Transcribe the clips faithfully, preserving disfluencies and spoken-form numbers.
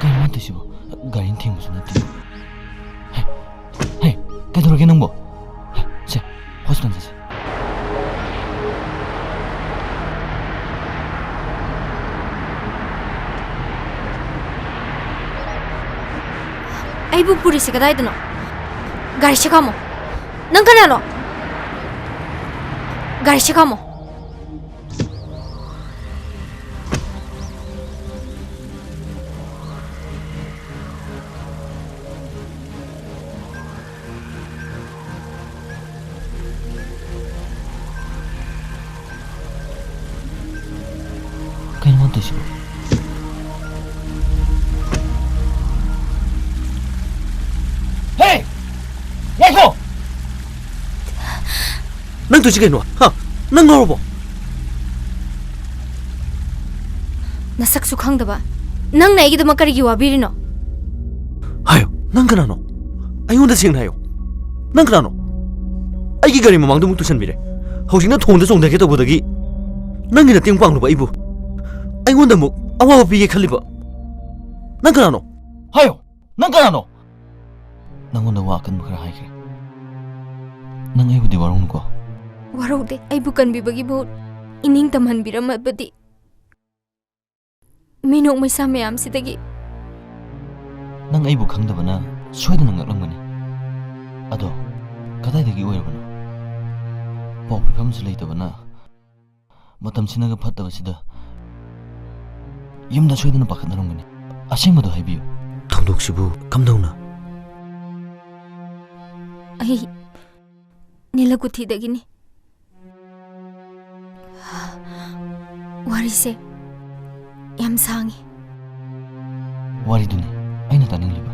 ꯀꯩꯅꯣ ꯃꯥ ꯇꯧꯏꯁꯤꯕꯣ? ꯒꯥꯔꯤꯅ ꯊꯦꯡꯕꯁꯨ ꯅꯠꯇꯦ꯫ ꯍꯦ, ꯍꯦ, ꯀꯩꯗꯧꯔꯒꯦ ꯅꯪꯕꯣ? ꯁꯦ, ꯍꯣꯁꯄꯤꯇꯥꯜ ꯆꯠꯁꯦ꯫ ꯑꯩꯕꯨ ꯄꯨꯔꯤꯁꯦ ꯀꯗꯥꯏꯗꯅꯣ? ꯒꯥꯔꯤꯁꯦ ꯈꯥꯝꯃꯣ꯫ ꯅꯪ ꯀꯅꯥꯅꯣ? ꯒꯥꯔꯤꯁꯦ ꯈꯥꯝꯃꯣ꯫ ꯀꯩꯅꯣ ꯃꯥ ꯇꯧꯏꯁꯤꯕꯣ? ꯍꯦ! ꯉꯥꯏꯈꯣ! ꯅꯪ ꯇꯧꯏꯁꯤ ꯀꯩꯅꯣ? ꯍꯥ? ꯅꯪ ꯉꯥꯎꯔꯕꯣ? ꯅꯁꯛꯁꯨ ꯈꯪꯗꯕ ꯅꯪꯅ ꯑꯩꯒꯤꯗꯃꯛ ꯀꯔꯤꯒꯤ ꯋꯥꯕꯤꯔꯤꯅꯣ? ꯍꯥꯏꯌꯣ, ꯅꯪ ꯀꯅꯥꯅꯣ? ꯑꯩꯉꯣꯟꯗ ꯁꯦꯡꯅ ꯍꯥꯏꯌꯣ꯫ ꯅꯪ ꯀꯅꯥꯅꯣ? ꯑꯩꯒꯤ ꯒꯥꯔꯤ ꯃꯃꯥꯡꯗ ꯑꯃꯨꯛ ꯇꯨꯁꯟꯕꯤꯔꯦ꯫ ꯍꯧꯖꯤꯛꯅ ꯊꯣꯡꯗ ꯆꯣꯡꯊꯒꯦ ꯇꯧꯕꯗꯒꯤ ꯅꯪꯒꯤ ꯃꯇꯦꯡ ꯄꯥꯡꯂꯨꯕ ꯑꯩꯕꯨ ꯑꯩꯉꯣꯟꯗ ꯑꯃꯨꯛ ꯑꯋꯥꯕ ꯄꯤꯒꯦ ꯈꯜꯂꯤꯕ ꯅꯪ ꯀꯅꯥꯅꯣ? ꯍꯥꯏꯌꯣ, ꯅꯪ ꯀꯅꯥꯅꯣ? ꯅꯪꯉꯣꯟꯗ ꯋꯥ ꯑꯀꯟꯕ ꯈꯔ ꯍꯥꯏꯈ꯭ꯔꯦ꯫ ꯅꯪ ꯑꯩꯕꯨꯗꯤ ꯋꯥꯔꯧꯅꯨꯀꯣ꯫ ꯋꯥꯔꯧꯗꯦ, ꯑꯩꯕꯨ ꯀꯟꯕꯤꯕꯒꯤ ꯃꯍꯨꯠ ꯏꯅꯤꯡ ꯇꯝꯍꯟꯕꯤꯔꯝꯃꯕꯗꯤ꯫ ꯃꯤꯅꯣꯛ ꯃꯩꯁꯥ ꯃꯌꯥꯝꯁꯤꯗꯒꯤ꯫ ꯅꯪ ꯑꯩꯕꯨ ꯈꯪꯗꯕꯅ ꯁꯣꯏꯗꯅ ꯉꯛꯂꯝꯒꯅꯤ꯫ ꯑꯗꯣ ꯀꯗꯥꯏꯗꯒꯤ ꯑꯣꯏꯔꯕꯅꯣ? ꯄꯥꯎ ꯄꯤꯐꯝꯁꯨ ꯂꯩꯇꯕꯅ, ꯃꯇꯝꯁꯤꯅꯒ ꯐꯠꯇꯕꯁꯤꯗ ꯌꯨꯝꯗ ꯁꯣꯏꯗꯅ ꯄꯥꯈꯠꯅꯔꯝꯒꯅꯤ꯫ ꯑꯁꯦꯡꯕꯗꯣ ꯍꯥꯏꯕꯤꯌꯨ꯫ ꯊꯧꯗꯣꯛꯁꯤꯕꯨ ꯀꯝꯗꯧꯅ? ꯑꯩ ꯅꯤꯂꯀꯨꯊꯤꯗꯒꯤꯅꯤ꯫ ꯋꯥꯔꯤꯁꯦ ꯌꯥꯝ ꯁꯥꯡꯉꯤ꯫ ꯋꯥꯔꯤꯗꯨꯅꯤ ꯑꯩꯅ ꯇꯥꯅꯤꯡꯂꯤꯕ꯫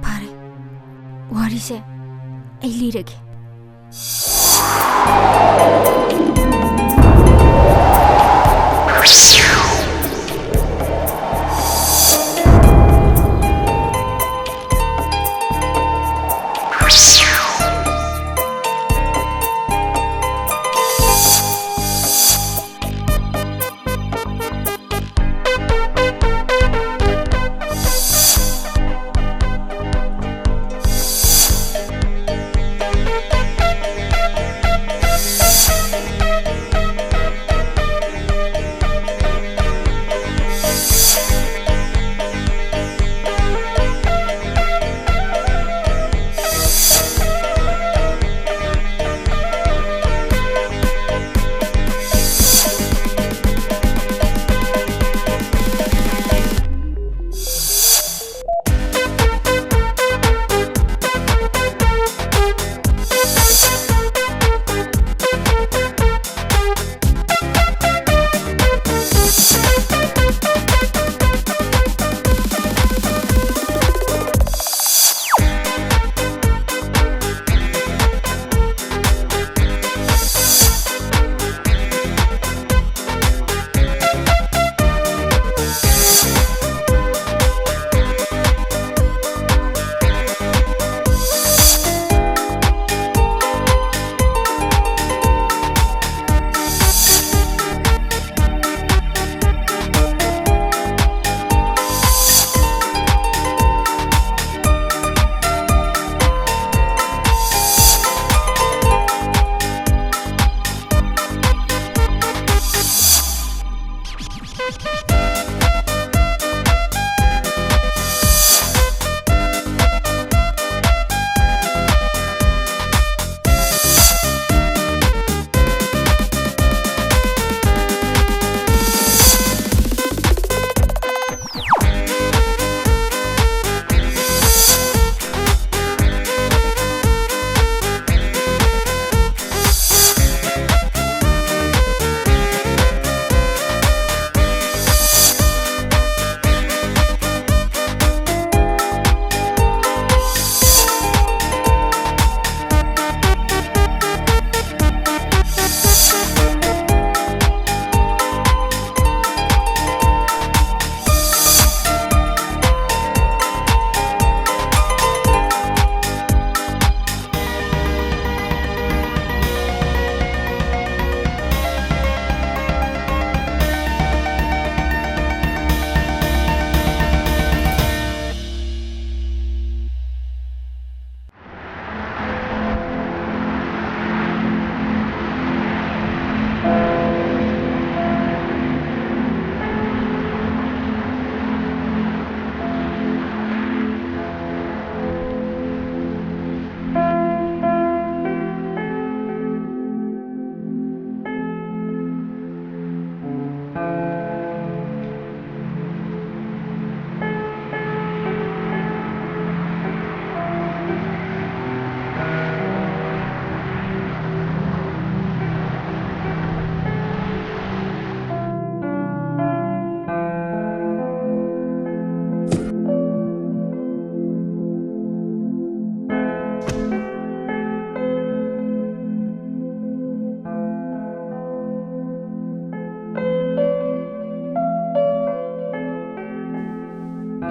ꯐꯔꯦ, ꯋꯥꯔꯤꯁꯦ ꯑꯩ ꯂꯤꯔꯒꯦ꯫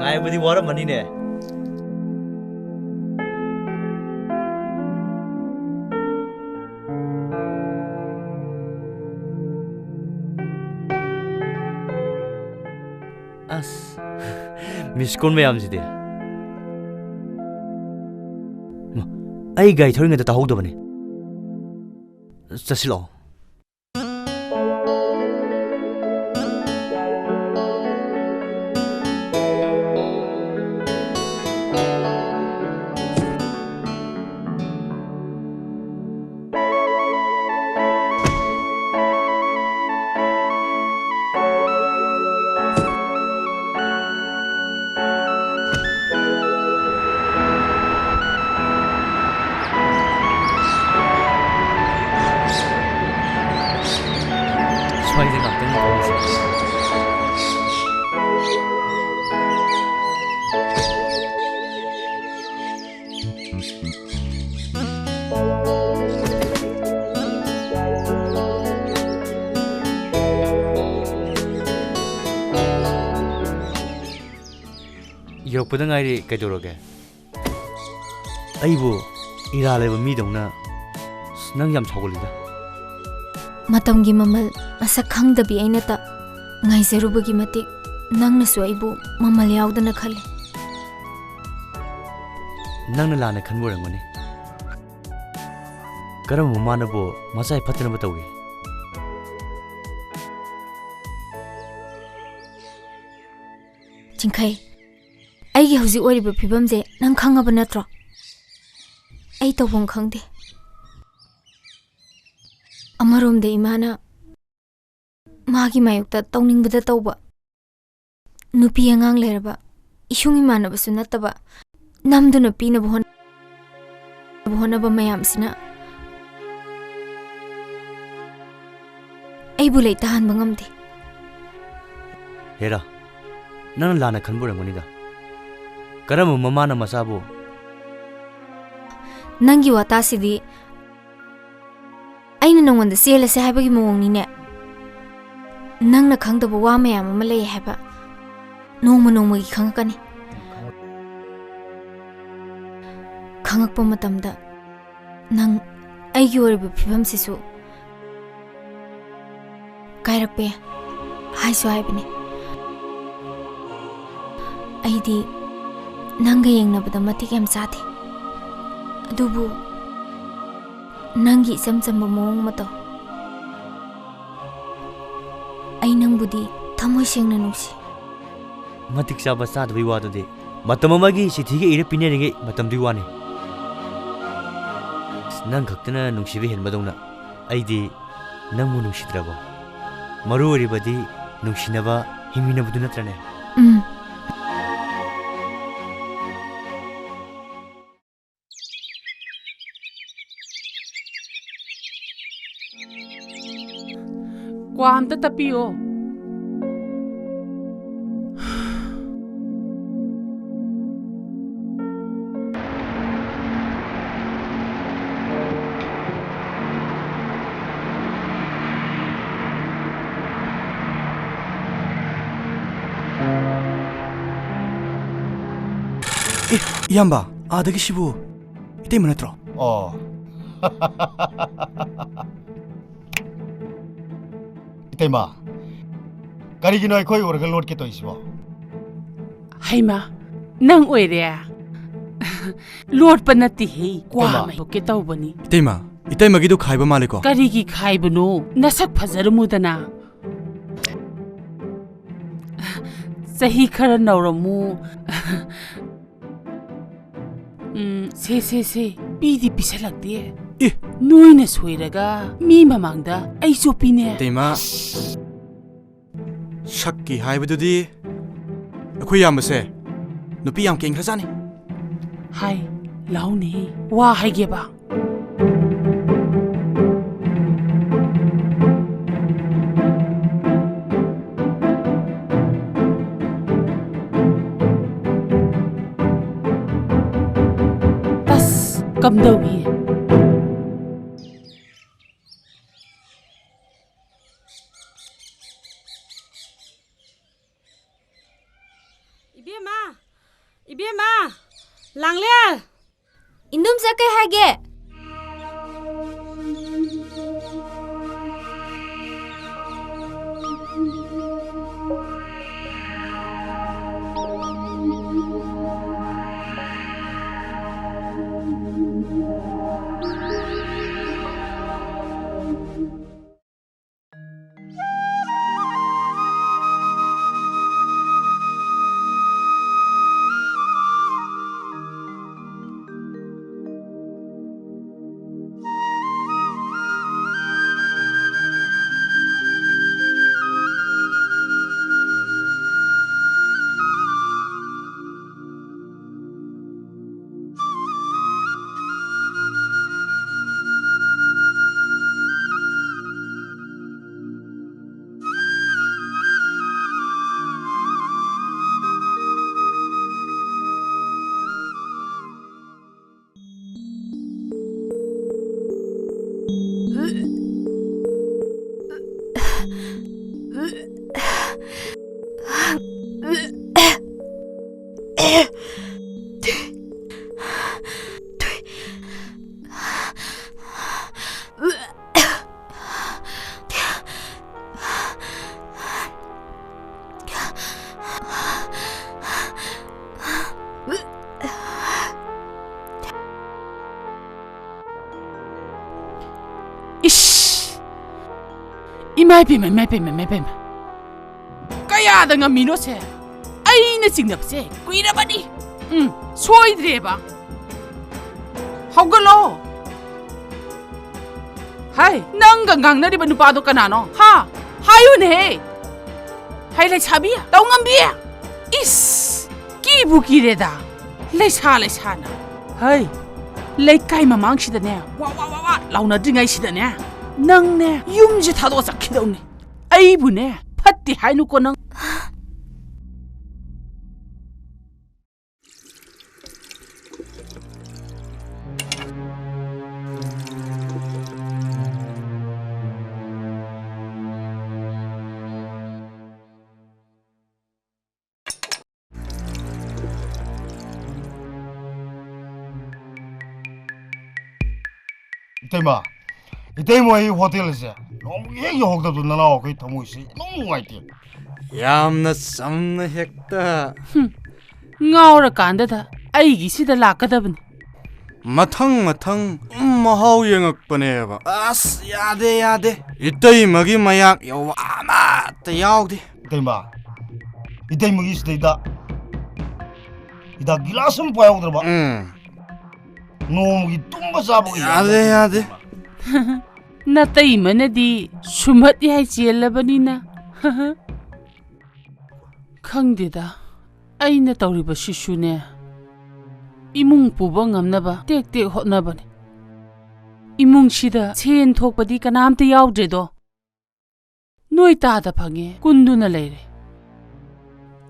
ꯉꯥꯏꯕꯗꯤ ꯋꯥꯔꯝꯃꯅꯤꯅꯦ꯫ ꯑꯁ, ꯃꯤꯁ ꯀꯣꯜ ꯃꯌꯥꯝꯁꯤꯗꯤ꯫ ꯃ, ꯑꯩ ꯒꯥꯔꯤ ꯊꯧꯔꯤꯉꯩꯗ ꯇꯥꯍꯧꯗꯕꯅꯤ꯫ ꯆꯠꯁꯤꯜꯂꯛꯑꯣ꯫ ꯁ꯭ꯋꯥꯏꯗ ꯉꯥꯛꯇꯪ ꯐꯝꯁꯦ꯫ ꯌꯧꯔꯛꯄꯗ ꯉꯥꯏꯔꯤ, ꯀꯩꯗꯧꯔꯒꯦ? ꯑꯩꯕꯨ ꯏꯔꯥ ꯂꯩꯕ ꯃꯤꯗꯧꯅ, ꯑꯁ, ꯅꯪ ꯌꯥꯝ ꯁꯥꯎꯒꯜꯂꯤꯗ꯫ ꯃꯇꯝꯒꯤ ꯃꯃꯜ ꯃꯁꯛ ꯈꯪꯗꯕꯤ ꯑꯩꯅꯇ ꯉꯥꯏꯖꯔꯨꯕꯒꯤ ꯃꯇꯤꯛ ꯅꯪꯅꯁꯨ ꯑꯩꯕꯨ ꯃꯃꯜ ꯌꯥꯎꯗꯅ ꯈꯜꯂꯤ꯫ ꯅꯪꯅ ꯂꯥꯟꯅ ꯈꯟꯕ ꯑꯣꯏꯔꯝꯒꯅꯤ꯫ ꯀꯔꯝꯕ ꯃꯃꯥꯅꯕꯨ ꯃꯆꯥ ꯐꯠꯇꯅꯕ ꯇꯧꯏ? ꯆꯤꯡꯈꯩ, ꯑꯩꯒꯤ ꯍꯧꯖꯤꯛ ꯑꯣꯏꯔꯤꯕ ꯐꯤꯕꯝꯁꯦ ꯅꯪ ꯈꯪꯉꯕ ꯅꯠꯇ꯭ꯔꯣ? ꯑꯩ ꯇꯧꯐꯝ ꯈꯪꯗꯦ꯫ ꯑꯃꯔꯣꯝꯗ ꯏꯃꯥꯅ ꯃꯥꯒꯤ ꯃꯥꯌꯣꯛꯇ ꯇꯧꯅꯤꯡꯕꯗ ꯇꯧꯕ, ꯅꯨꯄꯤ ꯑꯉꯥꯡ ꯂꯩꯔꯕ, ꯏꯁꯨꯡ ꯏꯃꯥꯟꯅꯕꯁꯨ ꯅꯠꯇꯕ, ꯅꯝꯗꯨꯅ ꯄꯤꯅꯕ ꯍꯣꯠꯅ-, ꯍꯣꯠꯅꯕ ꯃꯌꯥꯝꯁꯤꯅ ꯑꯩꯕꯨ ꯂꯩꯇꯥꯍꯟꯕ ꯉꯝꯗꯦ꯫ ꯍꯦꯔꯥ, ꯅꯪꯅ ꯂꯥꯟꯅ ꯈꯟꯕ ꯑꯣꯏꯔꯝꯒꯅꯤꯗ꯫ ꯀꯔꯝꯕ ꯃꯃꯥꯅ ꯃꯆꯥꯕꯨ? ꯅꯪꯒꯤ ꯋꯥꯇꯥꯁꯤꯗꯤ ꯑꯩꯅ ꯅꯉꯣꯟꯗ ꯆꯦꯜꯂꯁꯦ ꯍꯥꯏꯕꯒꯤ ꯃꯑꯣꯡꯅꯤꯅꯦ꯫ ꯅꯪꯅ ꯈꯪꯗꯕ ꯋꯥ ꯃꯌꯥꯝ ꯑꯃ ꯂꯩ ꯍꯥꯏꯕ꯫ ꯅꯣꯡꯃ ꯅꯣꯡꯃꯒꯤ ꯈꯪꯉꯛꯀꯅꯤ꯫ ꯈꯪꯉꯛꯄ ꯃꯇꯝꯗ ꯅꯪ ꯑꯩꯒꯤ ꯑꯣꯏꯔꯤꯕ ꯐꯤꯕꯝꯁꯤꯁꯨ ꯀꯥꯏꯔꯛꯄ ꯌꯥꯏ ꯍꯥꯏꯁꯨ ꯍꯥꯏꯕꯅꯤ꯫ ꯑꯩꯗꯤ ꯅꯪꯒ ꯌꯦꯡꯅꯕꯗ ꯃꯇꯤꯛ ꯌꯥꯝ ꯆꯥꯗꯦ, ꯑꯗꯨꯕꯨ ꯅꯪꯒꯤ ꯏꯆꯝ ꯆꯝꯕ ꯃꯑꯣꯡ ꯃꯇꯧ, ꯑꯩ ꯅꯪꯕꯨꯗꯤ ꯊꯃꯣꯏ ꯁꯦꯡꯅ ꯅꯨꯡꯁꯤ꯫ ꯃꯇꯤꯛ ꯆꯥꯕ ꯆꯥꯗꯕꯩ ꯋꯥꯗꯨꯗꯤ ꯃꯇꯝ ꯑꯃꯒꯤ ꯆꯤꯊꯤꯒ ꯏꯔ ꯄꯤꯅꯔꯤꯉꯩ ꯃꯇꯝꯗꯨꯒꯤ ꯋꯥꯅꯤ꯫ ꯅꯪ ꯈꯛꯇꯅ ꯅꯨꯡꯁꯤꯕ ꯍꯦꯟꯕꯗꯧꯅ ꯑꯩꯗꯤ ꯅꯪꯕꯨ ꯅꯨꯡꯁꯤꯗ꯭ꯔꯕꯣ? ꯃꯔꯨ ꯑꯣꯏꯔꯤꯕꯗꯤ ꯅꯨꯡꯁꯤꯅꯕ, ꯍꯤꯡꯃꯤꯟꯅꯕꯗꯨ ꯅꯠꯇ꯭ꯔꯅꯦ? ꯎꯝ꯫ ꯀ꯭ꯋꯥ ꯑꯝꯇ ꯇꯞꯄꯤꯌꯣ꯫ ꯑꯦ, ꯏꯌꯥꯝꯕ, ꯑꯥꯗꯒꯤ ꯁꯤꯕꯨ ꯏꯇꯩꯃ ꯅꯠꯇ꯭ꯔꯣ? ꯑꯣ꯫ ꯏꯇꯩꯃ, ꯀꯔꯤꯒꯤꯅꯣ ꯑꯩꯈꯣꯏ ꯎꯔꯒ ꯂꯣꯠꯀꯦ ꯇꯧꯔꯤꯁꯤꯕꯣ? ꯍꯩꯃꯥ, ꯅꯪ ꯑꯣꯏꯔꯦ? ꯂꯣꯠꯄ ꯅꯠꯇꯦꯍꯦ, ꯀ꯭ꯋꯥ ꯏꯇꯩꯃ꯫ ꯃꯍꯤ ꯍꯨꯛꯀꯦ ꯇꯧꯕꯅꯤ꯫ ꯏꯇꯩꯃ, ꯏꯇꯩꯃꯒꯤꯗꯨ ꯈꯥꯏꯕ ꯃꯥꯜꯂꯦꯀꯣ? ꯀꯔꯤꯒꯤ ꯈꯥꯏꯕꯅꯣ? ꯅꯁꯛ ꯐꯖꯔꯝꯃꯨꯗꯅ꯫ ꯆꯍꯤ ꯈꯔ ꯅꯧꯔꯝꯃꯨ꯫ ꯎꯝ, ꯁꯦ, ꯁꯦ, ꯁꯦ, ꯄꯤꯗꯤ ꯄꯤꯁꯜꯂꯛꯇꯦ꯫ ꯑꯦ! ꯅꯣꯏꯅ ꯁꯣꯏꯔꯒ ꯃꯤ ꯃꯃꯥꯡꯗ ꯑꯩ ꯆꯣꯞꯄꯤꯅꯦ꯫ ꯏꯇꯩꯃ, ꯁꯛꯀꯤ ꯍꯥꯏꯕꯗꯨꯗꯤ ꯑꯩꯈꯣꯏ ꯏꯌꯥꯝꯕꯁꯦ ꯅꯨꯄꯤ ꯌꯥꯝ ꯀꯦꯟꯈ꯭ꯔꯖꯥꯠꯅꯤ꯫ ꯍꯥꯏ, ꯂꯥꯎꯅꯦ, ꯋꯥ ꯍꯥꯏꯒꯦꯕ꯫ ꯇꯁ! ꯀꯝꯗꯧꯏ? ꯏꯕꯦꯝꯃ! ꯏꯕꯦꯝꯃ! ꯂꯥꯡꯂꯦꯟ! ꯏꯟꯗꯣꯝꯆꯥ, ꯀꯩ ꯍꯥꯏꯒꯦ? ꯏꯁ! ꯏꯃꯥ ꯏꯄꯦꯝꯃ, ꯏꯃꯥ ꯏꯄꯦꯝꯃ, ꯏꯃꯥ ꯏꯄꯦꯝꯃ꯫ ꯀꯌꯥꯗ ꯉꯝꯃꯤꯅꯣꯁꯦ? ꯑꯩꯅ ꯆꯤꯡꯅꯕꯁꯦ ꯀꯨꯏꯔꯕꯅꯤ꯫ ꯎꯝ, ꯁꯣꯏꯗ꯭ꯔꯦꯕ꯫ ꯍꯧꯒꯠꯂꯣ꯫ ꯍꯥꯏ, ꯅꯪꯒ ꯉꯥꯡꯅꯔꯤꯕ ꯅꯨꯄꯥꯗꯣ ꯀꯅꯥꯅꯣ? ꯍꯥ? ꯍꯥꯏꯌꯨꯅꯦꯍꯦ꯫ ꯍꯥꯏ, ꯂꯩꯁꯥꯕꯤ, ꯇꯧꯉꯝꯕꯤ꯫ ꯏꯁ, ꯀꯤꯕꯨ ꯀꯤꯔꯦꯗ꯫ ꯂꯩꯁꯥ ꯂꯩꯁꯥꯅ꯫ ꯍꯩ, ꯂꯩꯀꯥꯏ ꯃꯃꯥꯡꯁꯤꯗꯅꯦ, ꯋꯥ, ꯋꯥ, ꯋꯥ, ꯋꯥ ꯂꯥꯎꯅꯗ꯭ꯔꯤꯉꯩꯁꯤꯗꯅꯦ, ꯅꯪꯅꯦ, ꯌꯨꯝꯁꯦ ꯊꯥꯗꯣꯛꯑ ꯆꯠꯈꯤꯗꯧꯅꯤ꯫ ꯑꯩꯕꯨꯅꯦ, ꯐꯠꯇꯦ ꯍꯥꯏꯅꯨꯀꯣ ꯅꯪ꯫ ꯏꯇꯩꯃ, ꯏꯇꯩꯃ, ꯑꯩ ꯍꯣꯇꯦꯜ ꯑꯁꯦ ꯅꯣꯡꯃꯒꯤ ꯍꯦꯛ ꯌꯧꯍꯧꯗꯕꯗꯣ ꯅꯅꯥꯎ ꯑꯩꯈꯣꯏ ꯊꯃꯣꯏꯁꯦ ꯏꯅꯨꯡ ꯅꯨꯡꯉꯥꯏꯇꯦ꯫ ꯌꯥꯝꯅ ꯆꯝꯅ ꯍꯦꯛꯇ꯫ ꯉꯥꯎꯔꯀꯥꯟꯗꯗ ꯑꯩꯒꯤꯁꯤꯗ ꯂꯥꯛꯀꯗꯕꯅꯤ꯫ ꯃꯊꯪ ꯃꯊꯪ ꯎꯝ ꯃꯍꯥꯎ ꯌꯦꯡꯉꯛꯄꯅꯦꯕ꯫ ꯑꯁ, ꯌꯥꯗꯦ, ꯌꯥꯗꯦ꯫ ꯏꯇꯩꯃꯒꯤ ꯃꯌꯥꯛ ꯌꯧꯕ ꯑꯃꯠꯇ ꯌꯥꯎꯗꯦ꯫ ꯏꯇꯩꯃ, ꯏꯇꯩꯃꯒꯤ ꯁꯤꯗꯩꯗ ꯍꯤꯗꯥꯛ ꯒꯤꯂꯥꯁ ꯑꯃ ꯄꯥꯏꯍꯧꯗ꯭ꯔꯕ꯫ ꯎꯝ꯫ ꯅꯣꯡꯃꯒꯤ ꯇꯨꯝꯕ ꯆꯥꯕꯒ ꯌꯥꯗꯦ, ꯌꯥꯗꯦ꯫ ꯅꯇꯩꯃꯅꯗꯤ ꯁꯨꯝꯍꯠ ꯌꯥꯏ ꯆꯦꯜꯂꯕꯅꯤꯅ꯫ ꯈꯪꯗꯦꯗ, ꯑꯩꯅ ꯇꯧꯔꯤꯕꯁꯤꯁꯨꯅꯦ, ꯏꯃꯨꯡ ꯄꯨꯕ ꯉꯝꯅꯕ ꯇꯦꯛ ꯇꯦꯛ ꯍꯣꯠꯅꯕꯅꯤ꯫ ꯏꯃꯨꯡꯁꯤꯗ ꯁꯦꯟ ꯊꯣꯛꯄꯗꯤ ꯀꯅꯥꯝꯇ ꯌꯥꯎꯗ꯭ꯔꯦꯗꯣ꯫ ꯅꯣꯏ ꯇꯥꯗ ꯐꯪꯉꯦ, ꯀꯨꯟꯗꯨꯅ ꯂꯩꯔꯦ꯫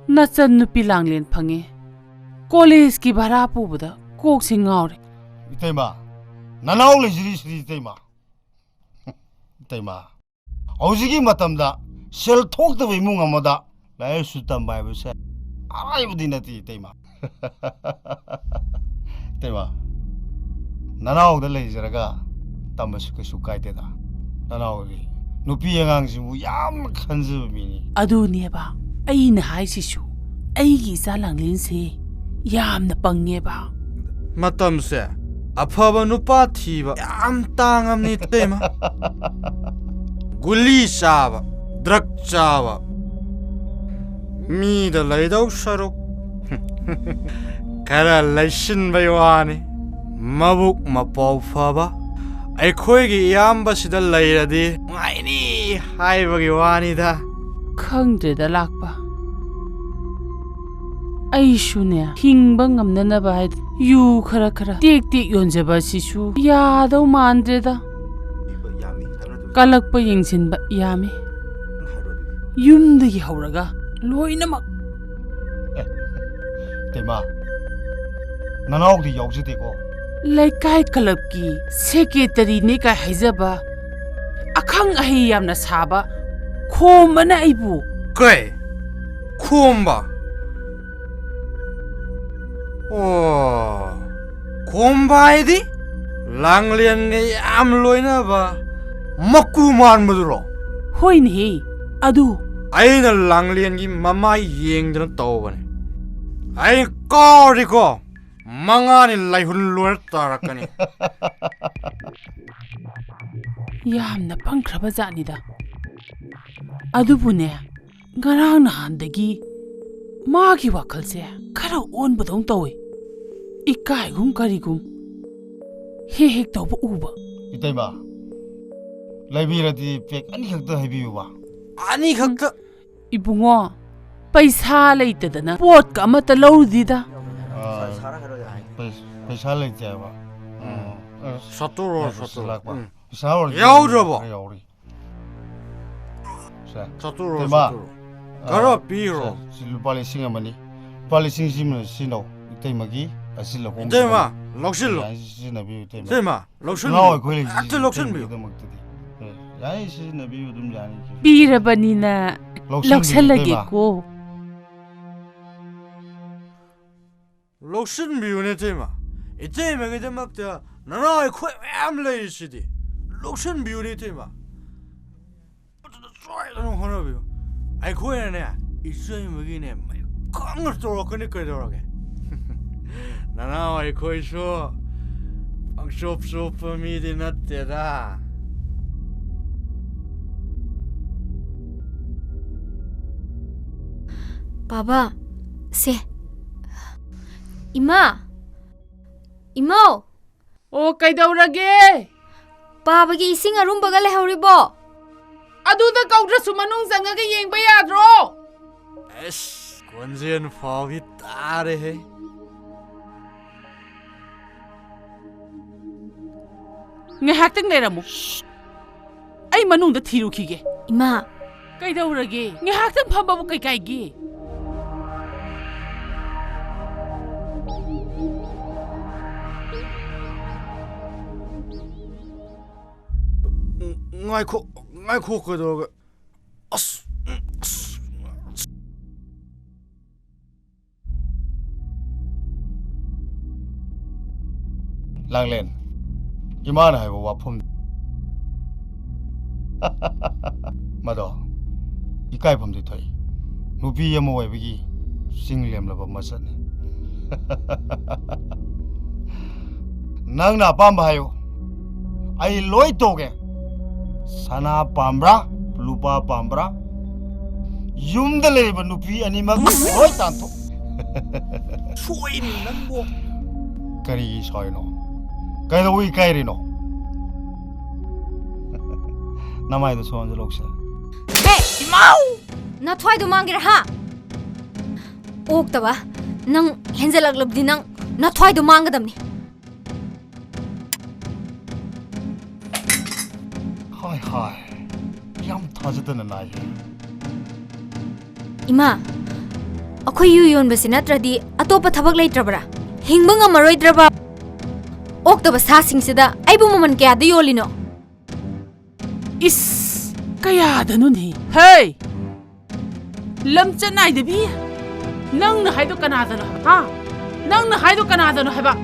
ꯅꯆꯟ ꯅꯨꯄꯤ ꯂꯥꯡꯂꯦꯟ ꯐꯪꯉꯦ, ꯀꯣꯂꯦꯖꯀꯤ ꯚꯔꯥ ꯄꯨꯕꯗ ꯀꯣꯛꯁꯤ ꯉꯥꯎꯔꯦ꯫ ꯏꯇꯩꯃ, ꯅꯅꯥꯎ ꯂꯩꯖꯔꯤꯁꯤꯗꯤ ꯏꯇꯩꯃ꯫ ꯏꯇꯩꯃ, ꯍꯧꯖꯤꯛꯀꯤ ꯃꯇꯝꯗ ꯁꯦꯜ ꯊꯣꯛꯇꯕ ꯏꯃꯨꯡ ꯑꯃꯗ ꯂꯥꯏꯔꯤꯛ ꯂꯥꯏꯁꯨ ꯇꯝꯕ ꯍꯥꯏꯕꯁꯦ ꯑꯔꯥꯏꯕꯗꯤ ꯅꯠꯇꯦ ꯏꯇꯩꯃ꯫ ꯏꯇꯩꯃ, ꯅꯅꯥꯎꯗ ꯂꯩꯖꯔꯒ ꯇꯝꯕꯁꯨ ꯀꯩꯁꯨ ꯀꯥꯏꯗꯦꯗ꯫ ꯅꯅꯥꯎꯗꯤ ꯅꯨꯄꯤ ꯑꯉꯥꯡꯁꯤꯕꯨ ꯌꯥꯝꯅ ꯈꯟꯖꯕ ꯃꯤꯅꯤ꯫ ꯑꯗꯨꯅꯦꯕ ꯑꯩꯅ ꯍꯥꯏꯁꯤꯁꯨ, ꯑꯩꯒꯤ ꯏꯆꯥ ꯂꯥꯡꯂꯦꯟꯁꯦ ꯌꯥꯝꯅ ꯄꯪꯉꯦꯕ꯫ ꯃꯇꯝꯁꯦ ꯑꯐꯕ ꯅꯨꯄꯥ ꯊꯤꯕ ꯌꯥꯝ ꯇꯥꯡꯉꯝꯅꯤ ꯏꯇꯩꯃ꯫ ꯒꯨꯂꯤ ꯆꯥꯕ, ꯗ꯭ꯔꯛ ꯆꯥꯕ, ꯃꯤꯗ ꯂꯩꯗꯧ ꯁꯔꯨꯛ ꯈꯔ ꯂꯩꯁꯤꯟꯕꯩ ꯋꯥꯅꯤ꯫ ꯃꯕꯨꯛ ꯃꯄꯥꯎ ꯐꯕ ꯑꯩꯈꯣꯏꯒꯤ ꯏꯌꯥꯝꯕꯁꯤꯗ ꯂꯩꯔꯗꯤ ꯅꯨꯡꯉꯥꯏꯅꯤ ꯍꯥꯏꯕꯒꯤ ꯋꯥꯅꯤꯗ꯫ ꯈꯪꯗ꯭ꯔꯦꯗ ꯂꯥꯛꯄ꯫ ꯑꯩꯁꯨꯅꯦ, ꯍꯤꯡꯕ ꯉꯝꯅꯅꯕ ꯍꯥꯏꯗꯤ ꯌꯨ ꯈꯔ ꯈꯔ ꯇꯦꯛ ꯇꯦꯛ ꯌꯣꯟꯖꯕ ꯑꯁꯤꯁꯨ ꯌꯥꯗꯧ ꯃꯥꯟꯗ꯭ꯔꯦꯗ꯫ ꯀꯜꯂꯛꯄ ꯌꯦꯡꯁꯤꯟꯕ ꯌꯥꯝꯃꯤ꯫ ꯌꯨꯝꯗꯒꯤ ꯍꯧꯔꯒ ꯂꯣꯏꯅꯃꯛ꯫ ꯏꯇꯩꯃ, ꯅꯅꯥꯎꯗꯤ ꯌꯥꯎꯖꯗꯦꯀꯣ꯫ ꯂꯩꯀꯥꯏ ꯀ꯭ꯂꯕꯀꯤ ꯁꯦꯀ꯭ꯔꯦꯇꯔꯤꯅꯦ ꯀꯥꯏ ꯍꯥꯏꯖꯕ, ꯑꯈꯪ ꯑꯍꯩ ꯌꯥꯝꯅ ꯁꯥꯕ ꯈꯣꯝꯕꯅ ꯑꯩꯕꯨ꯫ ꯀꯩ? ꯈꯣꯝꯕ? ꯑꯣ, ꯈꯣꯝꯕ ꯍꯥꯏꯗꯤ? ꯂꯥꯡꯂꯦꯟꯒ ꯌꯥꯝ ꯂꯣꯏꯅꯕ ꯃꯀꯨ ꯃꯥꯟꯕꯗꯨꯔꯣ? ꯍꯣꯏꯅꯦꯍꯦ, ꯑꯗꯨ꯫ ꯑꯩꯅ ꯂꯥꯡꯂꯦꯟꯒꯤ ꯃꯃꯥꯏ ꯌꯦꯡꯗꯅ ꯇꯧꯕꯅꯦ꯫ ꯑꯩ ꯀꯥꯎꯔꯗꯤꯀꯣ, ꯃꯉꯥꯅꯤ ꯂꯥꯏꯍꯨꯟ ꯂꯣꯏꯔ ꯇꯥꯔꯛꯀꯅꯤ꯫ ꯌꯥꯝꯅ ꯄꯪꯈ꯭ꯔꯕ ꯖꯥꯠꯅꯤꯗ꯫ ꯑꯗꯨꯕꯨꯅꯦ, ꯉꯔꯥꯡ ꯅꯍꯥꯟꯗꯒꯤ ꯃꯥꯒꯤ ꯋꯥꯈꯜꯁꯦ ꯈꯔ ꯑꯣꯟꯕꯗꯧ ꯇꯧꯏ꯫ ꯏꯀꯥꯏꯒꯨꯝ ꯀꯔꯤꯒꯨꯝ ꯍꯦꯛ ꯍꯦꯛ ꯇꯧꯕ ꯎꯕ꯫ ꯏꯇꯩꯃ, ꯂꯩꯕꯤꯔꯗꯤ ꯄꯦꯛ ꯑꯅꯤꯈꯛꯇ ꯍꯩꯕꯤꯌꯨꯕ꯫ ꯑꯅꯤꯈꯛꯇ? ꯏꯕꯨꯡꯉꯣ, ꯄꯩꯁꯥ ꯂꯩꯇꯗꯅ ꯄꯣꯠꯀ ꯑꯃꯠꯇ ꯂꯧꯔꯨꯗꯤꯗ꯫ ꯑꯥ, ꯄꯩ- ꯄꯩꯁꯥ ꯂꯩꯇꯦ ꯍꯥꯏꯕ꯫ ꯑꯣ, ꯑꯁ, ꯁꯠꯇꯣꯔꯣ, ꯌꯥꯝ ꯁꯠꯇꯣꯔꯣ꯫ ꯁꯤꯜꯂꯛꯄ꯫ ꯎꯝ꯫ ꯄꯩꯁꯥ ꯑꯣꯏꯔꯗꯤ ꯌꯥꯎꯗ꯭ꯔꯕꯣ? ꯈꯔ ꯌꯥꯎꯔꯤ꯫ ꯁꯦ, ꯁꯠꯇꯣꯔꯣ, ꯏꯇꯩꯃ, ꯁꯠꯇꯣꯔꯣ꯫ ꯑꯥ, ꯈꯔ ꯄꯤꯔꯣ꯫ ꯁꯦ, ꯁꯤ ꯂꯨꯄꯥ ꯂꯤꯁꯤꯡ ꯑꯃꯅꯤ꯫ ꯂꯨꯄꯥ ꯂꯤꯁꯤꯡ ꯁꯤꯃ ꯁꯤꯖꯤꯟꯅꯧ꯫ ꯏꯇꯩꯃꯒꯤ ꯑꯁꯤ ꯂꯧꯈꯣꯡ ꯏꯇꯩꯃ, ꯈꯤꯇꯪ ꯂꯧꯁꯤꯜꯂꯣ꯫ ꯌꯥꯏ, ꯁꯤꯖꯤꯟꯅꯕꯤꯌꯨ, ꯏꯇꯩꯃ꯫ ꯏꯇꯩꯃ, ꯂꯧꯁꯤꯜꯂꯣ꯫ ꯅꯅꯥꯎ ꯑꯩꯈꯣꯏ ꯂꯩꯁꯤꯗꯤ ꯍꯦꯛꯇ ꯂꯧꯁꯤꯟꯕꯤꯌꯨ꯫ ꯏꯇꯩꯃꯒꯤꯗꯃꯛꯇꯗꯤ꯫ ꯑꯦ, ꯌꯥꯏ, ꯁꯤꯖꯤꯟꯅꯕꯤꯌꯨ, ꯑꯗꯨꯝ ꯌꯥꯅꯤ꯫ ꯄꯤꯔꯕꯅꯤꯅ ꯂꯧꯁꯤꯟꯕꯤꯌꯨ, ꯂꯧꯁꯜꯂꯒꯦꯀꯣ꯫ ꯂꯧꯁꯤꯟꯕꯤꯌꯨꯅꯦ, ꯏꯇꯩꯃ꯫ ꯏꯇꯩꯃꯒꯤꯗꯃꯛꯇ ꯅꯅꯥꯎ ꯑꯩꯈꯣꯏ ꯃꯌꯥꯝ ꯂꯩꯔꯤꯁꯤꯗꯤ꯫ ꯂꯧꯁꯤꯟꯕꯤꯌꯨꯅꯦ, ꯏꯇꯩꯃ꯫ ꯑꯗꯨꯗ ꯁꯣꯏꯗꯅ ꯍꯣꯠꯅꯕꯤꯌꯨ꯫ ꯑꯩꯈꯣꯏꯅꯅꯦ, ꯏꯇꯩꯃꯒꯤꯅꯦ, ꯃꯩ ꯈꯪꯅ ꯇꯧꯔꯛꯀꯅꯤ, ꯀꯩꯗꯧꯔꯒꯦ? ꯅꯅꯥꯎ ꯑꯩꯈꯣꯏꯁꯨ ꯄꯪꯆꯣꯞ ꯆꯣꯞꯄ ꯃꯤꯗꯤ ꯅꯠꯇꯦꯗ꯫ ꯕꯥꯕꯥ, ꯁꯦ꯫ ꯏꯃꯥ! ꯏꯃꯧ! ꯑꯣ, ꯀꯩꯗꯧꯔꯒꯦ? ꯄꯥꯕꯒꯤ ꯏꯁꯤꯡ ꯑꯔꯨꯝꯕꯒ ꯂꯩꯍꯧꯔꯤꯕꯣ? ꯑꯗꯨꯗ ꯀꯧꯗ꯭ꯔꯁꯨ ꯃꯅꯨꯡ ꯆꯪꯉꯒ ꯌꯦꯡꯕ ꯌꯥꯗ꯭ꯔꯣ? ꯑꯁ, ꯈꯣꯟꯖꯦꯜ ꯐꯥꯎꯗꯤ ꯇꯥꯔꯦꯍꯦ꯫ ꯉꯥꯏꯍꯥꯛꯇꯪ ꯂꯩꯔꯝꯃꯨ꯫ ꯑꯩ ꯃꯅꯨꯡꯗ ꯊꯤꯔꯨꯈꯤꯒꯦ꯫ ꯏꯃꯥ! ꯀꯩꯗꯧꯔꯒꯦ? ꯉꯥꯏꯍꯥꯛꯇꯪ ꯐꯝꯕꯕꯨ ꯀꯩꯀꯥꯏꯒꯦ? ꯉꯥꯏꯈꯣ, ꯉꯥꯏꯈꯣ, ꯀꯩꯗꯧꯔꯒꯦ? ꯑꯁ, ꯑꯁ꯫ ꯂꯥꯡꯂꯦꯟ, ꯏꯃꯥꯅ ꯍꯥꯏꯕ ꯋꯥꯐꯝ ꯃꯗꯣ ꯏꯀꯥꯏꯐꯝꯗꯤ ꯊꯣꯛꯏ꯫ ꯅꯨꯄꯤ ꯑꯃ ꯑꯣꯏꯕꯒꯤ ꯆꯤꯡ ꯂꯦꯝꯂꯕ ꯃꯆꯠꯅꯤ꯫ ꯅꯪꯅ ꯑꯄꯥꯝꯕ ꯍꯥꯏꯌꯨ, ꯑꯩ ꯂꯣꯏ ꯇꯧꯒꯦ꯫ ꯁꯅꯥ ꯄꯥꯝꯕ꯭ꯔꯥ, ꯂꯨꯄꯥ ꯄꯥꯝꯕ꯭ꯔꯥ? ꯌꯨꯝꯗ ꯂꯩꯔꯤꯕ ꯅꯨꯄꯤ ꯑꯅꯤꯃꯛ ꯂꯣꯏ ꯇꯥꯟꯊꯣꯛ꯫ ꯁꯣꯏꯅꯤ ꯅꯪꯕꯨ꯫ ꯀꯔꯤꯒꯤ ꯁꯣꯏꯅꯣ? ꯀꯩꯗꯧꯕꯒꯤ ꯏꯀꯥꯏꯔꯤꯅꯣ? ꯅꯃꯥꯏꯗꯣ ꯁꯣꯝꯗ ꯂꯧꯁꯦ꯫ ꯍꯦ! ꯏꯃꯥꯎ! ꯅꯊ꯭ꯋꯥꯏꯗꯣ ꯃꯥꯡꯒꯦꯔꯥ, ꯍꯥ? ꯑꯣꯛꯇꯕ꯫ ꯅꯪ ꯍꯦꯟꯖꯜꯂꯛꯂꯕꯗꯤ ꯅꯪ ꯅꯊ꯭ꯋꯥꯏꯗꯣ ꯃꯥꯡꯒꯗꯕꯅꯤ꯫ ꯍꯥꯏ ꯍꯥꯏ, ꯌꯥꯝ ꯊꯥꯖꯗꯅ ꯅꯥꯏꯍꯦ꯫ ꯏꯃꯥ, ꯑꯩꯈꯣꯏ ꯌꯨ ꯌꯣꯟꯕꯁꯤ ꯅꯠꯇ꯭ꯔꯗꯤ ꯑꯇꯣꯞꯄ ꯊꯕꯛ ꯂꯩꯇ꯭ꯔꯕ꯭ꯔꯥ? ꯍꯤꯡꯕ ꯉꯝꯃꯔꯣꯏꯗ꯭ꯔꯕ? ꯑꯣꯛꯇꯕ ꯁꯥꯁꯤꯡꯁꯤꯗ ꯑꯩꯕꯨ ꯃꯃꯜ ꯀꯌꯥꯗ ꯌꯣꯜꯂꯤꯅꯣ? ꯏꯁ, ꯀꯌꯥꯗꯅꯣꯅꯦ? ꯍꯦ! ꯂꯝꯆꯠ ꯅꯥꯏꯗꯕꯤ! ꯅꯪꯅ ꯍꯥꯏꯗꯣ ꯀꯅꯥꯗꯅꯣ ꯍꯥꯏꯕ? ꯍꯥ? ꯅꯪꯅ ꯍꯥꯏꯗꯣ ꯀꯅꯥꯗꯅꯣ ꯍꯥꯏꯕ?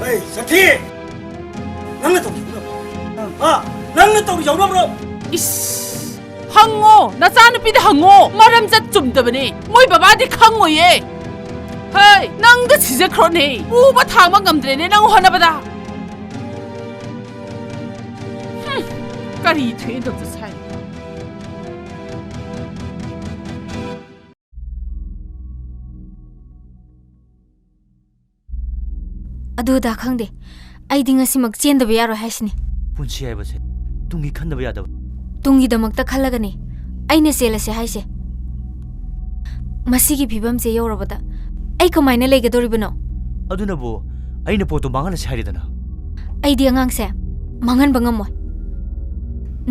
ꯍꯦ, ꯁꯈꯤ! ꯅꯪꯅ ꯇꯧꯔꯤꯕ꯭ꯔꯣ? ꯍꯥ? ꯅꯪꯅ ꯇꯧꯔꯤ ꯌꯥꯎꯔꯕ꯭ꯔꯣ? ꯏꯁ! ꯍꯪꯉꯣ! ꯅꯆꯥꯅꯨꯄꯤꯗ ꯍꯪꯉꯣ! ꯃꯔꯝ ꯆꯠ ꯆꯨꯝꯗꯕꯅꯦ! ꯃꯣꯏ ꯕꯕꯥꯗꯤ ꯈꯪꯉꯣꯏꯌꯦ! ꯍꯩ! ꯅꯪꯗ ꯁꯤꯖꯈ꯭ꯔꯣꯅꯦ! ꯄꯨꯕ ꯊꯥꯡꯕ ꯉꯝꯗ꯭ꯔꯦꯅꯦ ꯅꯪ ꯍꯣꯠꯅꯕꯗ! ꯍꯨꯝ! ꯀꯔꯤ ꯊꯣꯛꯑꯦ ꯗꯣꯛꯇꯔ ꯁꯥꯏ? ꯑꯗꯨꯗ ꯈꯪꯗꯦ꯫ ꯑꯩꯗꯤ ꯉꯁꯤꯃꯛ ꯆꯦꯟꯗꯕ ꯌꯥꯔꯣꯏ ꯍꯥꯏꯁꯤꯅꯤ꯫ ꯄꯨꯟꯁꯤ ꯍꯥꯏꯕꯁꯦ ꯇꯨꯡꯒꯤ ꯈꯟꯗꯕ ꯌꯥꯗꯕ꯫ ꯇꯨꯡꯒꯤꯗꯃꯛꯇ ꯈꯜꯂꯒꯅꯤ ꯑꯩꯅ ꯆꯦꯜꯂꯁꯦ ꯍꯥꯏꯁꯦ꯫ ꯃꯁꯤꯒꯤ ꯐꯤꯕꯝꯁꯦ ꯌꯧꯔꯕꯗ ꯑꯩ ꯀꯃꯥꯏꯅ ꯂꯩꯒꯗꯧꯔꯤꯕꯅꯣ? ꯑꯗꯨꯅꯕꯨ ꯑꯩꯅ ꯄꯣꯠꯇꯣ ꯃꯥꯡꯍꯜꯂꯁꯦ ꯍꯥꯏꯔꯦꯗꯅ꯫ ꯑꯩꯗꯤ ꯑꯉꯥꯡꯁꯦ ꯃꯥꯡꯍꯟꯕ ꯉꯝꯃꯣꯏ꯫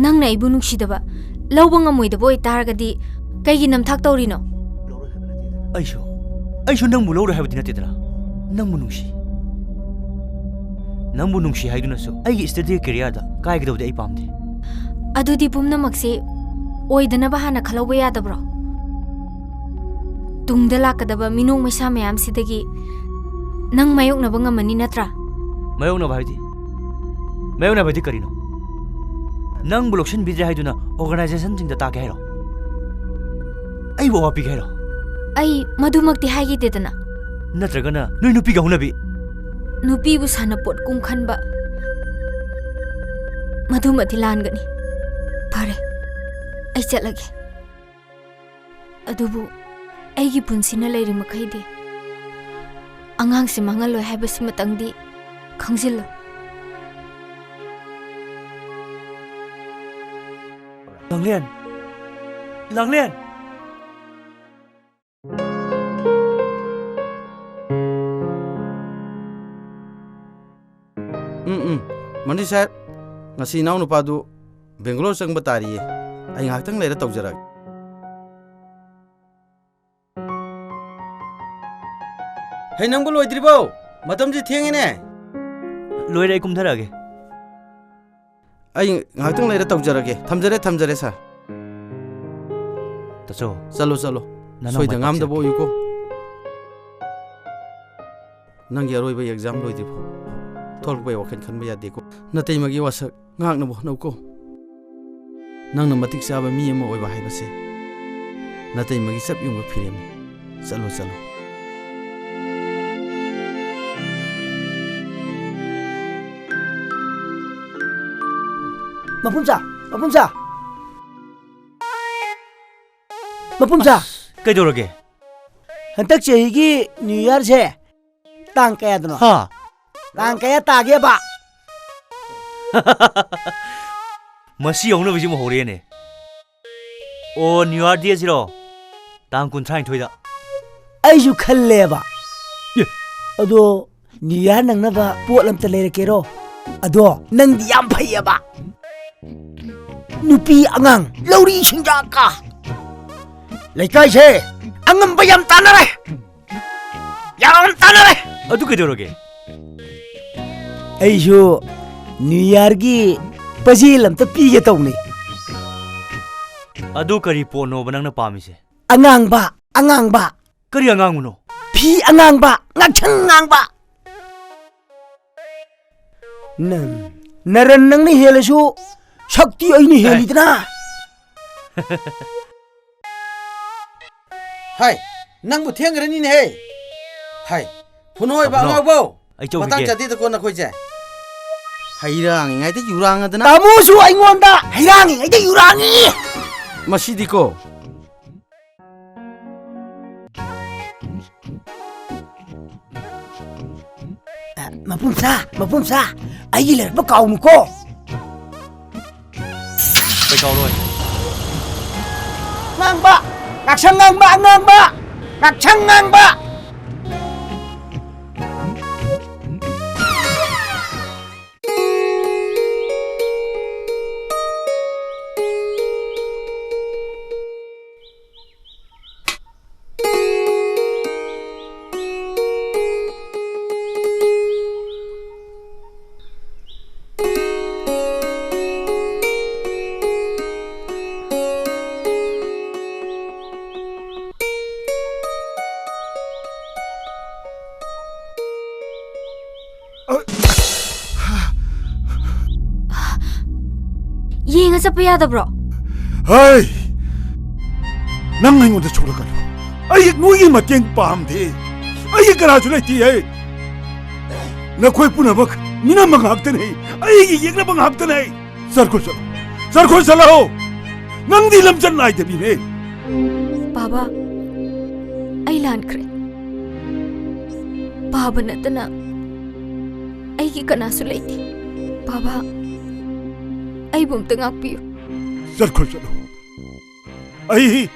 ꯅꯪꯅ ꯑꯩꯕꯨ ꯅꯨꯡꯁꯤꯗꯕ, ꯂꯧꯕ ꯉꯝꯃꯣꯏꯗꯕ ꯑꯣꯏꯇꯥꯔꯒꯗꯤ ꯀꯩꯒꯤ ꯅꯝꯊꯥꯛ ꯇꯧꯔꯤꯅꯣ? ꯑꯩꯁꯨ, ꯑꯩꯁꯨ ꯅꯪꯕꯨ ꯂꯧꯔꯣꯏ ꯍꯥꯏꯕꯗꯤ ꯅꯠꯇꯦꯗꯅ꯫ ꯅꯪꯕꯨ ꯅꯨꯡꯁꯤ꯫ ꯅꯪꯕꯨ ꯅꯨꯡꯁꯤ ꯍꯥꯏꯗꯨꯅꯁꯨ ꯑꯩꯒꯤ study careerꯗ ꯀꯥꯏꯒꯗꯕꯗꯤ ꯑꯩ ꯄꯥꯝꯗꯦ꯫ ꯑꯗꯨꯗꯤ ꯄꯨꯝꯅꯃꯛꯁꯤ ꯑꯣꯏꯗꯅꯕ ꯍꯥꯟꯅ ꯈꯜꯍꯧꯕ ꯌꯥꯗꯕ꯭ꯔꯣ? ꯇꯨꯡꯗ ꯂꯥꯛꯀꯗꯕ ꯃꯤꯅꯣꯛ ꯃꯩꯁꯥ ꯃꯌꯥꯝꯁꯤꯗꯒꯤ ꯅꯪ ꯃꯥꯌꯣꯛꯅꯕ ꯉꯝꯃꯅꯤ ꯅꯠꯇ꯭ꯔꯥ? ꯃꯥꯌꯣꯛꯅꯕ ꯍꯥꯏꯗꯤ? ꯃꯥꯌꯣꯛꯅꯕ ꯍꯥꯏꯗꯤ ꯀꯔꯤꯅꯣ? ꯅꯪꯕꯨ ꯂꯧꯁꯤꯟꯕꯤꯗ꯭ꯔꯦ ꯍꯥꯏꯗꯨꯅ organization ꯁꯤꯡꯗ ꯇꯥꯛꯀꯦ ꯍꯥꯏꯔꯣ? ꯑꯩꯕꯨ ꯑꯋꯥ ꯄꯤꯒꯦ ꯍꯥꯏꯔꯣ? ꯑꯩ ꯃꯗꯨꯃꯛꯇꯤ ꯍꯥꯏꯈꯤꯗꯦꯗꯅ꯫ ꯅꯠꯇ꯭ꯔꯒꯅ ꯅꯣꯏ ꯅꯨꯄꯤꯒꯤ ꯍꯧꯅꯕꯤ? ꯅꯨꯄꯤꯕꯨ ꯁꯥꯟꯅꯄꯣꯠ ꯀꯨꯝ ꯈꯟꯕ꯫ ꯃꯗꯨꯃꯗꯤ ꯂꯥꯟꯒꯅꯤ꯫ ꯐꯔꯦ, ꯑꯩ ꯆꯠꯂꯒꯦ꯫ ꯑꯗꯨꯕꯨ ꯑꯩꯒꯤ ꯄꯨꯟꯁꯤꯅ ꯂꯩꯔꯤ ꯃꯈꯩꯗꯤ ꯑꯉꯥꯡꯁꯤ ꯃꯥꯡꯍꯜꯂꯣꯏ ꯍꯥꯏꯕꯁꯤꯃꯇꯪꯗꯤ ꯈꯪꯖꯤꯜꯂꯨ꯫ ꯂꯥꯡꯂꯦꯟ! ꯂꯥꯡꯂꯦꯟ! ꯎꯝ, ꯎꯝ꯫ ꯃꯟꯇ꯭ꯔꯤ ꯁꯥꯍꯦꯕ, ꯉꯁꯤ ꯏꯅꯥꯎꯅꯨꯄꯥꯗꯨ ꯕꯦꯡꯒꯂꯣꯔ ꯆꯪꯕ ꯇꯥꯔꯤꯌꯦ꯫ ꯑꯩ ꯉꯥꯏꯍꯥꯛꯇꯪ ꯂꯩꯔ ꯇꯧꯖꯔꯛꯑꯒꯦ꯫ ꯍꯩ, ꯅꯪꯕꯨ ꯂꯣꯏꯗ꯭ꯔꯤꯕꯣ? ꯃꯇꯝꯁꯤ ꯊꯦꯡꯉꯦꯅꯦ꯫ ꯂꯣꯏꯔꯦ, ꯑꯩ ꯀꯨꯝꯊꯔꯛꯑꯒꯦ꯫ ꯑꯩ ꯉꯥꯏꯍꯥꯛꯇꯪ ꯂꯩꯔ ꯇꯧꯖꯔꯒꯦ꯫ ꯊꯝꯖꯔꯦ, ꯊꯝꯖꯔꯦ, ꯁꯥꯔ꯫ ꯇꯥꯆꯧ, ꯆꯠꯂꯣ, ꯆꯠꯂꯣ꯫ ꯅꯅꯥꯎ ꯁꯣꯏꯗ ꯃꯥꯏ ꯉꯥꯝꯗꯕ ꯄꯥꯛꯆꯔꯛꯀꯦ꯫ ꯑꯣꯏꯌꯨꯀꯣ꯫ ꯅꯪꯒꯤ ꯑꯔꯣꯏꯕ ꯑꯦꯛꯖꯥꯝ ꯂꯣꯏꯗ꯭ꯔꯤꯐꯥꯎ ꯊꯣꯛꯂꯛꯄꯒꯤ ꯋꯥꯈꯜ ꯈꯟꯕ ꯌꯥꯗꯦꯀꯣ꯫ ꯅꯇꯩꯃꯒꯤ ꯋꯥꯁꯛ ꯉꯥꯛꯅꯕ ꯍꯣꯠꯅꯧꯀꯣ꯫ ꯅꯪꯅ ꯃꯇꯤꯛ ꯆꯥꯕ ꯃꯤ ꯑꯃ ꯑꯣꯏꯕ ꯍꯥꯏꯕꯁꯦ ꯅꯇꯩꯃꯒꯤ ꯆꯞ ꯌꯨꯡꯕ ꯐꯤꯔꯦꯞꯅꯤ꯫ ꯆꯠꯂꯣ, ꯆꯠꯂꯣ꯫ ꯃꯄꯨꯝꯆꯥ, ꯃꯄꯨꯝꯆꯥ꯫ ꯃꯄꯨꯝꯆꯥ꯫ ꯑꯁ, ꯀꯩꯗꯧꯔꯒꯦ? ꯍꯟꯗꯛ ꯆꯍꯤꯒꯤ New Year ꯁꯦ ꯇꯥꯡ ꯀꯌꯥꯗꯅꯣ? ꯍꯥ? ꯇꯥꯡ ꯀꯌꯥ ꯇꯥꯒꯦꯕ? ꯃꯁꯤ ꯍꯧꯅꯕꯤꯁꯤꯃꯨꯛ ꯍꯧꯔꯛꯑꯦꯅꯦ꯫ ꯑꯣ, New Year Day ꯁꯤꯔꯣ? ꯇꯥꯡ ꯀꯨꯟꯊ꯭ꯔꯥꯅꯤꯊꯣꯏꯗ꯫ ꯑꯩꯁꯨ ꯈꯜꯂꯦꯕ꯫ ꯑꯦ꯫ ꯑꯗꯣ New Year ꯅꯪꯅꯕ ꯄꯣꯠ ꯑꯝꯇ ꯂꯩꯔꯛꯀꯦꯔꯣ? ꯑꯗꯣ ꯅꯪꯗꯤ ꯌꯥꯝ ꯐꯩꯌꯦꯕ꯫ ꯅꯨꯄꯤ ꯑꯉꯥꯡ ꯂꯧꯔꯤ ꯁꯤꯡꯖꯥꯛꯀ ꯂꯩꯀꯥꯏꯁꯦ ꯑꯉꯝꯕ ꯌꯥꯝ ꯇꯥꯟꯅꯔꯦ꯫ ꯌꯥꯝ ꯇꯥꯟꯅꯔꯦ꯫ ꯑꯗꯨ ꯀꯩꯗꯧꯔꯒꯦ? ꯑꯩꯁꯨ New Year ꯒꯤ ꯄꯖꯦꯜ ꯑꯝꯇ ꯄꯤꯒꯦ ꯇꯧꯅꯤ꯫ ꯑꯗꯨ ꯀꯔꯤ ꯄꯣꯠꯅꯣꯕ ꯅꯪꯅ ꯄꯥꯝꯃꯤꯁꯦ? ꯑꯉꯥꯡꯕ, ꯑꯉꯥꯡꯕ꯫ ꯀꯔꯤ ꯑꯉꯥꯡꯕꯅꯣ? ꯐꯤ ꯑꯉꯥꯡꯕ, ꯉꯛꯁꯪ ꯉꯥꯡꯕ꯫ ꯅꯪ, ꯅꯔꯟ ꯅꯪꯅ ꯍꯦꯜꯂꯁꯨ ꯁꯛꯇꯤ ꯑꯩꯅ ꯍꯦꯜꯂꯤꯗꯅ꯫ ꯍꯥꯏ, ꯅꯪꯕꯨ ꯊꯦꯡꯈ꯭ꯔꯅꯤꯅꯦꯍꯦ꯫ ꯍꯥꯏ, ꯐꯨꯅꯣꯏꯕ ꯇꯥꯃꯣ, ꯑꯉꯥꯎꯕꯧ꯫ ꯑꯩ ꯆꯧ ꯃꯇꯥꯡ ꯄꯤꯒꯦ꯫ ꯆꯥꯗꯦꯗꯀꯣ ꯅꯈꯣꯏꯁꯦ꯫ ꯍꯩꯔꯥꯡꯉꯤꯉꯩꯗ ꯌꯨꯔꯥꯡꯉꯗꯅ꯫ ꯇꯥꯃꯣꯁꯨ ꯑꯩꯉꯣꯟꯗ ꯍꯩꯔꯥꯡꯉꯤꯉꯩꯗ ꯌꯨꯔꯥꯡꯉꯤ꯫ ꯃꯁꯤꯗꯤꯀꯣ꯫ ꯑ, ꯃꯄꯨꯝꯁꯥ, ꯃꯄꯨꯝꯁꯥ, ꯑꯩꯒꯤ ꯂꯩꯔꯛꯄ ꯀꯥꯎꯅꯨꯀꯣ꯫ ꯀꯩ ꯀꯥꯎꯔꯣꯏ? ꯉꯥꯡꯕ! ꯉꯥꯛꯁꯪ ꯉꯥꯡꯕ! ꯑꯉꯥꯡꯕ! ꯉꯥꯛꯁꯪ ꯉꯥꯡꯕ! ꯌꯦꯡꯉ ꯆꯠꯄ ꯌꯥꯗꯕ꯭ꯔꯣ? ꯍꯩ! ꯅꯪ ꯑꯩꯉꯣꯟꯗ ꯁꯣꯛꯂꯛꯀꯅꯨ꯫ ꯑꯩ ꯅꯣꯏꯒꯤ ꯃꯇꯦꯡ ꯄꯥꯝꯗꯦ꯫ ꯑꯩꯒꯤ ꯀꯅꯥꯁꯨ ꯂꯩꯇꯦ꯫ ꯅꯈꯣꯏ ꯄꯨꯝꯅꯃꯛ ꯃꯤꯅꯝꯕ ꯉꯥꯛꯇꯅꯦ꯫ ꯑꯩꯒꯤ ꯌꯦꯛꯅꯕ ꯉꯥꯛꯇꯅꯦ꯫ ꯆꯠꯈ꯭ꯔꯣ, ꯆꯠꯂꯣ꯫ ꯆꯠꯈ꯭ꯔꯣ, ꯆꯠꯂꯣ꯫ ꯅꯪꯗꯤ ꯂꯝꯆꯠ ꯅꯥꯏꯗꯕꯤꯅꯦ꯫ ꯕꯥꯕꯥ, ꯑꯩ ꯂꯥꯟꯈ꯭ꯔꯦ꯫ ꯕꯥꯕꯥ ꯅꯠꯇꯅ ꯑꯩꯒꯤ ꯀꯅꯥꯁꯨ ꯂꯩꯇꯦ꯫ ꯕꯥꯕꯥ, ꯑꯩꯕꯨ ꯑꯝꯇ ꯉꯥꯛꯄꯤꯌꯨ꯫ ꯆꯠꯈ꯭ꯔꯣ, ꯆꯠꯂꯣ꯫ ꯑꯩ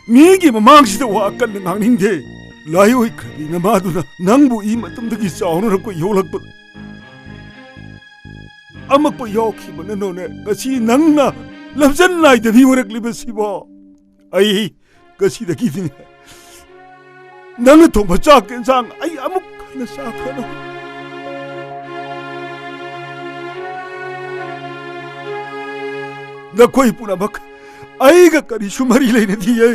ꯃꯤꯒꯤ ꯃꯃꯥꯡꯁꯤꯗ ꯋꯥ ꯀꯟꯅ ꯉꯥꯡꯅꯤꯡꯗꯦ꯫ ꯂꯥꯏꯑꯣꯏꯈ꯭ꯔꯕꯤ ꯅꯃꯥꯗꯨꯅ ꯅꯪꯕꯨ ꯏ ꯃꯇꯨꯝꯗꯒꯤ ꯆꯥꯎꯅꯔꯛꯄ ꯌꯣꯛꯂꯛꯄ ꯑꯃꯛꯄ ꯌꯥꯎꯈꯤꯕꯅꯅꯣꯅꯦ ꯉꯁꯤ ꯅꯪꯅ ꯂꯝꯆꯠ ꯅꯥꯏꯗꯕꯤ ꯑꯣꯏꯔꯛꯂꯤꯕꯁꯤꯕꯣ? ꯑꯩ ꯉꯁꯤꯗꯒꯤꯗꯤ ꯅꯪꯅ ꯊꯣꯡꯕ ꯆꯥꯛ ꯌꯦꯟꯁꯥꯡ ꯑꯩ ꯑꯃꯨꯛ ꯍꯟꯅ ꯆꯥꯈ꯭ꯔꯅꯨ꯫ ꯅꯈꯣꯏ ꯄꯨꯝꯅꯃꯛ ꯑꯩꯒ ꯀꯔꯤꯁꯨ ꯃꯔꯤ ꯂꯩꯅꯗꯤꯌꯦ꯫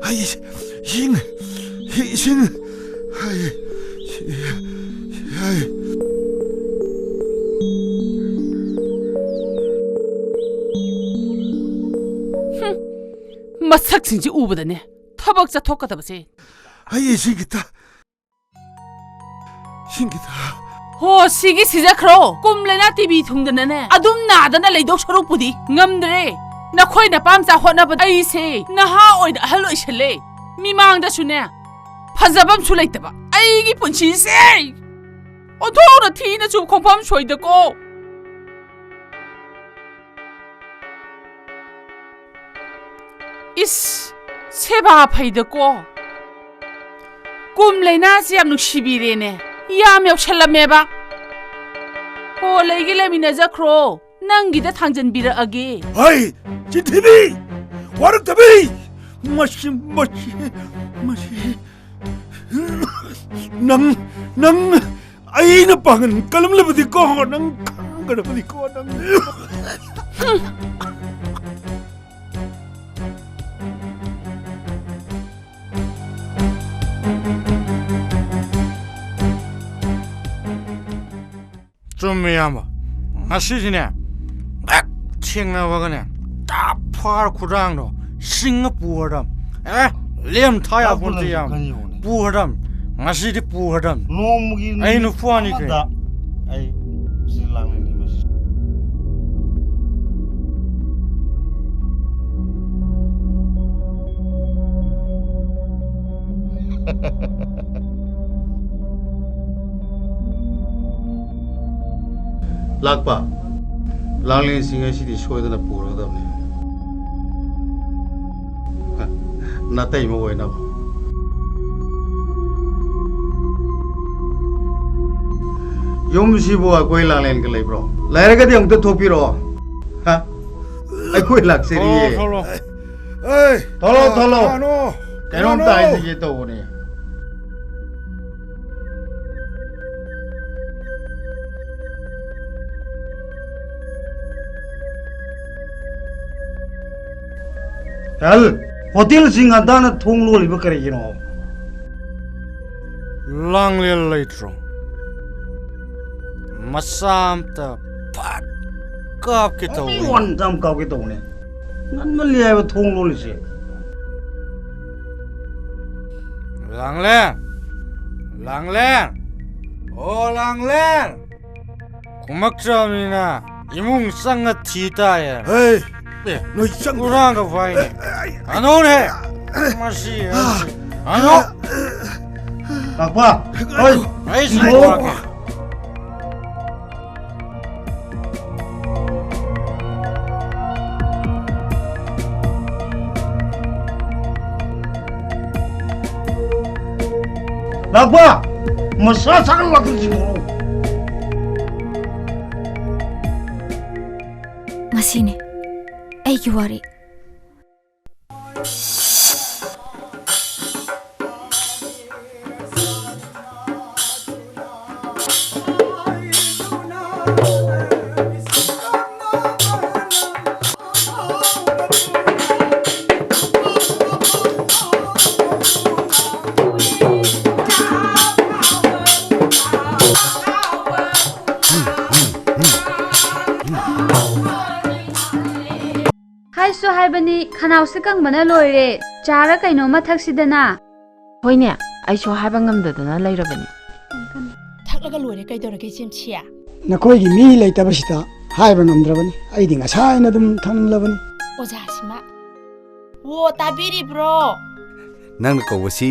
ꯑꯩ ꯏꯁꯤꯡ, ꯏꯁꯤꯡ, ꯑꯩ, ꯑꯩ꯫ ꯍꯨꯝ, ꯃꯁꯛꯁꯤꯡꯁꯤ ꯎꯕꯗꯅꯦ ꯊꯕꯛ ꯆꯠꯊꯣꯛꯀꯗꯕꯁꯦ꯫ ꯑꯩ ꯏꯁꯤꯡ ꯈꯤꯇ, ꯏꯁꯤꯡ ꯈꯤꯇ꯫ ꯍꯣ, ꯁꯤꯒꯤ ꯁꯤꯖꯈ꯭ꯔꯣ꯫ ꯀꯨꯝ ꯂꯩꯅꯥ ꯇꯤꯕꯤ ꯊꯨꯡꯗꯅꯅꯦ ꯑꯗꯨꯝ ꯅꯥꯗꯅ ꯂꯩꯗꯧ ꯁꯔꯨꯛꯄꯨꯗꯤ꯫ ꯉꯝꯗ꯭ꯔꯦ꯫ ꯅꯈꯣꯏ ꯅꯄꯥꯝꯆꯥ ꯍꯣꯠꯅꯕꯗ ꯑꯩꯁꯦ ꯅꯍꯥ ꯑꯣꯏꯅ ꯑꯍꯜ ꯑꯣꯏꯁꯜꯂꯦ꯫ ꯃꯤꯃꯥꯡꯗꯁꯨꯅꯦ ꯐꯖꯕꯝꯁꯨ ꯂꯩꯇꯕ ꯑꯩꯒꯤ ꯄꯨꯟꯁꯤꯁꯦ ꯑꯣꯟꯊꯣꯛꯅ ꯊꯤꯅ ꯆꯨꯝ ꯈꯣꯡꯐꯝ ꯁꯣꯏꯗꯀꯣ꯫ ꯏꯁ, ꯁꯦꯕꯥ ꯐꯩꯗꯀꯣ꯫ ꯀꯨꯝ ꯂꯩꯅꯥꯁꯦ ꯌꯥꯝ ꯅꯨꯡꯁꯤꯕꯤꯔꯦꯅꯦ꯫ ꯌꯥꯝ ꯌꯧꯁꯜꯂꯝꯃꯦꯕ꯫ ꯍꯣ, ꯂꯩꯒꯦ ꯂꯩꯃꯤꯟꯅꯖꯈ꯭ꯔꯣ꯫ ꯅꯪꯒꯤꯗ ꯊꯥꯡꯖꯟꯕꯤꯔꯛꯑꯒꯦ꯫ ꯍꯩ, ꯆꯤꯟꯊꯤꯕꯤ! ꯋꯥꯔꯛꯇꯕꯤ! ꯃꯁꯤ, ꯃꯁꯤ, ꯃꯁꯤ꯫ ꯅꯪ, ꯅꯪ ꯑꯩꯅ ꯄꯥꯡꯒꯜ ꯀꯜꯂꯝꯂꯕꯗꯤꯀꯣ, ꯅꯪ ꯈꯪꯒꯗꯕꯅꯤꯀꯣ, ꯅꯪ꯫ ꯆꯨꯝꯃꯦ, ꯏꯌꯥꯝꯕ꯫ ꯉꯁꯤꯁꯤꯅꯦ, ꯍꯦꯛ ꯊꯦꯡꯅꯕꯒꯅꯦ, ꯇꯥꯞ ꯐꯥꯔ ꯈꯨꯗꯥꯡꯗꯣ ꯁꯤꯡꯉ ꯄꯨꯔꯗꯝ꯫ ꯑꯦ, ꯂꯦꯝ ꯊꯥ ꯌꯥꯄꯣꯟꯇꯦ, ꯏꯌꯥꯝꯕ꯫ ꯄꯨꯔꯗꯝ꯫ ꯉꯁꯤꯗꯤ ꯄꯨꯔꯗꯝ꯫ ꯅꯣꯡꯃꯒꯤ ꯑꯩ ꯅꯨꯄꯥꯅꯤ ꯑꯃꯗ ꯀꯩꯅꯣ꯫ ꯑꯩ ꯁꯤ ꯂꯥꯡꯂꯦꯟꯒꯤ ꯃꯁꯤ꯫ ꯂꯥꯛꯄ, ꯂꯥꯡꯂꯦꯟꯁꯤꯡ ꯑꯁꯤꯗꯤ ꯁꯣꯏꯗꯅ ꯄꯨꯔꯒꯗꯕꯅꯤ꯫ ꯅꯥꯇꯩꯃ ꯑꯣꯏꯅꯕ꯫ ꯌꯨꯝꯁꯤꯕꯨ ꯑꯩꯈꯣꯏ ꯂꯥꯡꯂꯦꯟꯒ ꯂꯩꯕ꯭ꯔꯣ? ꯂꯩꯔꯒꯗꯤ ꯑꯃꯨꯛꯇ ꯊꯣꯛꯄꯤꯔꯛꯑꯣ꯫ ꯍꯥ? ꯑꯩꯈꯣꯏ ꯂꯥꯛꯆꯔꯤꯌꯦ꯫ ꯊꯣꯛꯂꯛꯑꯣ, ꯊꯣꯛꯂꯛꯑꯣ꯫ ꯑꯦ, ꯊꯣꯛꯂꯛꯑꯣ, ꯊꯣꯛꯂꯛꯑꯣ꯫ ꯀꯅꯥꯅꯣ? ꯀꯩꯅꯣꯝꯇ ꯀꯅꯥꯅꯣ? ꯍꯥꯏꯖꯒꯦ ꯇꯧꯕꯅꯦ꯫ ꯀꯍꯜ, ꯍꯣꯇꯦꯜꯁꯤ ꯉꯟꯇꯥꯅ ꯊꯣꯡ ꯂꯣꯜꯂꯤꯕ ꯀꯔꯤꯒꯤꯅꯣ? ꯂꯥꯡꯂꯦꯟ ꯂꯩꯇ꯭ꯔꯣ? ꯃꯆꯥ ꯑꯝꯇ ꯐꯠ ꯀꯥꯞꯀꯦ ꯇꯧꯕꯅꯤ꯫ ꯑꯣꯟꯂꯤ ꯋꯥꯟ ꯑꯝꯇ ꯀꯥꯞꯀꯦ ꯇꯧꯕꯅꯦ꯫ ꯉꯟꯃꯜꯂꯤ ꯍꯥꯏꯕ ꯊꯣꯡ ꯂꯣꯜꯂꯤꯁꯦ꯫ ꯂꯥꯡꯂꯦꯟ! ꯂꯥꯡꯂꯦꯟ! ꯑꯣ ꯂꯥꯡꯂꯦꯟ! ꯈꯨꯝꯃꯛꯇ꯭ꯔꯕꯅꯤꯅ ꯏꯃꯨꯡ ꯆꯪꯉ ꯊꯤ ꯇꯥꯏꯌꯦ꯫ ꯍꯩ! ꯑꯦ, ꯅꯣꯏ ꯆꯪ- ꯍꯨꯔꯥꯟꯒ ꯐꯥꯏꯅꯦ꯫ ꯑꯦ, ꯑꯦ, ꯑꯦ, ꯍꯅꯨꯅꯦ! ꯑꯦ, ꯃꯁꯤ ꯑꯦ, ꯑꯍꯟꯁꯤ꯫ ꯍꯅꯨ! ꯂꯥꯛꯄ! ꯍꯣꯏ! ꯑꯩ ꯁꯤ ꯄꯨꯔꯛꯀꯦ꯫ ꯂꯥꯛꯄ! ꯃꯁꯥ ꯁꯥꯒꯠꯂꯛꯇ꯭ꯔꯤꯁꯤꯕꯨ꯫ ꯃꯁꯤꯅꯤ ꯑꯩꯒꯤ ꯋꯥꯔꯤ꯫ ꯍꯥꯏꯁꯨ ꯍꯥꯏꯕꯅꯤ, ꯈꯅꯥꯎꯁꯦ ꯀꯪꯕꯅ ꯂꯣꯏꯔꯦ꯫ ꯆꯥꯔ ꯀꯩꯅꯣꯝꯃ ꯊꯛꯁꯤꯗꯅ꯫ ꯍꯣꯏꯅꯦ, ꯑꯩꯁꯨ ꯍꯥꯏꯕ ꯉꯝꯗꯗꯅ ꯂꯩꯔꯕꯅꯤ꯫ ꯊꯛꯂꯒ ꯂꯣꯏꯔꯦ, ꯀꯩꯗꯧꯔꯒꯦ ꯏꯆꯦꯝꯁꯤ? ꯅꯈꯣꯏꯒꯤ ꯃꯤ ꯂꯩꯇꯕꯁꯤꯗ ꯍꯥꯏꯕ ꯉꯝꯗ꯭ꯔꯕꯅꯤ꯫ ꯑꯩꯗꯤ ꯉꯁꯥꯏꯅ ꯑꯗꯨꯝ ꯊꯛꯂꯕꯅꯤ꯫ ꯑꯣꯖꯥꯁꯤꯃ꯫ ꯑꯣ, ꯇꯥꯕꯤꯔꯤꯕ꯭ꯔꯣ? ꯅꯪꯅ ꯀꯧꯕꯁꯤ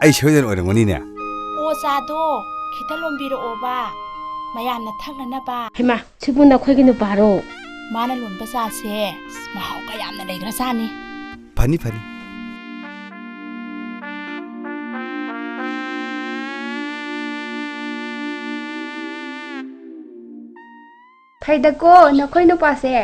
ꯑꯩ ꯁꯣꯏꯗꯅ ꯑꯣꯏꯔꯝꯒꯅꯤꯅꯦ꯫ ꯑꯣ, ꯆꯥꯗꯣ ꯈꯤꯇ ꯂꯣꯟꯕꯤꯔꯛꯑꯣꯕ, ꯃꯌꯥꯝꯅ ꯊꯛꯅꯅꯕ꯫ ꯍꯩꯃꯥ, ꯁꯤꯕꯨ ꯅꯈꯣꯏꯒꯤ ꯅꯨꯄꯥꯔꯣ? ꯃꯥꯅ ꯂꯣꯟꯕ ꯆꯥꯁꯦ ꯃꯍꯥꯎ ꯀꯌꯥꯝꯅ ꯂꯩꯈ꯭ꯔꯖꯥꯠꯅꯤ꯫ ꯐꯅꯤ, ꯐꯅꯤ꯫ ꯐꯩꯗꯀꯣ ꯅꯈꯣꯏ ꯅꯨꯄꯥꯁꯦ꯫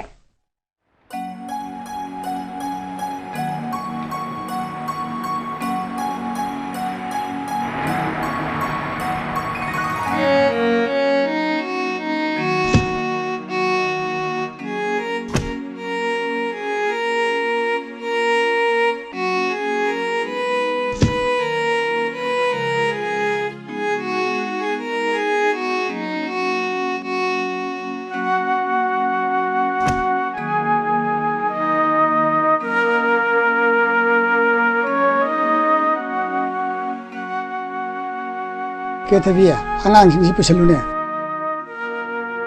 ꯀꯦꯊꯕꯤ, ꯑꯉꯥꯡꯁꯤꯡꯁꯤ ꯄꯨꯁꯜꯂꯨꯅꯦ꯫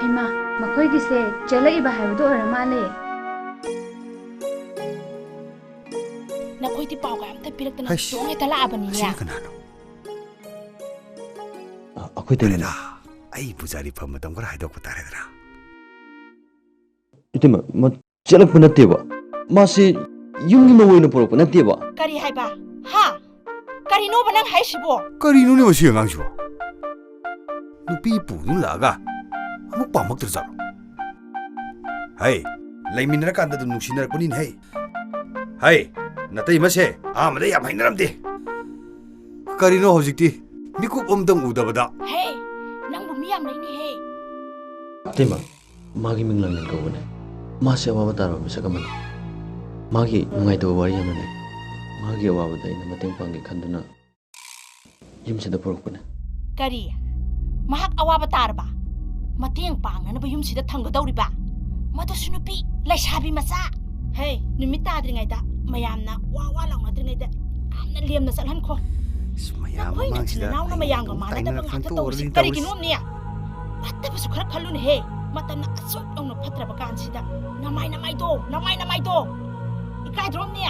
ꯏꯃꯥ, ꯃꯈꯣꯏꯒꯤꯁꯦ ꯆꯦꯜꯂꯛꯏꯕ ꯍꯥꯏꯕꯗꯨ ꯑꯣꯏꯔ ꯃꯥꯜꯂꯦ꯫ ꯅꯈꯣꯏꯗꯤ ꯄꯥꯎꯒ ꯑꯝꯇ ꯄꯤꯔꯛꯇꯅ ꯍꯩꯁ, ꯆꯣꯡ ꯍꯦꯛꯇ ꯂꯥꯛꯑꯕꯅꯤꯅꯦ꯫ ꯑꯁꯤꯅ ꯀꯅꯥꯅꯣ? ꯑ, ꯑꯩꯈꯣꯏ ꯇꯩꯅꯅꯦ꯫ ꯑꯩ ꯄꯨꯖꯥꯔꯤ ꯐꯝ ꯃꯇꯝ ꯈꯔ ꯍꯥꯏꯗꯣꯛꯄ ꯇꯥꯔꯦꯗꯅ꯫ ꯏꯇꯩꯃ, ꯃ-, ꯆꯦꯜꯂꯛꯄ ꯅꯠꯇꯦꯕ꯫ ꯃꯥꯁꯤ ꯌꯨꯝꯒꯤ ꯃꯧ ꯑꯣꯏꯅ ꯄꯨꯔꯛꯄ ꯅꯠꯇꯦꯕ꯫ ꯀꯔꯤ ꯍꯥꯏꯕ? ꯍꯥ? ꯀꯔꯤꯅꯣꯕ ꯅꯪ ꯍꯥꯏꯁꯤꯕꯣ? ꯀꯔꯤꯅꯣꯅꯦ ꯃꯁꯤ ꯑꯉꯥꯡꯁꯤꯕꯣ? ꯅꯨꯄꯤ ꯄꯨꯗꯨꯅ ꯂꯥꯛꯑꯒ ꯑꯃꯨꯛ ꯄꯥꯝꯃꯛꯇ꯭ꯔꯖꯥꯠꯂꯣ? ꯍꯩ, ꯂꯩꯃꯤꯟꯅꯔꯀꯥꯟꯗ ꯑꯗꯨꯝ ꯅꯨꯡꯁꯤꯅꯔꯛꯄꯅꯤꯅꯦ ꯍꯩ꯫ ꯍꯩ, ꯅꯇꯩꯃꯁꯦ ꯑꯍꯥꯟꯕꯗ ꯌꯥꯝ ꯍꯩꯅꯔꯝꯗꯦ꯫ ꯀꯔꯤꯅꯣ ꯍꯧꯖꯤꯛꯇꯤ ꯃꯤꯀꯨꯞ ꯑꯝꯇꯪ ꯎꯗꯕꯗ? ꯍꯦ, ꯅꯪꯕꯨ ꯃꯤ ꯌꯥꯝ ꯂꯩꯅꯦꯍꯦ꯫ ꯏꯇꯩꯃ, ꯃꯥꯒꯤ ꯃꯤꯡ ꯂꯥꯡꯂꯦꯟ ꯀꯧꯕꯅꯦ꯫ ꯃꯥꯁꯦ ꯑꯋꯥꯕ ꯇꯥꯔꯕ ꯃꯤꯁꯛ ꯑꯃꯅꯤ꯫ ꯃꯥꯒꯤ ꯅꯨꯡꯉꯥꯏꯇꯕ ꯋꯥꯔꯤ ꯑꯃꯅꯦ꯫ ꯃꯥꯒꯤ ꯑꯋꯥꯕꯗ ꯑꯩꯅ ꯃꯇꯦꯡ ꯄꯥꯡꯒꯦ ꯈꯟꯗꯨꯅ ꯌꯨꯝꯁꯤꯗ ꯄꯨꯔꯛꯄꯅꯦ꯫ ꯀꯔꯤ? ꯃꯍꯥꯛ ꯑꯋꯥꯕ ꯇꯥꯔꯕ? ꯃꯇꯦꯡ ꯄꯥꯡꯅꯅꯕ ꯌꯨꯝꯁꯤꯗ ꯊꯝꯒꯗꯧꯔꯤꯕ? ꯃꯗꯨꯁꯨ ꯅꯨꯄꯤ ꯂꯩꯁꯥꯕꯤ ꯃꯆꯥ? ꯍꯦ, ꯅꯨꯃꯤꯠ ꯇꯥꯗ꯭ꯔꯤꯉꯩꯗ ꯃꯌꯥꯝꯅ ꯋꯥ ꯋꯥ ꯂꯥꯎꯅꯗ꯭ꯔꯤꯉꯩꯗ ꯌꯥꯝꯅ ꯂꯦꯝꯅ ꯆꯠꯍꯟꯈꯣ꯫ ꯑꯁ, ꯃꯌꯥꯝ ꯅꯈꯣꯏ ꯃꯃꯥꯡꯁꯤꯗ ꯅꯆꯤꯟ ꯅꯅꯥꯎꯅ ꯑꯩ ꯃꯌꯥꯝꯒ ꯑꯃꯨꯛ ꯃꯥꯟꯅꯗꯕ ꯇꯥꯏꯅꯔꯛꯇꯅ ꯉꯥꯛꯇ ꯇꯧꯔꯤꯁꯤ ꯇꯣꯛꯑꯔꯣꯏꯗꯤ ꯇꯧꯔꯤꯁꯤ꯫ ꯀꯔꯤꯒꯤꯅꯣꯅꯦ? ꯐꯠꯇꯕꯁꯨ ꯈꯔ ꯈꯜꯂꯨꯅꯦꯍꯦ꯫ ꯃꯇꯝꯅ ꯑꯁꯨꯛ ꯌꯧꯅ ꯐꯠꯇ꯭ꯔꯕ ꯀꯥꯟꯁꯤꯗ ꯅꯃꯥꯏ ꯅꯃꯥꯏꯗꯣ, ꯅꯃꯥꯏ ꯅꯃꯥꯏꯗꯣ꯫ ꯏꯀꯥꯏꯗ꯭ꯔꯣꯝꯅꯦ?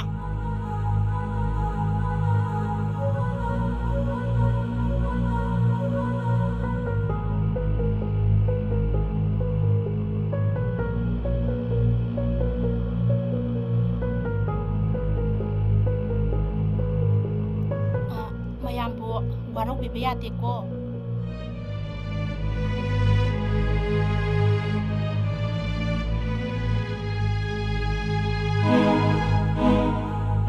ꯑ, ꯃꯌꯥꯝꯕꯨ ꯋꯥꯔꯧꯕꯤꯕ ꯌꯥꯗꯦꯀꯣ꯫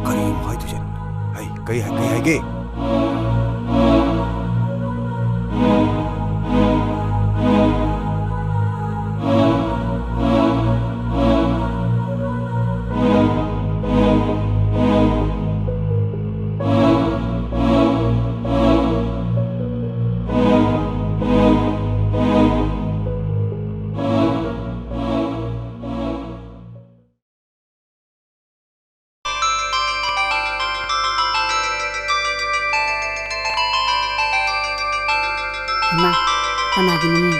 ꯀꯔꯤ ꯑꯃꯨꯛ ꯍꯥꯏꯗꯣꯏꯖꯥꯠꯅꯣ? ꯍꯩ, ꯀꯩ ꯍꯥꯏ-, ꯀꯩ ꯍꯥꯏꯒꯦ? ꯏꯃꯥ, ꯀꯅꯥꯒꯤꯅꯣꯅꯦ?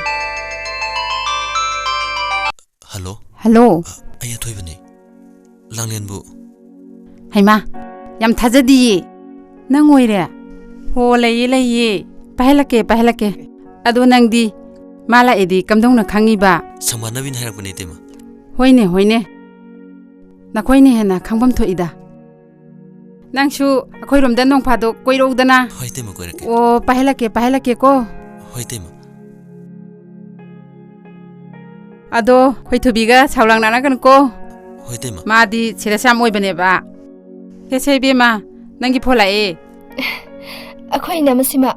ꯍꯜꯂꯣ꯫ ꯍꯜꯂꯣ꯫ ꯑ, ꯑꯩ ꯑꯊꯣꯏꯕꯅꯦ꯫ ꯂꯥꯡꯂꯦꯟꯕꯨ? ꯍꯩꯃꯥ, ꯌꯥꯝ ꯊꯥꯖꯗꯤꯌꯦ꯫ ꯅꯪ ꯑꯣꯏꯔꯦ? ꯍꯣ, ꯂꯩꯌꯦ, ꯂꯩꯌꯦ꯫ ꯄꯥꯏꯍꯜꯂꯛꯀꯦ, ꯄꯥꯏꯍꯜꯂꯛꯀꯦ꯫ ꯑꯗꯣ ꯅꯪꯗꯤ ꯃꯥ ꯂꯥꯛꯑꯦꯗꯤ ꯀꯝꯗꯧꯅ ꯈꯪꯉꯤꯕ? ꯁꯪꯕꯥꯟꯅꯕꯤꯅ ꯍꯥꯏꯔꯛꯄꯅꯦ, ꯏꯇꯩꯃ꯫ ꯍꯣꯏꯅꯦ, ꯍꯣꯏꯅꯦ꯫ ꯅꯈꯣꯏꯅ ꯍꯦꯟꯅ ꯈꯪꯐꯝ ꯊꯣꯛꯏꯗ꯫ ꯅꯪꯁꯨ ꯑꯩꯈꯣꯏꯔꯣꯝꯗ ꯅꯣꯡ ꯐꯥꯗꯣꯛ ꯀꯣꯏꯔꯛꯎꯗꯅ꯫ ꯍꯣꯏ, ꯏꯇꯩꯃ, ꯀꯣꯏꯔꯛꯀꯦ꯫ ꯑꯣ, ꯄꯥꯏꯍꯜꯂꯛꯀꯦ, ꯄꯥꯏꯍꯜꯂꯛꯀꯦꯀꯣ꯫ ꯍꯣꯏ, ꯏꯇꯩꯃ꯫ ꯑꯗꯣ, ꯈꯣꯏꯊꯨꯕꯤꯒ ꯁꯥꯎꯂꯥꯡ ꯅꯥꯅꯒꯅꯨꯀꯣ꯫ ꯍꯣꯏ, ꯏꯇꯩꯃ꯫ ꯃꯥꯗꯤ ꯁꯦꯔꯤꯌꯁ ꯌꯥꯝ ꯑꯣꯏꯕꯅꯦꯕ꯫ ꯍꯦ, ꯁꯦ ꯏꯕꯦꯝꯃ, ꯅꯪꯒꯤ ꯐꯣꯟ ꯂꯥꯛꯑꯦ꯫ ꯑꯩꯈꯣꯏ ꯏꯅꯝꯃꯁꯤꯃ꯫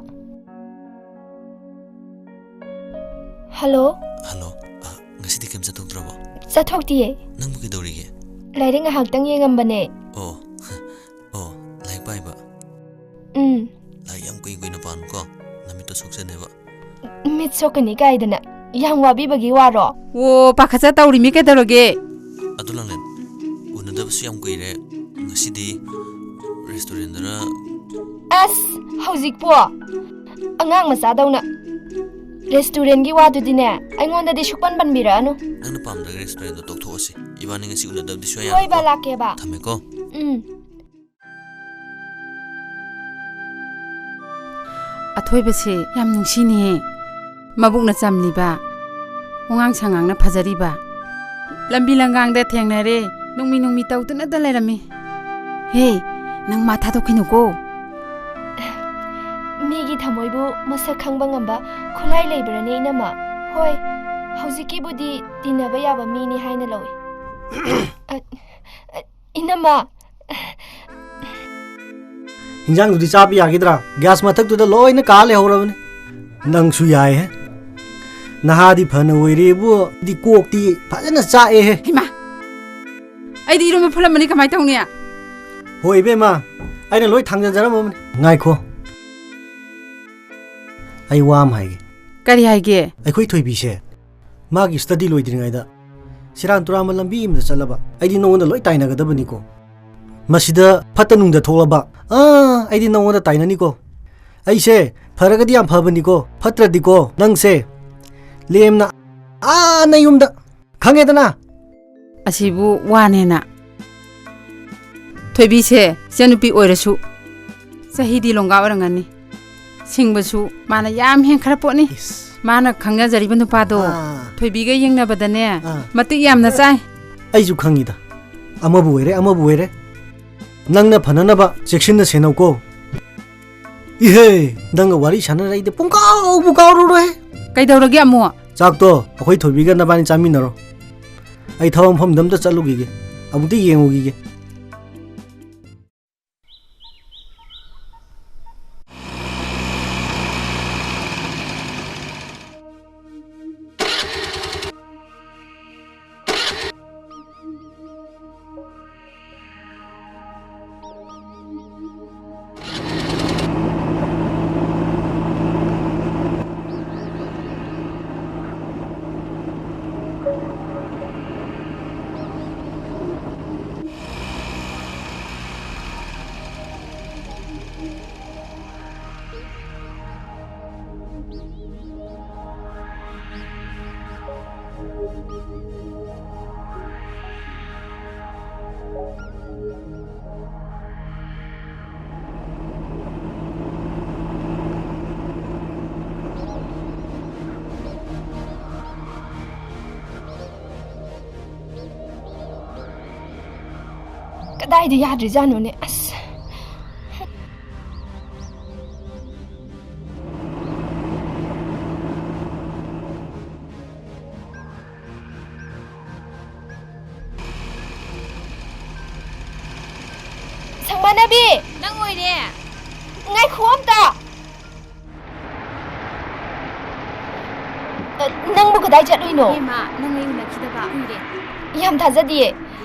ꯍꯜꯂꯣ꯫ ꯍꯜꯂꯣ꯫ ꯑ, ꯉꯁꯤꯗꯤ ꯀꯩꯝ ꯆꯠꯊꯣꯛꯇ꯭ꯔꯕꯣ? ꯆꯠꯊꯣꯛꯇꯤꯌꯦ꯫ ꯅꯪꯕꯨ ꯀꯩꯗꯧꯔꯤꯒꯦ? ꯂꯥꯏꯔꯤꯛ ꯉꯥꯏꯍꯥꯛꯇꯪ ꯌꯦꯡꯉꯝꯕꯅꯦ꯫ ꯑꯣ, ꯑꯣ, ꯂꯥꯏꯔꯤꯛ ꯄꯥꯏꯕ? ꯎꯝ꯫ ꯂꯥꯏꯔꯤꯛ ꯌꯥꯝ ꯀꯨꯏ ꯀꯨꯏꯅ ꯄꯥꯅꯨꯀꯣ, ꯅꯃꯤꯠꯇꯣ ꯁꯣꯛꯆꯅꯦꯕ꯫ ꯃꯤꯠ ꯁꯣꯛꯀꯅꯤ ꯀꯥꯏꯗꯅ? ꯌꯥꯝ ꯋꯥꯕꯤꯕꯒꯤ ꯋꯥꯔꯣ? ꯑꯣ, ꯄꯥꯈꯠꯆ ꯇꯧꯔꯤꯃꯤ ꯀꯩꯗꯧꯔꯒꯦ? ꯑꯗꯨ ꯂꯥꯡꯂꯦꯟ, ꯎꯅꯗꯕꯁꯨ ꯌꯥꯝ ꯀꯨꯏꯔꯦ, ꯉꯁꯤꯗꯤ ꯔꯦꯁꯇꯨꯔꯦꯟꯗꯔ? ꯑꯁ, ꯍꯧꯖꯤꯛꯄꯣ? ꯑꯉꯥꯡ ꯃꯆꯥꯗꯧꯅ꯫ ꯔꯦꯁꯇꯨꯔꯦꯟꯒꯤ ꯋꯥꯗꯨꯗꯤꯅꯦ, ꯑꯩꯉꯣꯟꯗꯗꯤ ꯁꯨꯛꯄꯟ ꯄꯟꯕꯤꯔꯛꯑꯅꯨ꯫ ꯅꯪꯅ ꯄꯥꯝꯗ꯭ꯔꯒ ꯔꯦꯁꯇꯨꯔꯦꯟꯗꯣ ꯇꯣꯛꯊꯣꯛꯑꯁꯤ꯫ ꯏꯕꯥꯅꯤ ꯉꯁꯤ ꯎꯅꯗꯕꯗꯤ ꯁꯨꯡꯌꯥ ꯍꯣꯏ, ꯌꯥꯔꯣꯏꯀꯣ꯫ ꯕꯥ, ꯂꯥꯛꯀꯦꯕ꯫ ꯊꯝꯃꯦꯀꯣ꯫ ꯎꯝ꯫ ꯑꯊꯣꯏꯕꯁꯦ ꯌꯥꯝ ꯅꯨꯡꯁꯤꯅꯦꯍꯦ꯫ ꯃꯕꯨꯛꯅ ꯆꯝꯂꯤꯕ, ꯋꯥꯉꯥꯡ ꯁꯉꯥꯡꯅ ꯐꯖꯔꯤꯕ꯫ ꯂꯝꯕꯤ ꯂꯝꯒꯥꯡꯗ ꯊꯦꯡꯅꯔꯦ, ꯅꯨꯡꯃꯤ ꯅꯨꯡꯃꯤ ꯇꯧꯗꯨꯅꯇ ꯂꯩꯔꯝꯃꯤ꯫ ꯍꯦ, ꯅꯪ ꯃꯥ ꯊꯥꯗꯣꯛꯈꯤꯅꯨꯀꯣ꯫ ꯃꯤꯒꯤ ꯊꯃꯣꯏꯕꯨ ꯃꯁꯛ ꯈꯪꯕ ꯉꯝꯕ ꯈꯨꯠꯂꯥꯏ ꯂꯩꯕ꯭ꯔꯅꯦ, ꯏꯅꯝꯃ? ꯍꯣꯏ, ꯍꯧꯖꯤꯛꯀꯤꯕꯨꯗꯤ ꯇꯤꯟꯅꯕ ꯌꯥꯕ ꯃꯤꯅꯤ ꯍꯥꯏꯅ ꯂꯧꯏ꯫ ꯑ, ꯑ, ꯏꯅꯝꯃ! ꯏꯟꯖꯥꯡꯗꯨꯗꯤ ꯆꯥꯕ ꯌꯥꯈꯤꯗ꯭ꯔꯥ? ꯒ꯭ꯌꯥꯁ ꯃꯊꯛꯇꯨꯗ ꯂꯣꯏꯅ ꯀꯥ ꯂꯩꯍꯧꯔꯕꯅꯤ꯫ ꯅꯪꯁꯨ ꯌꯥꯏꯍꯦ꯫ ꯅꯍꯥꯗꯤ ꯐꯅ ꯑꯣꯏꯔꯦꯕꯨ, ꯗꯤ ꯀꯣꯛꯇꯤ ꯐꯖꯅ ꯆꯥꯛꯑꯦꯍꯦ꯫ ꯍꯩꯃꯥ! ꯑꯩꯗꯤ ꯏꯔꯣꯟꯕ ꯐꯨꯠꯂꯝꯕꯅꯤ, ꯀꯃꯥꯏ ꯇꯧꯅꯤ? ꯍꯣꯏ ꯏꯕꯦꯝꯃ, ꯑꯩꯅ ꯂꯣꯏ ꯊꯥꯡꯖꯟꯖꯔꯝꯃꯕꯅꯤ꯫ ꯉꯥꯏꯈꯣ, ꯑꯩ ꯋꯥ ꯑꯃ ꯍꯥꯏꯒꯦ꯫ ꯀꯔꯤ ꯍꯥꯏꯒꯦ? ꯑꯩꯈꯣꯏ ꯊꯣꯏꯕꯤꯁꯦ ꯃꯥꯒꯤ ꯁ꯭ꯇꯗꯤ ꯂꯣꯏꯗ꯭ꯔꯤꯉꯩꯗ ꯁꯦꯔꯥꯟ ꯇꯨꯔꯥꯟꯕ ꯂꯝꯕꯤ ꯑꯃꯗ ꯆꯠꯂꯕ, ꯑꯩꯗꯤ ꯅꯉꯣꯟꯗ ꯂꯣꯏ ꯇꯥꯏꯅꯒꯗꯕꯅꯤꯀꯣ꯫ ꯃꯁꯤꯗ ꯐꯠꯇ ꯅꯨꯡꯗ ꯊꯣꯛꯂꯕ, ꯑꯥ, ꯑꯩꯗꯤ ꯅꯉꯣꯟꯗ ꯇꯥꯏꯅꯅꯤꯀꯣ꯫ ꯑꯩꯁꯦ ꯐꯔꯒꯗꯤ ꯌꯥꯝ ꯐꯕꯅꯤꯀꯣ, ꯐꯠꯇ꯭ꯔꯗꯤꯀꯣ ꯅꯪꯁꯦ ꯂꯦꯝꯅ ꯑꯥ ꯅꯌꯨꯝꯗ, ꯈꯪꯉꯦꯗꯅ? ꯑꯁꯤꯕꯨ ꯋꯥꯅꯦꯅ? ꯊꯣꯏꯕꯤꯁꯦ ꯏꯆꯟꯅꯨꯄꯤ ꯑꯣꯏꯔꯁꯨ ꯆꯍꯤꯗꯤ ꯂꯣꯡꯒꯥ ꯑꯣꯏꯔꯝꯒꯅꯤ꯫ ꯁꯤꯡꯕꯁꯨ ꯃꯥꯅ ꯌꯥꯝ ꯍꯦꯟꯈ꯭ꯔ ꯄꯣꯠꯅꯤ꯫ ꯏꯁ꯫ ꯃꯥꯅ ꯈꯪꯅꯖꯔꯤꯕ ꯅꯨꯄꯥꯗꯣ ꯑꯥ꯫ ꯊꯣꯏꯕꯤꯒ ꯌꯦꯡꯅꯕꯗꯅꯦ ꯑꯥ꯫ ꯃꯇꯤꯛ ꯌꯥꯝꯅ ꯆꯥꯏ꯫ ꯑꯩꯁꯨ ꯈꯪꯉꯤꯗ꯫ ꯑꯃꯕꯨ ꯑꯣꯏꯔꯦ, ꯑꯃꯕꯨ ꯑꯣꯏꯔꯦ꯫ ꯅꯪꯅ ꯐꯅꯅꯕ ꯆꯦꯛꯁꯤꯟꯅ ꯁꯦꯟꯅꯧꯀꯣ꯫ ꯏꯍꯦ, ꯅꯪꯒ ꯋꯥꯔꯤ ꯁꯥꯟꯅꯔ ꯑꯩꯗꯤ ꯄꯨꯡꯀꯥꯎꯕꯨ ꯀꯥꯎꯔꯨꯔꯣꯏ꯫ ꯀꯩꯗꯧꯔꯒꯦ ꯑꯃꯨꯛ? ꯆꯥꯛꯇꯣ ꯑꯩꯈꯣꯏ ꯊꯣꯏꯕꯤꯒ ꯅꯕꯥꯅꯤ ꯆꯥꯃꯤꯟꯅꯔꯣ꯫ ꯑꯩ ꯊꯕꯛ ꯃꯐꯝꯗ ꯑꯝꯇ ꯆꯠꯂꯨꯈꯤꯒꯦ꯫ ꯑꯃꯨꯛꯇ ꯌꯦꯡꯉꯨꯈꯤꯒꯦ꯫ ꯀꯗꯥꯏꯗ ꯌꯥꯗ꯭ꯔꯤꯖꯥꯠꯅꯣꯅꯦ? ꯑꯁ꯫ ꯁꯪꯕꯥꯅꯕꯤ! ꯅꯪ ꯑꯣꯏꯔꯦ꯫ ꯉꯥꯏꯈꯣ ꯑꯝꯇ꯫ ꯑ, ꯅꯪꯕꯨ ꯀꯗꯥꯏ ꯆꯠꯂꯨꯏꯅꯣ? ꯏꯕꯦꯝꯃ, ꯅꯪ ꯑꯩ ꯎꯅꯈꯤꯗꯕ ꯀꯨꯏꯔꯦ꯫ ꯌꯥꯝ ꯊꯥꯖꯗꯤꯌꯦ꯫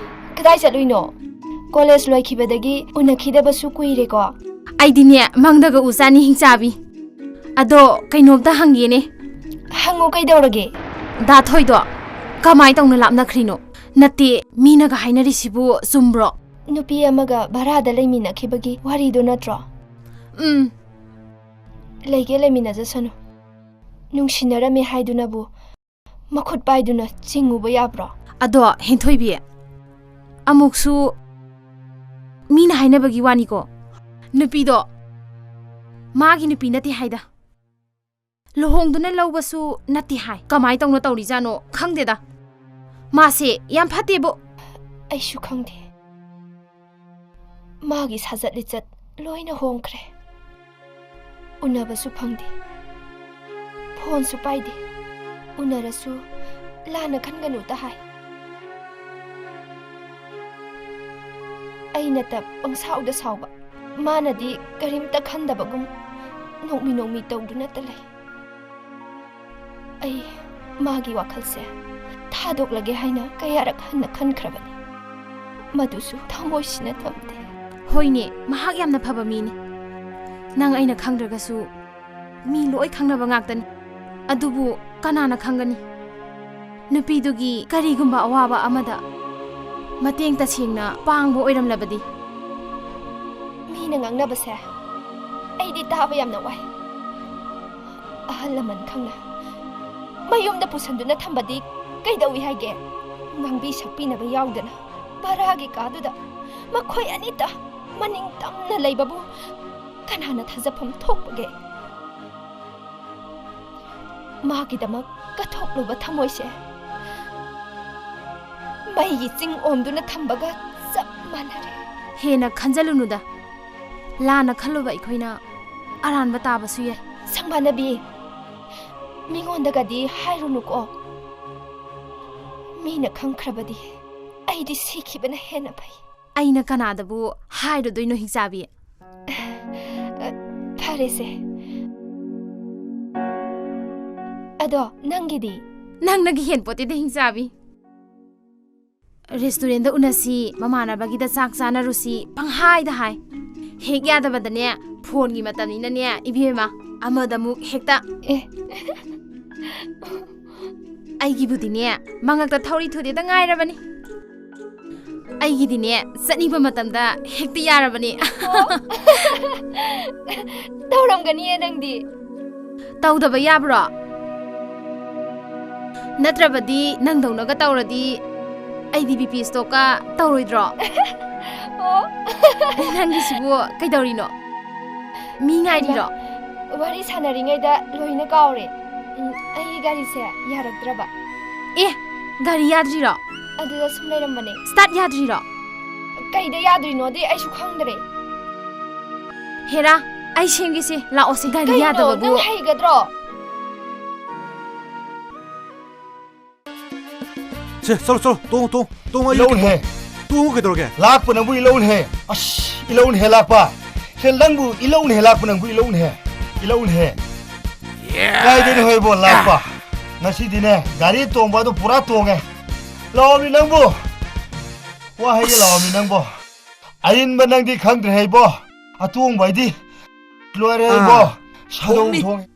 ꯀꯗꯥꯏ ꯆꯠꯂꯨꯏꯅꯣ? ꯀꯣꯂꯦꯖ ꯂꯣꯏꯈꯤꯕꯗꯒꯤ ꯎꯅꯈꯤꯗꯕꯁꯨ ꯀꯨꯏꯔꯦꯀꯣ꯫ ꯑꯩꯗꯤꯅꯦ, ꯃꯪꯗꯒ ꯎ ꯆꯥꯅꯤ ꯍꯤꯡꯆꯥꯕꯤ꯫ ꯑꯗꯣ ꯀꯩꯅꯣꯝꯇ ꯍꯪꯒꯦꯅꯦ꯫ ꯍꯪꯉꯨ, ꯀꯩꯗꯧꯔꯒꯦ? ꯗꯥ ꯊꯣꯏꯗꯣ ꯀꯃꯥꯏ ꯇꯧꯅ ꯂꯥꯞꯅꯈ꯭ꯔꯤꯅꯣ? ꯅꯠꯇꯦ, ꯃꯤꯅꯒ ꯍꯥꯏꯅꯔꯤꯁꯤꯕꯨ ꯆꯨꯝꯕ꯭ꯔꯣ? ꯅꯨꯄꯤ ꯑꯃꯒ ꯚꯔꯥꯗ ꯂꯩꯃꯤꯟꯅꯈꯤꯕꯒꯤ ꯋꯥꯔꯤꯗꯣ ꯅꯠꯇ꯭ꯔꯣ? ꯎꯝ꯫ ꯂꯩꯒꯦ ꯂꯩꯃꯤꯟꯅꯖꯁꯅꯨ꯫ ꯅꯨꯡꯁꯤꯅꯔꯝꯃꯦ ꯍꯥꯏꯗꯨꯅꯕꯨ ꯃꯈꯨꯠ ꯄꯥꯏꯗꯨꯅ ꯆꯤꯡꯉꯨꯕ ꯌꯥꯕ꯭ꯔꯣ? ꯑꯗꯣ ꯍꯦꯟꯊꯣꯏꯕꯤ, ꯑꯃꯨꯛꯁꯨ ꯃꯤꯅ ꯍꯥꯏꯅꯕꯒꯤ ꯋꯥꯅꯤꯀꯣ, ꯅꯨꯄꯤꯗꯣ ꯃꯥꯒꯤ ꯅꯨꯄꯤ ꯅꯠꯇꯦ ꯍꯥꯏꯗ꯫ ꯂꯨꯍꯣꯡꯗꯨꯅ ꯂꯧꯕꯁꯨ ꯅꯠꯇꯦ ꯍꯥꯏ꯫ ꯀꯃꯥꯏ ꯇꯧꯅ ꯇꯧꯔꯤꯖꯥꯠꯅꯣ ꯈꯪꯗꯦꯗ꯫ ꯃꯥꯁꯦ ꯌꯥꯝ ꯐꯠꯇꯦꯕꯨ꯫ ꯑꯩꯁꯨ ꯈꯪꯗꯦ꯫ ꯃꯥꯒꯤ ꯁꯥꯖꯠ ꯂꯤꯆꯠ ꯂꯣꯏꯅ ꯍꯣꯡꯈ꯭ꯔꯦ꯫ ꯎꯅꯕꯁꯨ ꯐꯪꯗꯦ꯫ ꯐꯣꯟꯁꯨ ꯄꯥꯏꯗꯦ꯫ ꯎꯅꯔꯁꯨ ꯂꯥꯟꯅ ꯈꯟꯒꯅꯨꯇ ꯍꯥꯏ꯫ ꯑꯩꯅꯇ ꯄꯪꯁꯥꯎꯗ ꯁꯥꯎꯕ꯫ ꯃꯥꯅꯗꯤ ꯀꯔꯤꯝꯇ ꯈꯟꯗꯕꯒꯨꯝ ꯅꯣꯛꯃꯤ ꯅꯣꯛꯃꯤ ꯇꯧꯗꯨꯅꯇ ꯂꯩ꯫ ꯑꯩ ꯃꯥꯒꯤ ꯋꯥꯈꯜꯁꯦ ꯊꯥꯗꯣꯛꯂꯒꯦ ꯍꯥꯏꯅ ꯀꯌꯥꯔꯛ ꯍꯟꯅ ꯈꯟꯈ꯭ꯔꯕꯅꯤ꯫ ꯃꯗꯨꯁꯨ ꯊꯃꯣꯏꯁꯤꯅ ꯇꯝꯗꯦ꯫ ꯍꯣꯏꯅꯦ, ꯃꯍꯥꯛ ꯌꯥꯝꯅ ꯐꯕ ꯃꯤꯅꯤ꯫ ꯅꯪ ꯑꯩꯅ ꯈꯪꯗ꯭ꯔꯒꯁꯨ ꯃꯤ ꯂꯣꯏ ꯈꯪꯅꯕ ꯉꯥꯛꯇꯅꯤ꯫ ꯑꯗꯨꯕꯨ ꯀꯅꯥꯅ ꯈꯪꯒꯅꯤ? ꯅꯨꯄꯤꯗꯨꯒꯤ ꯀꯔꯤꯒꯨꯝꯕ ꯑꯋꯥꯕ ꯑꯃꯗ ꯃꯇꯦꯡ ꯇꯁꯦꯡꯅ ꯄꯥꯡꯕ ꯑꯣꯏꯔꯝꯂꯕꯗꯤ꯫ ꯃꯤꯅ ꯉꯥꯡꯅꯕꯁꯦ ꯑꯩꯗꯤ ꯇꯥꯕ ꯌꯥꯝꯅ ꯋꯥꯏ꯫ ꯑꯍꯜ ꯂꯃꯟ ꯈꯪꯅ ꯃꯌꯨꯝꯗ ꯄꯨꯁꯟꯗꯨꯅ ꯊꯝꯕꯗꯤ ꯀꯩꯗꯧꯏ ꯍꯥꯏꯒꯦ? ꯉꯥꯡꯕꯤ ꯁꯛꯄꯤꯅꯕ ꯌꯥꯎꯗꯅ ꯚꯔꯥꯒꯤ ꯀꯥꯗꯨꯗ ꯃꯈꯣꯏ ꯑꯅꯤꯇ ꯃꯅꯤꯡ ꯇꯝꯅ ꯂꯩꯕꯕꯨ ꯀꯅꯥꯅ ꯊꯥꯖꯐꯝ ꯊꯣꯛꯄꯒꯦ? ꯃꯥꯒꯤꯗꯃꯛ ꯀꯠꯊꯣꯛꯂꯨꯕ ꯊꯃꯣꯏꯁꯦ ꯃꯩꯒꯤ ꯆꯤꯡ ꯑꯣꯝꯗꯨꯅ ꯊꯝꯕꯒ ꯆꯞ ꯃꯥꯟꯅꯔꯦ꯫ ꯍꯦꯟꯅ ꯈꯟꯖꯜꯂꯨꯅꯨꯗ꯫ ꯂꯥꯟꯅ ꯈꯜꯂꯨꯕ ꯑꯩꯈꯣꯏꯅ ꯑꯔꯥꯟꯕ ꯇꯥꯕꯁꯨ ꯌꯥꯏ꯫ ꯁꯪꯕꯥꯅꯕꯤ, ꯃꯤꯉꯣꯟꯗꯒꯗꯤ ꯍꯥꯏꯔꯨꯅꯨꯀꯣ꯫ ꯃꯤꯅ ꯈꯪꯈ꯭ꯔꯕꯗꯤ ꯑꯩꯗꯤ ꯁꯤꯈꯤꯕꯅ ꯍꯦꯟꯅ ꯐꯩ꯫ ꯑꯩꯅ ꯀꯅꯥꯗꯕꯨ ꯍꯥꯏꯔꯨꯗꯣꯏꯅꯣ, ꯍꯤꯡꯆꯥꯕꯤ? ꯐꯔꯦꯁꯦ꯫ ꯑꯗꯣ ꯅꯪꯒꯤꯗꯤ? ꯅꯪꯅꯒ ꯍꯦꯟꯄꯣꯠꯇꯦꯗ, ꯍꯤꯡꯆꯥꯕꯤ꯫ ꯔꯦꯁꯇꯨꯔꯦꯟꯗ ꯎꯅꯁꯤ, ꯃꯃꯥꯟꯅꯕꯒꯤꯗ ꯆꯥꯛ ꯆꯥꯅꯔꯨꯁꯤ ꯄꯪꯍꯥꯏꯗ ꯍꯥꯏ꯫ ꯍꯦꯛ ꯌꯥꯗꯕꯗꯅꯦ, ꯐꯣꯟꯒꯤ ꯃꯇꯝꯅꯤꯅꯅꯦ ꯏꯕꯦꯝꯃ, ꯑꯃꯗꯃꯨꯛ ꯍꯦꯛꯇ꯫ ꯑꯦ꯫ ꯑꯩꯒꯤꯕꯨꯗꯤꯅꯦ, ꯃꯉꯛꯇ ꯊꯧꯔꯤ ꯊꯨꯗꯦꯛꯇ ꯉꯥꯏꯔꯕꯅꯤ꯫ ꯑꯩꯒꯤꯗꯤꯅꯦ, ꯆꯠꯅꯤꯡꯕ ꯃꯇꯝꯗ ꯍꯦꯛꯇ ꯌꯥꯔꯕꯅꯤ꯫ ꯑꯣ꯫ ꯇꯧꯔꯝ ꯒꯅꯤꯌꯦ ꯅꯪꯗꯤ꯫ ꯇꯧꯗꯕ ꯌꯥꯕ꯭ꯔꯣ? ꯅꯠꯇ꯭ꯔꯕꯗꯤ ꯅꯪꯗꯧꯅꯒ ꯇꯧꯔꯗꯤ ꯑꯩꯗꯤ ꯕꯤ ꯄꯤ ꯁ꯭ꯇꯣꯛꯀ ꯇꯧꯔꯣꯏꯗ꯭ꯔꯣ? ꯑꯣ꯫ ꯅꯪꯒꯤꯁꯤꯕꯨ ꯀꯩꯗꯧꯔꯤꯅꯣ? ꯃꯤ ꯉꯥꯏꯔꯤꯔꯣ? ꯋꯥꯔꯤ ꯁꯥꯟꯅꯔꯤꯉꯩꯗ ꯂꯣꯏꯅ ꯀꯥꯎꯔꯦ꯫ ꯎꯝ, ꯑꯩꯒꯤ ꯒꯥꯔꯤꯁꯦ ꯌꯥꯔꯛꯇ꯭ꯔꯕ꯫ ꯑꯦ, ꯒꯥꯔꯤ ꯌꯥꯗ꯭ꯔꯤꯔꯣ? ꯑꯗꯨꯗ ꯁꯨꯝ ꯂꯩꯔꯝꯕꯅꯦ꯫ ꯁ꯭ꯇꯥꯔꯠ ꯌꯥꯗ꯭ꯔꯤꯔꯣ? ꯀꯩꯗ ꯌꯥꯗ꯭ꯔꯤꯅꯣꯗꯤ ꯑꯩꯁꯨ ꯈꯪꯗ꯭ꯔꯦ꯫ ꯍꯦꯔꯥ, ꯑꯩ ꯁꯦꯝꯒꯦꯁꯦ, ꯂꯥꯛꯑꯣꯁꯦ꯫ ꯒꯥꯔꯤ ꯀꯩꯅꯣ, ꯌꯥꯗꯕꯕꯨ꯫ ꯅꯪ ꯍꯩꯒꯗ꯭ꯔꯣ? ꯁꯦ, ꯆꯠꯂꯣ, ꯆꯠꯂꯣ, ꯇꯣꯡꯉꯣ, ꯇꯣꯡꯉꯣ, ꯇꯣꯡꯉꯣ, ꯑꯩ ꯏꯂꯧꯅꯦ꯫ ꯇꯣꯡꯉꯣ, ꯀꯩꯗꯧꯔꯒꯦ? ꯂꯥꯛꯄ ꯅꯪꯕꯨ ꯏꯂꯧꯅꯦ꯫ ꯑꯁ, ꯏꯂꯧꯅꯦ ꯂꯥꯛꯄ꯫ ꯁꯦ, ꯅꯪꯕꯨ ꯏꯂꯧꯅꯦ ꯂꯥꯛꯄ, ꯅꯪꯕꯨ ꯏꯂꯧꯅꯦ꯫ ꯏꯂꯧꯅꯦ꯫ ꯀꯥꯏꯗꯩꯅꯣ ꯍꯣꯏꯕꯣ ꯂꯥꯛꯄ? ꯉꯁꯤꯗꯤꯅꯦ, ꯒꯥꯔꯤ ꯇꯣꯡꯕ ꯑꯗꯨ ꯄꯨꯔꯥ ꯇꯣꯡꯉꯦ꯫ ꯂꯥꯛꯑꯣꯃꯤ ꯅꯪꯕꯨ꯫ ꯋꯥ ꯍꯥꯏꯒꯦ ꯂꯥꯛꯑꯣꯃꯤ ꯅꯪꯕꯨ꯫ ꯑꯏꯟꯕ ꯅꯪꯗꯤ ꯈꯪꯗ꯭ꯔꯦ ꯍꯩꯕꯣ꯫ ꯑꯇꯣꯡꯕ ꯍꯥꯏꯗꯤ ꯂꯣꯏꯔꯦ ꯍꯩꯕꯣ꯫ ꯑꯥ, ꯁꯥꯗꯣꯡ ꯊꯣꯡꯅꯤ꯫ ꯊꯣꯡꯉꯦ꯫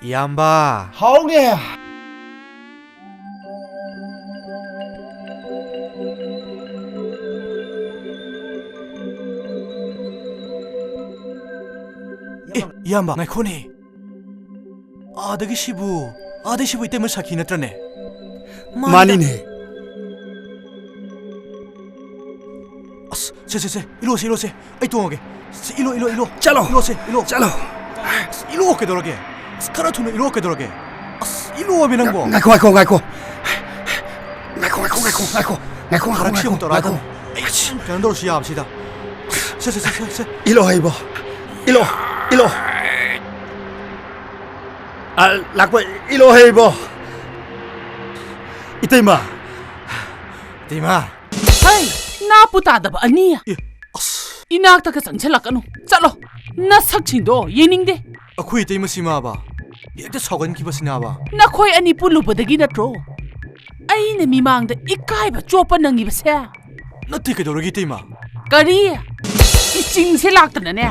ꯏꯌꯥꯝꯕ꯫ ꯍꯥꯎꯅꯦ꯫ ꯑꯦ, ꯏꯌꯥꯝꯕ, ꯉꯥꯏꯈꯣꯅꯦ꯫ ꯑꯥꯗꯒꯤ ꯁꯤꯕꯨ, ꯑꯥꯗꯒꯤ ꯁꯤꯕꯨ ꯏꯇꯩꯃ ꯁꯥꯈꯤ ꯅꯠꯇ꯭ꯔꯅꯦ? ꯃꯥꯅꯤꯗ꯫ ꯃꯥꯅꯤꯅꯦ꯫ ꯑꯁ, ꯁꯦ, ꯁꯦ, ꯁꯦ, ꯏꯂꯣꯁꯦ, ꯏꯂꯣꯁꯦ, ꯑꯩ ꯇꯣꯡꯉꯒꯦ꯫ ꯁꯦ, ꯏꯂꯣ, ꯏꯂꯣ, ꯏꯂꯣ꯫ ꯆꯠꯂꯣ꯫ ꯏꯂꯣꯁꯦ, ꯏꯂꯣ꯫ ꯆꯠꯂꯣ꯫ ꯑꯁ, ꯏꯂꯣ ꯀꯩꯗꯧꯔꯒꯦ? ꯑꯁ, ꯈꯔ ꯊꯨꯅ ꯏꯂꯣ ꯀꯩꯗꯧꯔꯒꯦ? ꯑꯁ, ꯏꯂꯣꯃꯤ ꯅꯪꯕꯣ꯫ ꯉꯥꯏꯈꯣ, ꯉꯥꯏꯈꯣ, ꯉꯥꯏꯈꯣ꯫ ꯉꯥꯏꯈꯣ, ꯉꯥꯏꯈꯣ, ꯉꯥꯏꯈꯣ, ꯉꯥꯏꯈꯣ, ꯉꯥꯏꯈꯣ꯫ ꯉꯥꯏꯈꯣ, ꯉꯥꯏꯈꯣ, ꯐꯔꯛꯁꯤ ꯉꯥꯏꯈꯣ, ꯑꯃꯨꯛ ꯇꯧꯔꯛꯑꯗꯝꯅꯤ꯫ ꯉꯥꯏꯈꯣ꯫ ꯑꯩ ꯀꯩꯅꯣ ꯇꯧꯔꯁꯨ ꯌꯥꯕꯁꯤꯗ꯫ ꯁꯦ, ꯁꯦ, ꯁꯦ, ꯁꯦ, ꯁꯦ꯫ ꯏꯂꯣ ꯍꯩꯕꯣ꯫ ꯏꯂꯣ꯫ ꯏꯂꯣ꯫ ꯑ, ꯂꯥꯛꯄ ꯏꯂꯣ ꯍꯩꯕꯣ꯫ ꯏꯇꯩꯃ꯫ ꯏꯇꯩꯃ꯫ ꯍꯩ, ꯅꯥꯄꯨ ꯇꯥꯗꯕ ꯑꯅꯤ꯫ ꯑꯦ, ꯑꯁ꯫ ꯏꯅꯥꯛꯇꯒ ꯆꯪꯁꯤꯜꯂꯛꯀꯅꯨ꯫ ꯆꯠꯂꯣ꯫ ꯅꯁꯛꯁꯤꯡꯗꯣ ꯌꯦꯡꯅꯤꯡꯗꯦ꯫ ꯑꯩꯈꯣꯏ ꯏꯇꯩꯃꯁꯤꯃꯕ ꯍꯦꯛꯇ ꯁꯥꯎꯒꯟꯈꯤꯕꯁꯤꯅꯕ꯫ ꯅꯈꯣꯏ ꯑꯅꯤ ꯄꯨꯜꯂꯨꯕꯗꯒꯤ ꯅꯠꯇ꯭ꯔꯣ ꯑꯩꯅ ꯃꯤꯃꯥꯡꯗ ꯏꯀꯥꯏꯕ ꯆꯣꯞꯄ ꯅꯪꯉꯤꯕꯁꯦ? ꯅꯠꯇꯦ, ꯀꯩꯗꯧꯔꯒꯦ, ꯏꯇꯩꯃ? ꯀꯔꯤ? ꯏꯆꯤꯡꯁꯦ ꯂꯥꯛꯇꯅꯅꯦ,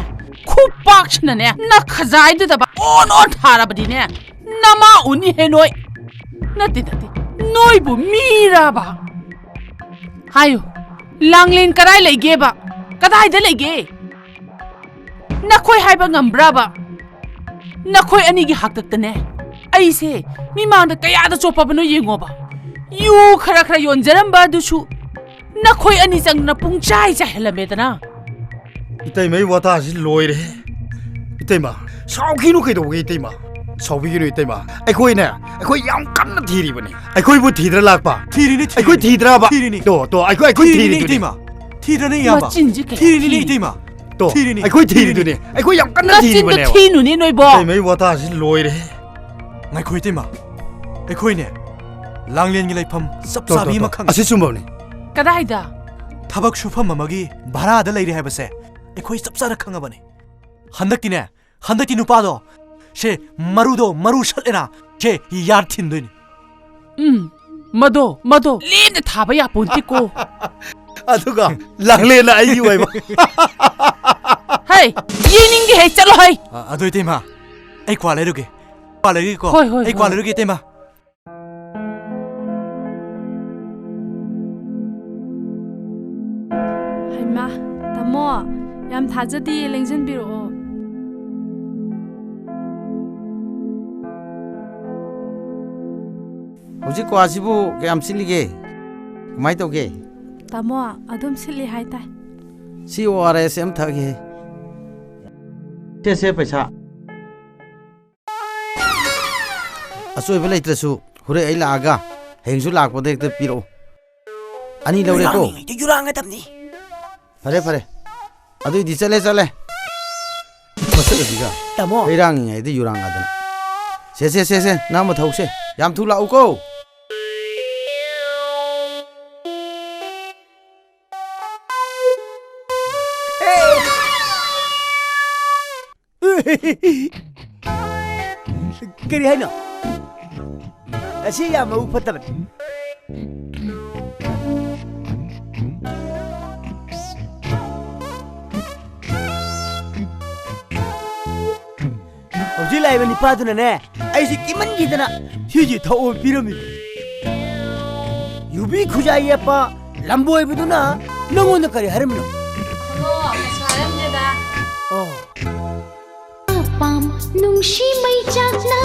ꯈꯨꯄꯥꯛꯁꯤꯅꯅꯦ, ꯅꯈꯖꯥꯏꯗꯨꯗꯕ ꯑꯣꯟ ꯑꯣꯟ ꯊꯥꯔꯕꯗꯤꯅꯦ, ꯅꯃꯥ ꯎꯅꯤꯍꯦ ꯅꯣꯏ꯫ ꯅꯠꯇꯦ, ꯅꯠꯇꯦ, ꯅꯣꯏꯕꯨ ꯃꯤꯔꯕ? ꯍꯥꯏꯌꯨ, ꯂꯥꯡꯂꯦꯟ ꯀꯗꯥꯏ ꯂꯩꯒꯦꯕ? ꯀꯗꯥꯏꯗ ꯂꯩꯒꯦ? ꯅꯈꯣꯏ ꯍꯥꯏꯕ ꯉꯝꯕ꯭ꯔꯕ? ꯅꯈꯣꯏ ꯑꯅꯤꯒꯤ ꯍꯥꯛꯇꯛꯇꯅꯦ ꯑꯩꯁꯦ ꯃꯤꯃꯥꯡꯗ ꯀꯌꯥꯗ ꯆꯣꯞꯄꯕꯅꯣ ꯌꯦꯡꯉꯣꯕ꯫ ꯌꯨ ꯈꯔ ꯈꯔ ꯌꯣꯟꯖꯔꯝꯕ ꯑꯗꯨꯁꯨ ꯅꯈꯣꯏ ꯑꯅꯤ ꯆꯪꯗꯅ ꯄꯨꯡ ꯆꯥꯏ ꯆꯥꯏꯍꯜꯂꯝꯃꯦꯗꯅ꯫ ꯏꯇꯩꯃꯩ ꯋꯥꯇꯥꯁꯤ ꯂꯣꯏꯔꯦ꯫ ꯏꯇꯩꯃ, ꯁꯥꯎꯈꯤꯅꯨ ꯀꯩꯗꯧꯕꯒꯤ ꯏꯇꯩꯃ? ꯁꯥꯎꯕꯤꯒꯅꯨ ꯏꯇꯩꯃ꯫ ꯑꯩꯈꯣꯏꯅꯦ, ꯑꯩꯈꯣꯏ ꯌꯥꯝ ꯀꯟꯅ ꯊꯤꯔꯤꯕꯅꯤ꯫ ꯑꯩꯈꯣꯏꯕꯨ ꯊꯤꯗ꯭ꯔ ꯂꯥꯛꯄ? ꯊꯤꯔꯤꯅꯤ, ꯑꯩꯈꯣꯏ ꯊꯤꯔꯤꯅꯤ꯫ ꯊꯤꯗ꯭ꯔꯕ? ꯊꯤꯔꯤꯅꯤ꯫ ꯇꯣ, ꯇꯣ, ꯑꯩꯈꯣꯏ, ꯑꯩꯈꯣꯏ ꯊꯤꯔꯤꯅꯤ ꯊꯤꯔꯤꯗꯨꯅꯤ꯫ ꯏꯇꯩꯃ꯫ ꯊꯤꯗ꯭ꯔꯅꯦ ꯏꯌꯥꯝꯕ꯫ ꯃꯆꯤꯟꯁꯤ ꯀꯌꯥ ꯊꯤꯔꯤꯅꯤꯅꯦ ꯊꯤ꯫ ꯏꯇꯩꯃ꯫ ꯇꯣ, ꯊꯤꯔꯤꯅꯤ꯫ ꯑꯩꯈꯣꯏ ꯊꯤꯔꯤꯗꯨꯅꯤ꯫ ꯑꯩꯈꯣꯏ ꯌꯥꯝ ꯀꯟꯅ ꯅꯆꯤꯟꯗꯣ ꯊꯤꯔꯤꯕꯅꯦꯕ꯫ ꯊꯤꯅꯨꯅꯦ ꯅꯣꯏꯕꯣ꯫ ꯏꯇꯩꯃꯩ ꯋꯥꯇꯥꯁꯤ ꯂꯣꯏꯔꯦ꯫ ꯉꯥꯏꯈꯣ ꯏꯇꯩꯃ꯫ ꯑꯩꯈꯣꯏꯅꯦ ꯂꯥꯡꯂꯦꯟꯒꯤ ꯂꯩꯐꯝ ꯆꯞ ꯇꯣ, ꯇꯣ, ꯆꯥꯕꯤ ꯇꯣ꯫ ꯑꯃ ꯈꯪꯉꯦ꯫ ꯑꯁꯤ ꯆꯨꯝꯕꯅꯤ꯫ ꯀꯗꯥꯏꯗ? ꯊꯕꯛ ꯁꯨꯐꯝ ꯑꯃꯒꯤ ꯚꯔꯥꯗ ꯂꯩꯔꯦ ꯍꯥꯏꯕꯁꯦ ꯑꯩꯈꯣꯏ ꯆꯞ ꯆꯥꯅ ꯈꯪꯉꯕꯅꯤ꯫ ꯍꯟꯗꯛꯇꯤꯅꯦ, ꯍꯟꯗꯛꯇꯤ ꯅꯨꯄꯥꯗꯣ, ꯁꯦ, ꯃꯔꯨꯗꯣ, ꯃꯔꯨ ꯁꯠꯂꯦꯅ, ꯁꯦ, ꯌꯥꯔ ꯊꯤꯟꯗꯣꯏꯅꯤ꯫ ꯎꯝ, ꯃꯗꯣ, ꯃꯗꯣ ꯂꯦꯝꯅ ꯊꯥꯕ ꯌꯥꯄꯣꯟꯇꯦꯀꯣ꯫ ꯑꯗꯨꯒ ꯂꯥꯡꯂꯦꯟꯅ ꯑꯩꯒꯤ ꯑꯣꯏꯕ꯫ ꯍꯩ, ꯌꯦꯡꯅꯤꯡꯗꯦ ꯍꯩ, ꯆꯠꯂꯣ ꯍꯩ꯫ ꯑ, ꯑꯗꯨ ꯏꯇꯩꯃ, ꯑꯩ ꯀ꯭ꯋꯥ ꯂꯩꯔꯨꯒꯦ꯫ ꯀ꯭ꯋꯥ ꯂꯩꯔꯨꯒꯦꯀꯣ꯫ ꯍꯣꯏ, ꯍꯣꯏ, ꯑꯩ ꯀ꯭ꯋꯥ ꯍꯣꯏ꯫ ꯂꯩꯔꯨꯒꯦ ꯏꯇꯩꯃ꯫ ꯍꯩꯃꯥ, ꯇꯥꯃꯣ, ꯌꯥꯝ ꯊꯥꯖꯗꯤꯌꯦ, ꯂꯦꯡꯁꯤꯟꯕꯤꯔꯛꯑꯣ꯫ ꯍꯧꯖꯤꯛ ꯀ꯭ꯋꯥꯁꯤꯕꯨ ꯀꯌꯥꯝ ꯁꯤꯠꯂꯤꯒꯦ? ꯀꯃꯥꯏ ꯇꯧꯒꯦ? ꯇꯥꯃꯣ, ꯑꯗꯨꯝ ꯁꯤꯠꯂꯤ ꯍꯥꯏꯇꯥꯏ꯫ ꯁꯤ ꯑꯣ ꯑꯥꯔ ꯑꯦꯁ ꯑꯃ ꯊꯛꯑꯒꯦ꯫ ꯁꯦ, ꯁꯦ, ꯄꯩꯁꯥ꯫ ꯑꯆꯣꯏꯕ ꯂꯩꯇ꯭ꯔꯁꯨ ꯍꯣꯔꯦꯟ ꯑꯩ ꯂꯥꯛꯑꯒ ꯍꯌꯦꯡꯁꯨ ꯂꯥꯛꯄꯗ ꯍꯦꯛꯇ ꯄꯤꯔꯛꯎ꯫ ꯑꯅꯤ ꯂꯧꯔꯦꯀꯣ? ꯌꯨꯔꯥꯡꯉꯤꯉꯩꯗ ꯌꯨꯔꯥꯡꯒꯗꯕꯅꯤ꯫ ꯐꯔꯦ, ꯐꯔꯦ꯫ ꯑꯗꯨꯏꯗꯤ ꯆꯠꯂꯦ, ꯆꯠꯂꯦ꯫ ꯃꯁꯛ ꯑꯁꯤꯒ꯫ ꯇꯥꯃꯣ꯫ ꯏꯔꯥꯡꯉꯤꯉꯩꯗ ꯌꯨꯔꯥꯡ ꯉꯥꯗꯅ꯫ ꯁꯦ, ꯁꯦ, ꯁꯦ, ꯁꯦ, ꯅꯪ ꯑꯃ ꯊꯧꯁꯦ꯫ ꯌꯥꯝ ꯊꯨ ꯂꯥꯛꯎꯀꯣ꯫ ꯀꯔꯤ ꯍꯥꯏꯅꯣ? ꯑꯁꯤ ꯌꯥꯝ ꯃꯕꯨꯛ ꯐꯠꯇꯕꯅꯤ꯫ ꯍꯧꯖꯤꯛ ꯂꯥꯛꯏꯕ ꯅꯤꯄꯥꯗꯨꯅꯅꯦ, ꯑꯩꯁꯤ ꯀꯤꯃꯟꯈꯤꯗꯅ ꯁꯤꯁꯤ ꯊꯛꯑꯣ ꯄꯤꯔꯝꯃꯤ꯫ ꯌꯨꯕꯤ ꯈꯨꯖꯥꯏ ꯌꯦꯞꯄ ꯂꯝꯕꯣꯏꯕꯗꯨꯅ ꯅꯪꯉꯣꯟꯗ ꯀꯔꯤ ꯍꯥꯏꯔꯝꯃꯤꯅꯣ? ꯍꯜꯂꯣ, ꯀꯩꯁꯨ ꯍꯥꯏꯔꯝꯗꯦꯗ꯫ ꯑꯣ꯫ ꯅꯨꯡꯁꯤ ꯃꯩꯆꯥꯛꯅ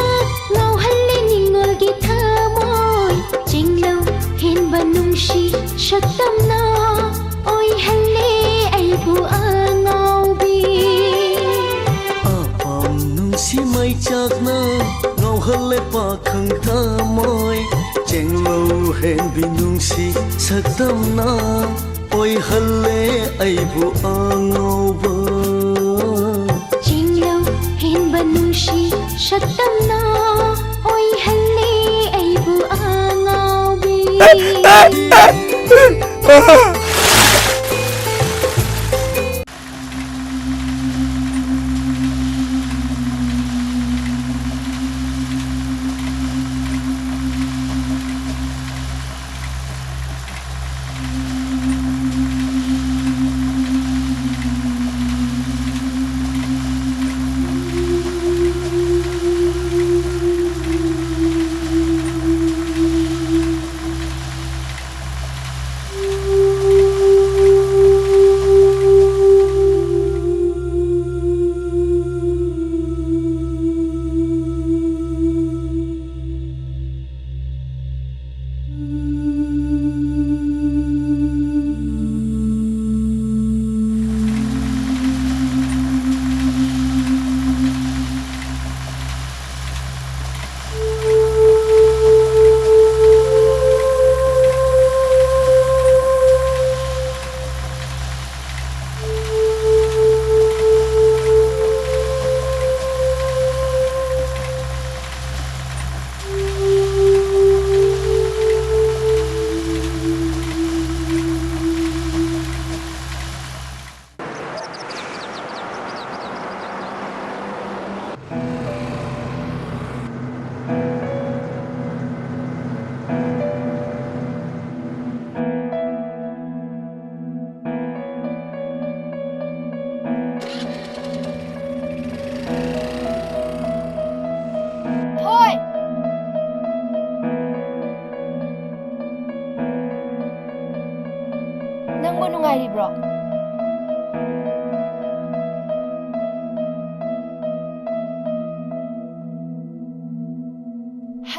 ꯉꯥꯎꯍꯜꯂꯦ ꯅꯤꯡꯉꯣꯜꯒꯤ ꯊꯃꯣꯏ꯫ ꯆꯤꯡꯂꯧ ꯍꯦꯟꯕ ꯅꯨꯡꯁꯤ ꯁꯛꯇꯝꯅ ꯑꯣꯏꯍꯜꯂꯦ ꯑꯩꯕꯨ ꯑꯉꯥꯎꯕꯤ꯫ ꯑꯄꯥꯝ ꯅꯨꯡꯁꯤ ꯃꯩꯆꯥꯛꯅ ꯉꯥꯎꯍꯜꯂꯦ ꯄꯥꯈꯪ ꯊꯃꯣꯏ꯫ ꯆꯦꯡꯂꯧ ꯍꯦꯟꯕꯤ ꯅꯨꯡꯁꯤ ꯁꯛꯇꯝꯅ ꯑꯣꯏꯍꯜꯂꯦ ꯑꯩꯕꯨ ꯑꯉꯥꯎꯕ꯫ ꯆꯤꯡꯂꯧ ꯍꯦꯟꯕ ꯅꯨꯡꯁꯤ ꯁꯛꯇꯝꯅ ꯑꯣꯏꯍꯜꯂꯦ ꯑꯩꯕꯨ ꯑꯉꯥꯎꯕꯤ꯫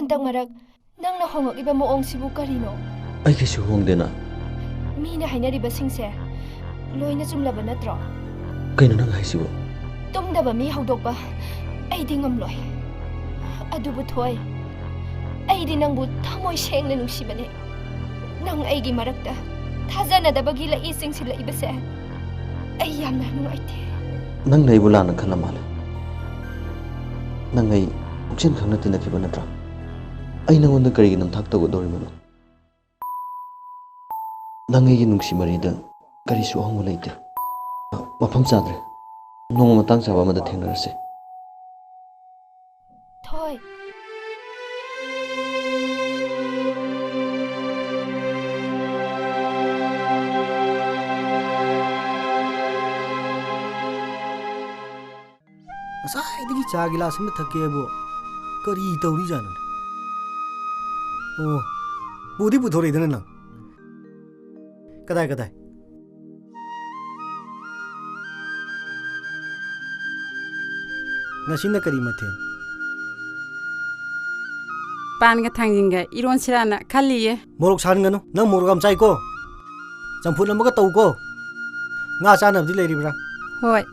ꯍꯟꯗꯛ ꯃꯔꯛ ꯅꯪꯅ ꯍꯣꯡꯂꯛꯂꯤꯕ ꯃꯑꯣꯡꯁꯤꯕꯨ ꯀꯔꯤꯅꯣ? ꯑꯩ ꯀꯩꯁꯨ ꯍꯣꯡꯗꯦꯅ꯫ ꯃꯤꯅ ꯍꯥꯏꯅꯔꯤꯕꯁꯤꯡꯁꯦ ꯂꯣꯏꯅ ꯆꯨꯝꯂꯕ ꯅꯠꯇ꯭ꯔꯣ? ꯀꯩꯅꯣ ꯅꯪ ꯍꯥꯏꯁꯤꯕꯣ? ꯇꯨꯝꯗꯕ ꯃꯤ ꯍꯧꯗꯣꯛꯄ ꯑꯩꯗꯤ ꯉꯝꯂꯣꯏ꯫ ꯑꯗꯨꯕꯨ ꯊꯣꯏ, ꯑꯩꯗꯤ ꯅꯪꯕꯨ ꯊꯃꯣꯏ ꯁꯦꯡꯅ ꯅꯨꯡꯁꯤꯕꯅꯦ꯫ ꯅꯪ ꯑꯩꯒꯤ ꯃꯔꯛꯇ ꯊꯥꯖꯅꯗꯕꯒꯤ ꯂꯩꯏ ꯆꯤꯡꯁꯤꯜꯂꯛꯏꯕꯁꯦ ꯑꯩ ꯌꯥꯝꯅ ꯅꯨꯡꯉꯥꯏꯇꯦ꯫ ꯅꯪꯅ ꯑꯩꯕꯨ ꯂꯥꯟꯅ ꯈꯜꯂ ꯃꯥꯜꯂꯦ꯫ ꯅꯪ ꯑꯩ ꯄꯨꯛꯆꯦꯜ ꯈꯪꯅ ꯇꯤꯟꯅꯈꯤꯕ ꯅꯠꯇ꯭ꯔꯥ? ꯑꯩ ꯅꯪꯉꯣꯟꯗ ꯀꯔꯤꯒꯤ ꯅꯝꯊꯥꯛ ꯇꯧꯒꯗꯧꯔꯤꯕꯅꯣ? ꯅꯪ ꯑꯩꯒꯤ ꯅꯨꯡꯁꯤ ꯃꯔꯤꯗ ꯀꯔꯤꯁꯨ ꯑꯍꯣꯡꯕ ꯂꯩꯇꯦ꯫ ꯃꯐꯝ ꯆꯥꯗ꯭ꯔꯦ꯫ ꯅꯣꯡꯃ ꯃꯇꯥꯡ ꯆꯥꯕ ꯑꯃꯗ ꯊꯦꯡꯅꯔꯁꯦ꯫ ꯊꯣꯏ꯫ ꯉꯁꯥꯏꯗꯒꯤ ꯆꯥ ꯒꯤꯂꯥꯁ ꯑꯃ ꯊꯛꯀꯦ ꯍꯥꯏꯕꯨ ꯀꯔꯤ ꯇꯧꯔꯤꯖꯥꯠꯅꯣꯅꯦ? ꯑꯣ, ꯄꯨꯗꯤ ꯄꯨꯊꯣꯔꯛꯏꯗꯅ ꯅꯪ꯫ ꯀꯗꯥꯏ, ꯀꯗꯥꯏ? ꯉꯁꯤꯅ ꯀꯔꯤ ꯃꯊꯦꯜ? ꯄꯥꯟꯒ ꯊꯥꯡꯖꯤꯡꯒ ꯏꯔꯣꯟꯁꯤꯔꯥꯅ ꯈꯜꯂꯤꯌꯦ꯫ ꯃꯣꯔꯣꯛ ꯁꯥꯍꯟꯒꯅꯨ, ꯅꯪ ꯃꯣꯔꯣꯛ ꯌꯥꯝ ꯆꯥꯏꯀꯣ꯫ ꯆꯝꯐꯨꯠ ꯑꯃꯒ ꯇꯧꯀꯣ꯫ ꯉꯥ ꯆꯥꯅꯕꯗꯤ ꯂꯩꯔꯤꯕ꯭ꯔꯥ? ꯍꯣꯏ꯫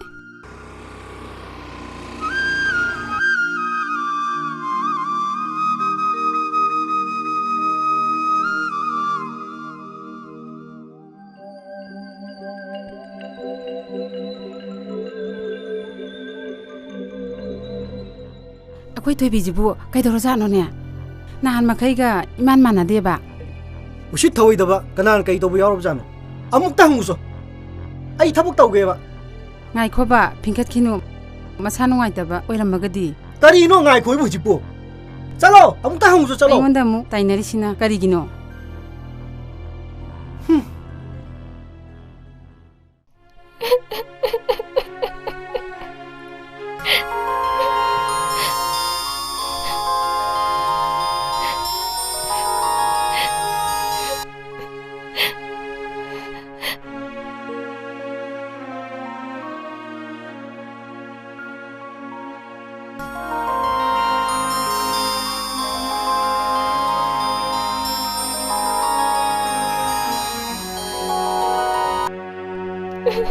ꯑꯩꯈꯣꯏ ꯊꯣꯏꯕꯤꯁꯤꯕꯨ ꯀꯩꯗꯧꯔꯖꯥꯠꯅꯣꯅꯦ? ꯅꯍꯥꯟ ꯃꯈꯩꯒ ꯏꯃꯥꯟ ꯃꯥꯟꯅꯗꯦꯕ꯫ ꯎꯁꯤꯠ ꯊꯑꯣꯏꯗꯕ, ꯀꯅꯥꯅ ꯀꯩ ꯇꯧꯕ ꯌꯥꯎꯔꯕꯖꯥꯠꯅꯣ? ꯑꯃꯨꯛꯇ ꯍꯪꯉꯨꯆꯣ꯫ ꯑꯩ ꯊꯕꯛ ꯇꯧꯒꯦꯕ꯫ ꯉꯥꯏꯈꯣꯕ, ꯐꯤꯡꯀꯠꯈꯤꯅꯨ꯫ ꯃꯁꯥ ꯅꯨꯡꯉꯥꯏꯇꯕ ꯑꯣꯏꯔꯝꯃꯒꯗꯤ? ꯀꯔꯤꯅꯣ ꯉꯥꯏꯈꯣ ꯍꯥꯏꯕꯨ ꯍꯧꯖꯤꯛꯄꯨ? ꯆꯠꯂꯣ, ꯑꯃꯨꯛꯇ ꯍꯪꯉꯨꯆꯣ, ꯆꯠꯂꯣ꯫ ꯑꯩꯉꯣꯟꯗ ꯑꯃꯨꯛ ꯇꯥꯏꯅꯔꯤꯁꯤꯅ ꯀꯔꯤꯒꯤꯅꯣ? ꯍꯨꯝ꯫ ꯊꯣꯏꯕꯤ,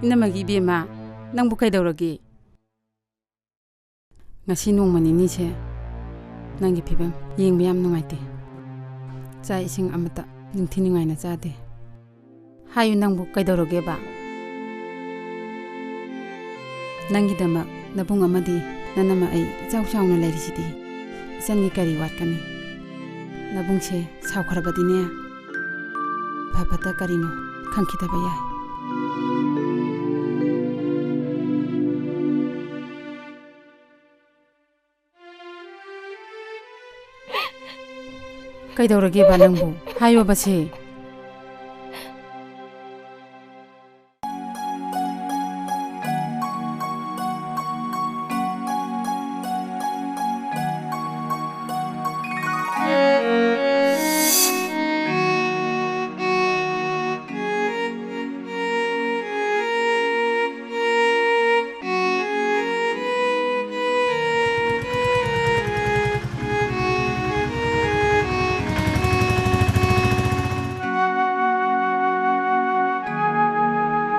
ꯏꯅꯝꯃꯒꯤ ꯏꯕꯦꯝꯃ, ꯅꯪꯕꯨ ꯀꯩꯗꯧꯔꯒꯦ? ꯉꯁꯤ ꯅꯣꯡꯃ ꯅꯤꯅꯤꯁꯦ ꯅꯪꯒꯤ ꯐꯤꯕꯝ ꯌꯦꯡꯕ ꯌꯥꯝ ꯅꯨꯡꯉꯥꯏꯇꯦ꯫ ꯆꯥꯛ ꯏꯁꯤꯡ ꯑꯃꯇ ꯅꯤꯡꯊꯤ ꯅꯨꯡꯉꯥꯏꯅ ꯆꯥꯗꯦ꯫ ꯍꯥꯏꯌꯨ, ꯅꯪꯕꯨ ꯀꯩꯗꯧꯔꯒꯦꯕ? ꯅꯪꯒꯤꯗꯃꯛ ꯅꯕꯨꯡ ꯑꯃꯗꯤ ꯅꯅꯝꯃ ꯑꯩ ꯏꯆꯥꯎ ꯆꯥꯎꯅ ꯂꯩꯔꯤꯁꯤꯗꯤ꯫ ꯏꯆꯟꯒꯤ ꯀꯔꯤ ꯋꯥꯠꯀꯅꯤ? ꯅꯕꯨꯡꯁꯦ ꯁꯥꯎꯈ꯭ꯔꯕꯗꯤꯅꯦ, ꯐ ꯐꯠꯇ ꯀꯔꯤꯅꯣ ꯈꯪꯈꯤꯗꯕ ꯌꯥꯏ꯫ ꯀꯩꯗꯧꯔꯒꯦꯕ ꯅꯪꯕꯨ? ꯍꯥꯏꯌꯣꯕꯁꯦ꯫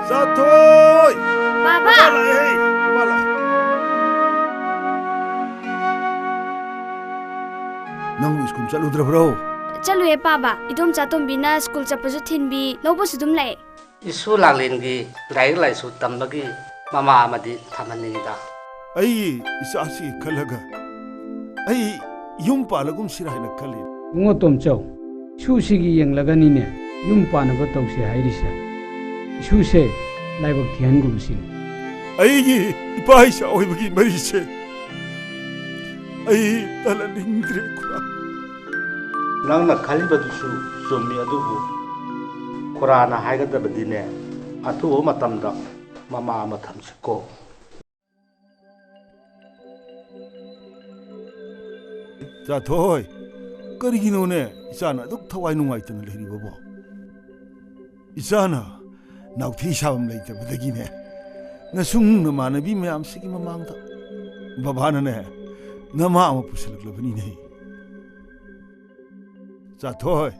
ꯆꯥꯊꯣꯏ! ꯕꯥꯕꯥ! ꯕꯥꯕꯥ ꯂꯥꯛꯑꯦ! ꯕꯥꯕꯥ ꯂꯥꯛꯑꯦ! ꯅꯪꯕꯨ ꯁ꯭ꯀꯨꯜ ꯆꯠꯂꯨꯗ꯭ꯔꯕ꯭ꯔꯣ? ꯆꯠꯂꯨꯏꯌꯦ, ꯄꯥꯕ꯫ ꯏꯗꯣꯝꯆꯥ ꯇꯣꯝꯕꯤꯅ ꯁ꯭ꯀꯨꯜ ꯆꯠꯄꯁꯨ ꯊꯤꯟꯕꯤ, ꯂꯧꯕꯁꯨ ꯑꯗꯨꯝ ꯂꯥꯛꯑꯦ꯫ ꯏꯁꯨ ꯂꯥꯛꯂꯦꯟꯒꯤ ꯂꯥꯏꯔꯤꯛ ꯂꯥꯏꯁꯨ ꯇꯝꯕꯒꯤ ꯃꯃꯥ ꯑꯃꯗꯤ ꯊꯝꯍꯟꯅꯤꯡꯉꯤꯗ꯫ ꯑꯩ ꯏꯆꯥꯁꯤ ꯈꯜꯂꯒ ꯑꯩ ꯌꯨꯝ ꯄꯥꯜꯂꯒꯨꯝꯁꯤꯔꯥ ꯍꯥꯏꯅ ꯈꯜꯂꯤ꯫ ꯏꯕꯨꯡꯉꯣ ꯇꯣꯝꯆꯧ, ꯏꯁꯨꯁꯤꯒꯤ ꯌꯦꯡꯂꯒꯅꯤꯅꯦ ꯌꯨꯝ ꯄꯥꯟꯅꯕ ꯇꯧꯁꯦ ꯍꯥꯏꯔꯤꯁꯦ꯫ ꯏꯁꯨꯁꯦ ꯂꯥꯏꯕꯛ ꯊꯤꯍꯟꯒꯨꯝꯁꯤꯅꯤ꯫ ꯑꯩꯒꯤ ꯏꯄꯥ ꯏꯆꯥ ꯑꯣꯏꯕꯒꯤ ꯃꯔꯤꯁꯦ ꯑꯩ ꯇꯠꯍꯟꯅꯤꯡꯗ꯭ꯔꯦ, ꯈꯨꯔꯥ꯫ ꯅꯪꯅ ꯈꯜꯂꯤꯕꯗꯨꯁꯨ ꯆꯨꯝꯃꯤ, ꯑꯗꯨꯕꯨ ꯈꯨꯔꯥꯅ ꯍꯥꯏꯒꯗꯕꯗꯤꯅꯦ, ꯑꯊꯨꯕ ꯃꯇꯝꯗ ꯃꯃꯥ ꯑꯃ ꯊꯝꯁꯤꯀꯣ꯫ ꯆꯥꯊꯣꯏ, ꯀꯔꯤꯒꯤꯅꯣꯅꯦ ꯏꯆꯥꯅ ꯑꯗꯨꯛ ꯊꯋꯥꯏ ꯅꯨꯡꯉꯥꯏꯇꯅ ꯂꯩꯔꯤꯕꯕꯣ? ꯏꯆꯥꯅ ꯅꯥꯎꯊꯤ ꯁꯥꯐꯝ ꯂꯩꯇꯕꯗꯒꯤꯅꯦ, ꯅꯁꯨꯡ ꯅꯃꯥꯟꯅꯕꯤ ꯃꯌꯥꯝꯁꯤꯒꯤ ꯃꯃꯥꯡꯗ ꯕꯕꯥꯅꯅꯦ, ꯅꯃꯥ ꯑꯃ ꯄꯨꯁꯜꯂꯛꯂꯕꯅꯤꯅꯦ꯫ ꯆꯥꯊꯣꯏ,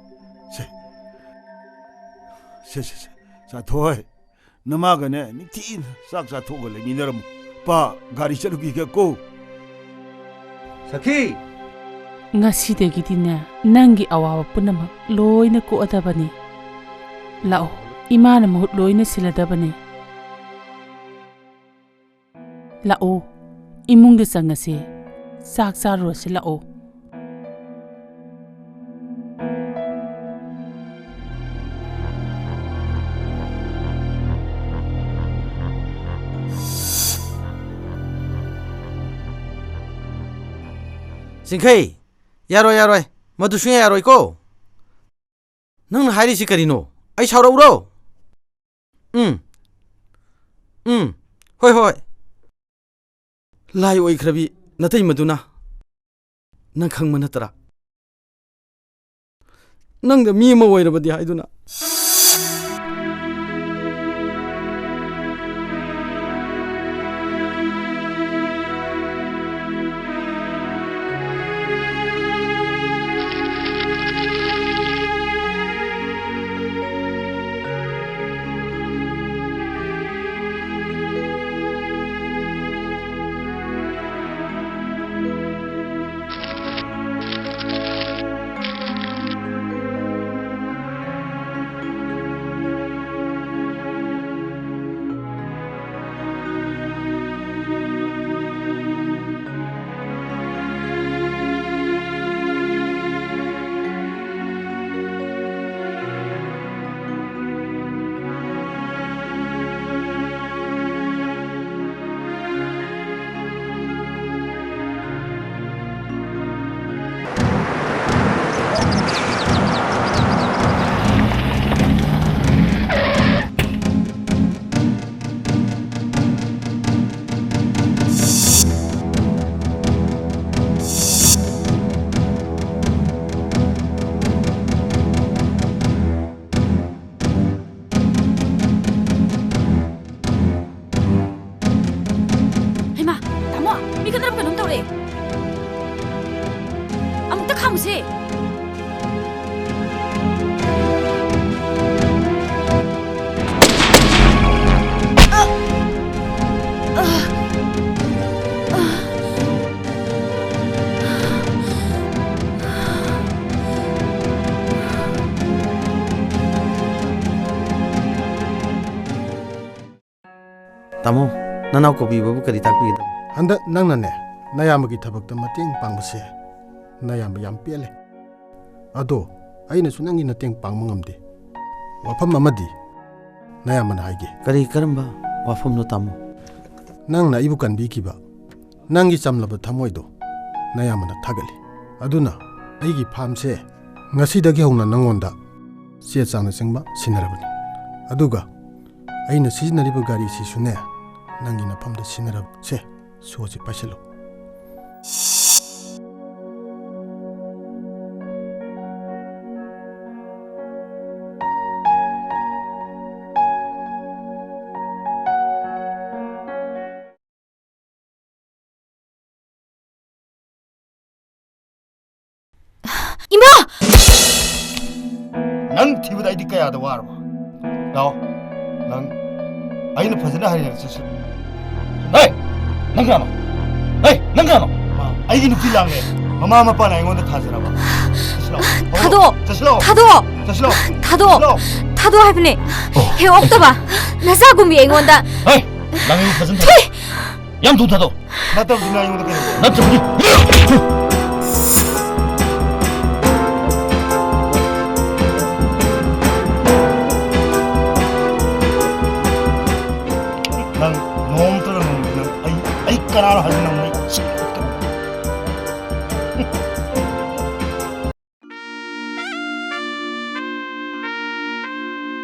ꯁꯦ, ꯁꯦ, ꯁꯦ, ꯁꯦ, ꯆꯥꯊꯣꯏ, ꯅꯃꯥꯒꯅꯦ ꯅꯤꯡꯊꯤꯅ ꯆꯥꯛ ꯆꯥꯊꯣꯛꯑꯒ ꯂꯩꯃꯤꯟꯅꯔꯝꯃꯨ꯫ ꯄꯥ, ꯒꯥꯔꯤ ꯆꯠꯂꯨꯈꯤꯒꯦꯀꯣ꯫ ꯁꯈꯤ! ꯉꯁꯤꯗꯒꯤꯗꯤꯅꯦ, ꯅꯪꯒꯤ ꯑꯋꯥꯕ ꯄꯨꯝꯅꯃꯛ ꯂꯣꯏꯅ ꯀꯣꯛꯑꯗꯕꯅꯤ꯫ ꯂꯥꯛꯑꯣ, ꯏꯃꯥꯅ ꯃꯍꯨꯠ ꯂꯣꯏꯅ ꯁꯤꯜꯂꯗꯕꯅꯤ꯫ ꯂꯥꯛꯑꯣ, ꯏꯃꯨꯡꯗ ꯆꯪꯉꯁꯦ꯫ ꯆꯥꯛ ꯆꯥꯔꯨꯔꯁꯤ, ꯂꯥꯛꯑꯣ꯫ ꯆꯤꯡꯈꯩ, ꯌꯥꯔꯣꯏ, ꯌꯥꯔꯣꯏ꯫ ꯃꯗꯨ ꯁꯨꯡꯌꯥ ꯌꯥꯔꯣꯏꯀꯣ꯫ ꯅꯪꯅ ꯍꯥꯏꯔꯤꯁꯤ ꯀꯔꯤꯅꯣ? ꯑꯩ ꯁꯥꯎꯔꯛꯎꯔꯣ? ꯎꯝ꯫ ꯎꯝ꯫ ꯍꯣꯏ, ꯍꯣꯏ꯫ ꯂꯥꯏ ꯑꯣꯏꯈ꯭ꯔꯕꯤ ꯅꯇꯩꯃꯗꯨꯅ ꯅꯪ ꯈꯪꯕ ꯅꯠꯇ꯭ꯔꯥ? ꯅꯪꯗ ꯃꯤ ꯑꯃ ꯑꯣꯏꯔꯕꯗꯤ ꯍꯥꯏꯗꯨꯅ꯫ ꯃꯤ ꯈꯠꯅꯔꯕ ꯀꯩꯅꯣꯝ ꯇꯧꯔꯦ꯫ ꯑꯃꯨꯛꯇ ꯈꯥꯝꯃꯨꯁꯦ꯫ ꯇꯥꯃꯣ, ꯅꯅꯥꯎ ꯀꯧꯕꯤꯕꯕꯨ ꯀꯔꯤ ꯇꯥꯛꯄꯤꯒꯗꯕ? ꯍꯟꯗꯛ ꯅꯪꯅꯅꯦ, ꯅꯌꯥꯝꯕꯒꯤ ꯊꯕꯛꯇ ꯃꯇꯦꯡ ꯄꯥꯡꯕꯁꯦ ꯅꯌꯥꯝꯕ ꯌꯥꯝ ꯄꯦꯜꯂꯦ꯫ ꯑꯗꯣ ꯑꯩꯅꯁꯨ ꯅꯪꯒꯤ ꯃꯇꯦꯡ ꯄꯥꯡꯕ ꯉꯝꯗꯦ꯫ ꯋꯥꯐꯝ ꯑꯃꯗꯤ ꯅꯌꯥꯝꯕꯅ ꯍꯥꯏꯒꯦ꯫ ꯀꯔꯤ, ꯀꯔꯝꯕ ꯋꯥꯐꯝꯅꯣ ꯇꯥꯃꯣ? ꯅꯪꯅ ꯑꯩꯕꯨ ꯀꯟꯕꯤꯈꯤꯕ ꯅꯪꯒꯤ ꯆꯝꯂꯕ ꯊꯃꯣꯏꯗꯣ ꯅꯌꯥꯝꯕꯅ ꯊꯥꯒꯠꯂꯤ꯫ ꯑꯗꯨꯅ ꯑꯩꯒꯤ ꯐꯥꯝꯁꯦ ꯉꯁꯤꯗꯒꯤ ꯍꯧꯅ ꯅꯪꯉꯣꯟꯗ ꯆꯦ ꯆꯥꯡꯅꯆꯤꯡꯕ ꯁꯤꯟꯅꯔꯕꯅꯤ꯫ ꯑꯗꯨꯒ ꯑꯩꯅ ꯁꯤꯖꯤꯟꯅꯔꯤꯕ ꯒꯥꯔꯤꯁꯤꯁꯨꯅꯦ, ꯅꯪꯒꯤ ꯅꯐꯝꯗ ꯁꯤꯟꯅꯔꯕꯁꯦ꯫ ꯁꯣꯁꯤ ꯄꯥꯏꯁꯤꯜꯂꯨ꯫ ꯏꯃꯥ! ꯅꯪ ꯊꯤꯕꯗ ꯑꯩꯗꯤ ꯀꯌꯥꯗ ꯋꯥꯔꯕ? ꯂꯥꯛꯑꯣ꯫ ꯅꯪ ꯑꯩꯅ ꯐꯖꯅ ꯍꯩꯔꯒ ꯆꯠꯁꯤ꯫ ꯍꯦ! ꯅꯪ ꯀꯅꯥꯅꯣ? ꯍꯦ! ꯅꯪ ꯀꯅꯥꯅꯣ? ꯃꯥ, ꯑꯩꯒꯤ ꯅꯨꯄꯤ ꯂꯥꯛꯂꯦ꯫ ꯃꯃꯥ ꯃꯄꯥꯅ ꯑꯩꯉꯣꯟꯗ ꯊꯥꯖꯔꯕ꯫ ꯆꯠꯁꯤ ꯂꯥꯛꯑꯣ꯫ ꯊꯥꯗꯣꯛꯑꯣ! ꯆꯠꯁꯤ ꯂꯥꯛꯑꯣ꯫ ꯊꯥꯗꯣꯛꯑꯣ! ꯆꯠꯁꯤ ꯂꯥꯛꯑꯣ꯫ ꯊꯥꯗꯣꯛꯑꯣ! ꯆꯠꯁꯤ ꯂꯥꯛꯑꯣ꯫ ꯊꯥꯗꯣꯛꯑꯣ ꯍꯥꯏꯕꯅꯦ꯫ ꯑꯣ꯫ ꯍꯦ ꯑꯣꯛꯇꯕ! ꯅꯆꯥꯒꯨꯝꯕꯤ ꯑꯩꯉꯣꯟꯗ! ꯍꯦ! ꯅꯪ ꯑꯩꯕꯨ ꯐꯖꯅ ꯊꯥꯗꯣꯛꯑꯣ꯫ ꯊꯨꯏ! ꯌꯥꯝ ꯊꯨꯅ ꯊꯥꯗꯣꯛꯑꯣ꯫ ꯅꯠꯇꯕꯗꯨꯅ ꯑꯩꯉꯣꯟꯗ ꯀꯩꯗꯧꯕ? ꯅꯠꯇ꯭ꯔꯕꯗꯤ꯫ ꯅꯪ ꯅꯣꯡꯃꯇ ꯅꯣꯡꯃꯇ ꯅꯪ ꯑꯩ, ꯑꯩ ꯀꯅꯥꯅꯣ ꯍꯥꯏꯕ ꯅꯪ ꯃꯩ ꯆꯤꯡꯉꯛꯀꯅꯤ꯫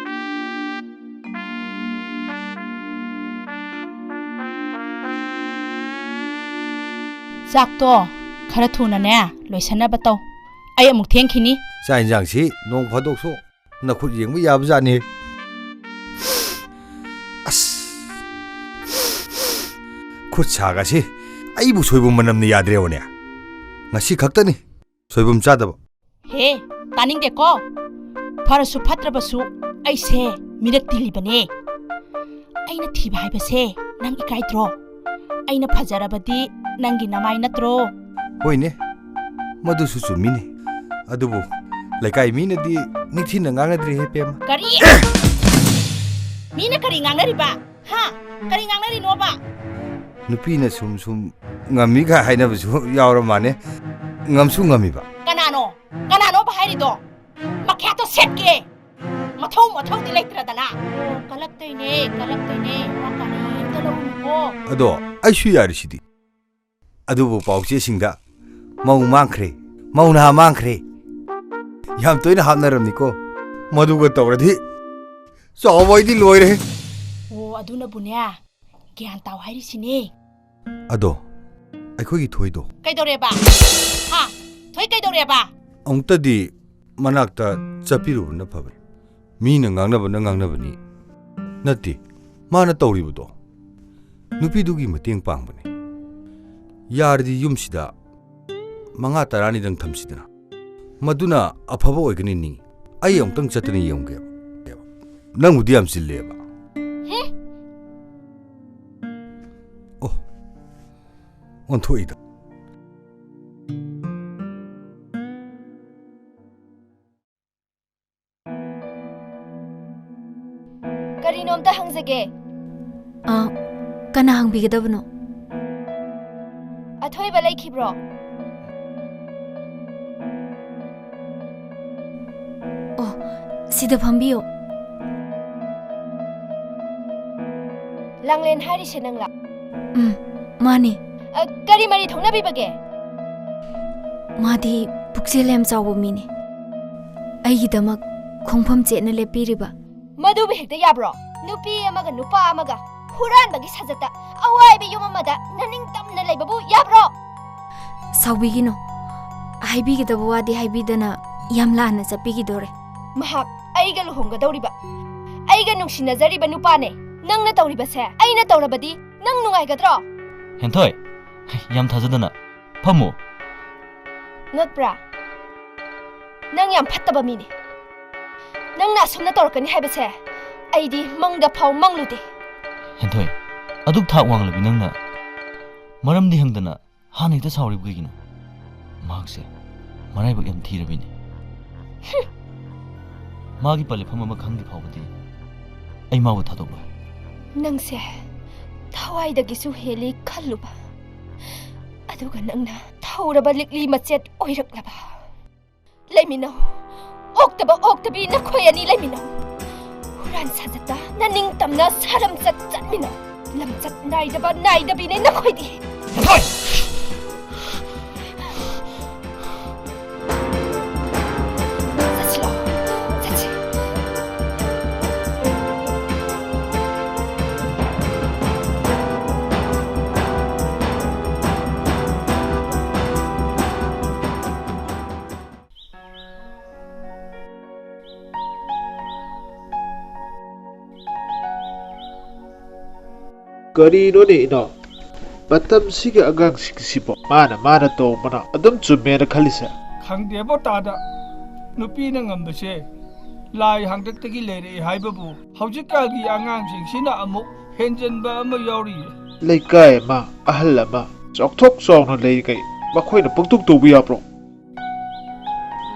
ꯆꯥꯛꯇꯣ ꯈꯔ ꯊꯨꯅꯅꯦ, ꯂꯣꯏꯁꯟꯅꯕ ꯇꯧ꯫ ꯑꯩ ꯑꯃꯨꯛ ꯊꯦꯡꯈꯤꯅꯤ꯫ ꯆꯥꯛ ꯏꯟꯖꯥꯡꯁꯤ ꯅꯣꯡ ꯐꯥꯗꯣꯛꯁꯨ ꯅꯈꯨꯠ ꯌꯦꯡꯕ ꯌꯥꯕꯖꯥꯠꯅꯤ꯫ ꯑꯁ! ꯈꯨꯠ ꯁꯥꯒꯁꯤ ꯑꯩꯕꯨ ꯁꯣꯏꯕꯨꯝ ꯃꯅꯝꯅ ꯌꯥꯗ꯭ꯔꯦꯕꯅꯦ꯫ ꯉꯁꯤ ꯈꯛꯇꯅꯤ ꯁꯣꯏꯕꯨꯝ ꯆꯥꯗꯕ꯫ ꯍꯦ, ꯇꯥꯅꯤꯡꯗꯦꯀꯣ꯫ ꯐꯔꯁꯨ ꯐꯠꯇ꯭ꯔꯕꯁꯨ ꯑꯩꯁꯦ ꯃꯤꯔꯛ ꯇꯤꯜꯂꯤꯕꯅꯦ꯫ ꯑꯩꯅ ꯊꯤꯕ ꯍꯥꯏꯕꯁꯦ ꯅꯪ ꯏꯀꯥꯏꯗ꯭ꯔꯣ? ꯑꯩꯅ ꯐꯖꯔꯕꯗꯤ ꯅꯪꯒꯤ ꯅꯃꯥꯏ ꯅꯠꯇ꯭ꯔꯣ? ꯍꯣꯏꯅꯦ, ꯃꯗꯨꯁꯨ ꯆꯨꯝꯃꯤꯅꯦ꯫ ꯑꯗꯨꯕꯨ ꯂꯩꯀꯥꯏ ꯃꯤꯅꯗꯤ ꯅꯤꯡꯊꯤꯅ ꯉꯥꯡꯅꯗ꯭ꯔꯦꯍꯦ ꯄꯦꯝꯃ꯫ ꯀꯔꯤ? ꯃꯤꯅ ꯀꯔꯤ ꯉꯥꯡꯅꯔꯤꯕ? ꯍꯥ? ꯀꯔꯤ ꯉꯥꯡꯅꯔꯤꯅꯣꯕ? ꯅꯨꯄꯤꯅ ꯁꯨꯝ ꯁꯨꯝ ꯉꯝꯃꯤꯒ ꯍꯥꯏꯅꯕꯁꯨ ꯌꯥꯎꯔ ꯃꯥꯅꯦ꯫ ꯉꯝꯁꯨ ꯉꯝꯃꯤꯕ꯫ ꯀꯅꯥꯅꯣ? ꯀꯅꯥꯅꯣꯕ ꯍꯥꯏꯔꯤꯗꯣ? ꯃꯈ꯭ꯌꯥꯠꯇꯣ ꯁꯦꯠꯀꯦ! ꯃꯊꯧ ꯃꯊꯧꯗꯤ ꯂꯩꯇ꯭ꯔꯗꯅ꯫ ꯑꯣ, ꯀꯜꯂꯛꯇꯣꯏꯅꯦ, ꯀꯜꯂꯛꯇꯣꯏꯅꯦ꯫ ꯋꯥ ꯀꯔꯤꯝꯇ ꯂꯧꯔꯨꯅꯨꯀꯣ꯫ ꯑꯗꯣ ꯑꯩꯁꯨ ꯌꯥꯔꯤꯁꯤꯗꯤ꯫ ꯑꯗꯨꯕꯨ ꯄꯥꯎꯆꯦꯁꯤꯡꯗ ꯃꯧ ꯃꯥꯡꯈ꯭ꯔꯦ, ꯃꯧ ꯅꯍꯥ ꯃꯥꯡꯈ꯭ꯔꯦ꯫ ꯌꯥꯝ ꯇꯣꯏꯅ ꯍꯥꯞꯅꯔꯝꯅꯤꯀꯣ꯫ ꯃꯗꯨꯒ ꯇꯧꯔꯗꯤ ꯆꯥꯎꯕ ꯑꯩꯗꯤ ꯂꯣꯏꯔꯦ꯫ ꯑꯣ, ꯑꯗꯨꯅꯕꯨꯅꯦ, ꯒ꯭ꯌꯥꯟ ꯇꯥꯎ ꯍꯥꯏꯔꯤꯁꯤꯅꯦ꯫ ꯑꯗꯣ ꯑꯩꯈꯣꯏꯒꯤ ꯊꯣꯏꯗꯣ꯫ ꯀꯩꯗꯧꯔꯦꯕ? ꯍꯥ? ꯊꯣꯏ ꯀꯩꯗꯧꯔꯦꯕ? ꯑꯃꯨꯛꯇꯗꯤ ꯃꯅꯥꯛꯇ ꯆꯠꯄꯤꯔꯨꯕꯅ ꯐꯕꯅꯤ꯫ ꯃꯤꯅ ꯉꯥꯡꯅꯕꯅ ꯉꯥꯡꯅꯕꯅꯤ ꯅꯠꯇꯦ, ꯃꯥꯅ ꯇꯧꯔꯤꯕꯗꯣ ꯅꯨꯄꯤꯗꯨꯒꯤ ꯃꯇꯦꯡ ꯄꯥꯡꯕꯅꯤ꯫ ꯌꯥꯔꯗꯤ ꯌꯨꯝꯁꯤꯗ ꯃꯉꯥ ꯇꯔꯥꯅꯤꯗꯪ ꯊꯝꯁꯤꯗꯅ꯫ ꯃꯗꯨꯅ ꯑꯐꯕ ꯑꯣꯏꯒꯅꯤ ꯅꯤꯡꯏ꯫ ꯑꯩ ꯑꯃꯨꯛꯇꯪ ꯆꯠꯇꯅ ꯌꯦꯡꯉꯨꯒꯦꯕ꯫ ꯅꯪꯕꯨꯗꯤ ꯌꯥꯝ ꯆꯤꯜꯂꯦꯕ꯫ ꯍꯦ? ꯑꯣ, ꯑꯣꯟꯊꯣꯛꯏꯗ꯫ ꯀꯔꯤꯅꯣꯝꯇ ꯍꯪꯖꯒꯦ꯫ ꯑ, ꯀꯅꯥ ꯍꯪꯕꯤꯒꯗꯕꯅꯣ? ꯑꯊꯣꯏꯕ ꯂꯩꯈꯤꯕ꯭ꯔꯣ? ꯑꯣ, ꯁꯤꯗ ꯐꯝꯕꯤꯌꯣ꯫ ꯂꯥꯡꯂꯦꯟ ꯍꯥꯏꯔꯤꯁꯦ ꯅꯪꯂꯥ? ꯎꯝ, ꯃꯥꯅꯦ꯫ ꯑ, ꯀꯔꯤ ꯃꯔꯤ ꯊꯣꯛꯅꯕꯤꯕꯒꯦ? ꯃꯥꯗꯤ ꯄꯨꯛꯆꯦꯜ ꯌꯥꯝ ꯆꯥꯎꯕ ꯃꯤꯅꯦ꯫ ꯑꯩꯒꯤꯗꯃꯛ ꯈꯣꯡꯐꯝ ꯆꯦꯠꯅ ꯂꯦꯞꯄꯤꯔꯤꯕ꯫ ꯃꯗꯨꯕꯨ ꯍꯦꯛꯇ ꯌꯥꯕ꯭ꯔꯣ? ꯅꯨꯄꯤ ꯑꯃꯒ ꯅꯨꯄꯥ ꯑꯃꯒ ꯍꯨꯔꯥꯟꯕꯒꯤ ꯁꯥꯖꯠꯇ ꯑꯋꯥꯏꯕ ꯌꯨꯝ ꯑꯃꯗ ꯅꯅꯤꯡꯇꯝꯅ ꯂꯩꯕꯕꯨ ꯌꯥꯕ꯭ꯔꯣ? ꯁꯥꯎꯕꯤꯒꯤꯅꯣ꯫ ꯍꯥꯏꯕꯤꯒꯗꯕ ꯋꯥꯗꯤ ꯍꯥꯏꯕꯤꯗꯅ ꯌꯥꯝ ꯂꯥꯟꯅ ꯆꯠꯄꯤꯒꯤꯗꯣꯔꯦ꯫ ꯃꯍꯥꯛ ꯑꯩꯒ ꯂꯨꯍꯣꯡꯒꯗꯧꯔꯤꯕ, ꯑꯩꯒ ꯅꯨꯡꯁꯤꯅꯖꯔꯤꯕ ꯅꯨꯄꯥꯅꯦ꯫ ꯅꯪꯅ ꯇꯧꯔꯤꯕꯁꯦ ꯑꯩꯅ ꯇꯧꯔꯕꯗꯤ ꯅꯪ ꯅꯨꯡꯉꯥꯏꯒꯗ꯭ꯔꯣ? ꯍꯦꯟꯊꯣꯏ, ꯍꯩ, ꯌꯥꯝ ꯊꯥꯖꯗꯅ꯫ ꯐꯝꯃꯣ꯫ ꯉꯛꯄ꯭ꯔꯥ? ꯅꯪ ꯌꯥꯝ ꯐꯠꯇꯕ ꯃꯤꯅꯤ꯫ ꯅꯪꯅ ꯑꯁꯨꯝꯅ ꯇꯧꯔꯛꯀꯅꯤ ꯍꯥꯏꯕꯁꯦ ꯑꯩꯗꯤ ꯃꯪꯗ ꯐꯥꯎ ꯃꯪꯂꯨꯗꯦ꯫ ꯍꯦꯟꯊꯣꯏ, ꯑꯗꯨꯛ ꯊꯥꯛ ꯋꯥꯡꯂꯕꯤ ꯅꯪꯅ ꯃꯔꯝꯗꯤ ꯍꯪꯗꯅ ꯍꯥꯟꯅ ꯍꯦꯛꯇ ꯁꯥꯎꯔꯤꯕ ꯀꯩꯒꯤꯅꯣ? ꯃꯍꯥꯛꯁꯦ ꯃꯔꯥꯏꯕꯛ ꯌꯥꯝ ꯊꯤꯔꯕꯤꯅꯤ꯫ ꯃꯥꯒꯤ ꯄꯟꯂꯤꯐꯝ ꯑꯃ ꯈꯪꯗ꯭ꯔꯤ ꯐꯥꯎꯕꯗꯤ ꯑꯩ ꯃꯥꯕꯨ ꯊꯥꯗꯣꯛꯂꯣꯏ꯫ ꯅꯪꯁꯦ ꯊꯋꯥꯏꯗꯒꯤꯁꯨ ꯍꯦꯜꯂꯤ ꯈꯜꯂꯨꯕ, ꯑꯗꯨꯒ ꯅꯪꯅ ꯊꯧꯔꯕ ꯂꯤꯛꯂꯤ ꯃꯆꯦꯠ ꯑꯣꯏꯔꯛꯂꯕ꯫ ꯂꯩꯃꯤꯟꯅꯧ, ꯑꯣꯛꯇꯕ ꯑꯣꯛꯇꯕꯤ ꯅꯈꯣꯏ ꯑꯅꯤ ꯂꯩꯃꯤꯟꯅꯧ꯫ ꯍꯨꯔꯥꯟ ꯁꯥꯖꯠꯇ ꯅꯅꯤꯡꯇꯝꯅ ꯁꯥꯔꯝꯆꯠ ꯆꯠꯃꯤꯟꯅꯧ꯫ ꯂꯝꯆꯠ ꯅꯥꯏꯗꯕ ꯅꯥꯏꯗꯕꯤꯅꯦ ꯅꯈꯣꯏꯗꯤ꯫ ꯍꯦꯟꯊꯣꯏ! ꯆꯠꯁꯤꯂꯣ, ꯆꯠꯁꯤ꯫ ꯀꯔꯤꯅꯣꯅꯦ ꯏꯅꯥꯎ? ꯃꯇꯝꯁꯤꯒꯤ ꯑꯉꯥꯡꯁꯤꯡꯁꯤꯕꯨ ꯃꯥꯅ ꯃꯥꯅ ꯇꯧꯕꯅ ꯑꯗꯨꯝ ꯆꯨꯝꯃꯦꯅ ꯈꯜꯂꯤꯁꯦ? ꯈꯪꯗꯦꯕꯣ ꯇꯥꯗ, ꯅꯨꯄꯤꯅ ꯉꯝꯕꯁꯦ ꯂꯥꯏ ꯍꯥꯛꯇꯛꯇꯒꯤ ꯂꯩꯔꯛꯑꯦ ꯍꯥꯏꯕꯕꯨ ꯍꯧꯖꯤꯛꯀꯥꯟꯒꯤ ꯑꯉꯥꯡꯁꯤꯡꯁꯤꯅ ꯑꯃꯨꯛ ꯍꯦꯟꯖꯟꯕ ꯑꯃ ꯌꯥꯎꯔꯤꯌꯦ꯫ ꯂꯩꯀꯥꯏ ꯑꯃ, ꯑꯍꯜ ꯑꯃ ꯆꯥꯎꯊꯣꯛ ꯆꯥꯎꯅ ꯂꯩꯔꯤꯈꯩ ꯃꯈꯣꯏꯅ ꯄꯪꯇꯧ ꯇꯧꯕ ꯌꯥꯕ꯭ꯔꯣ?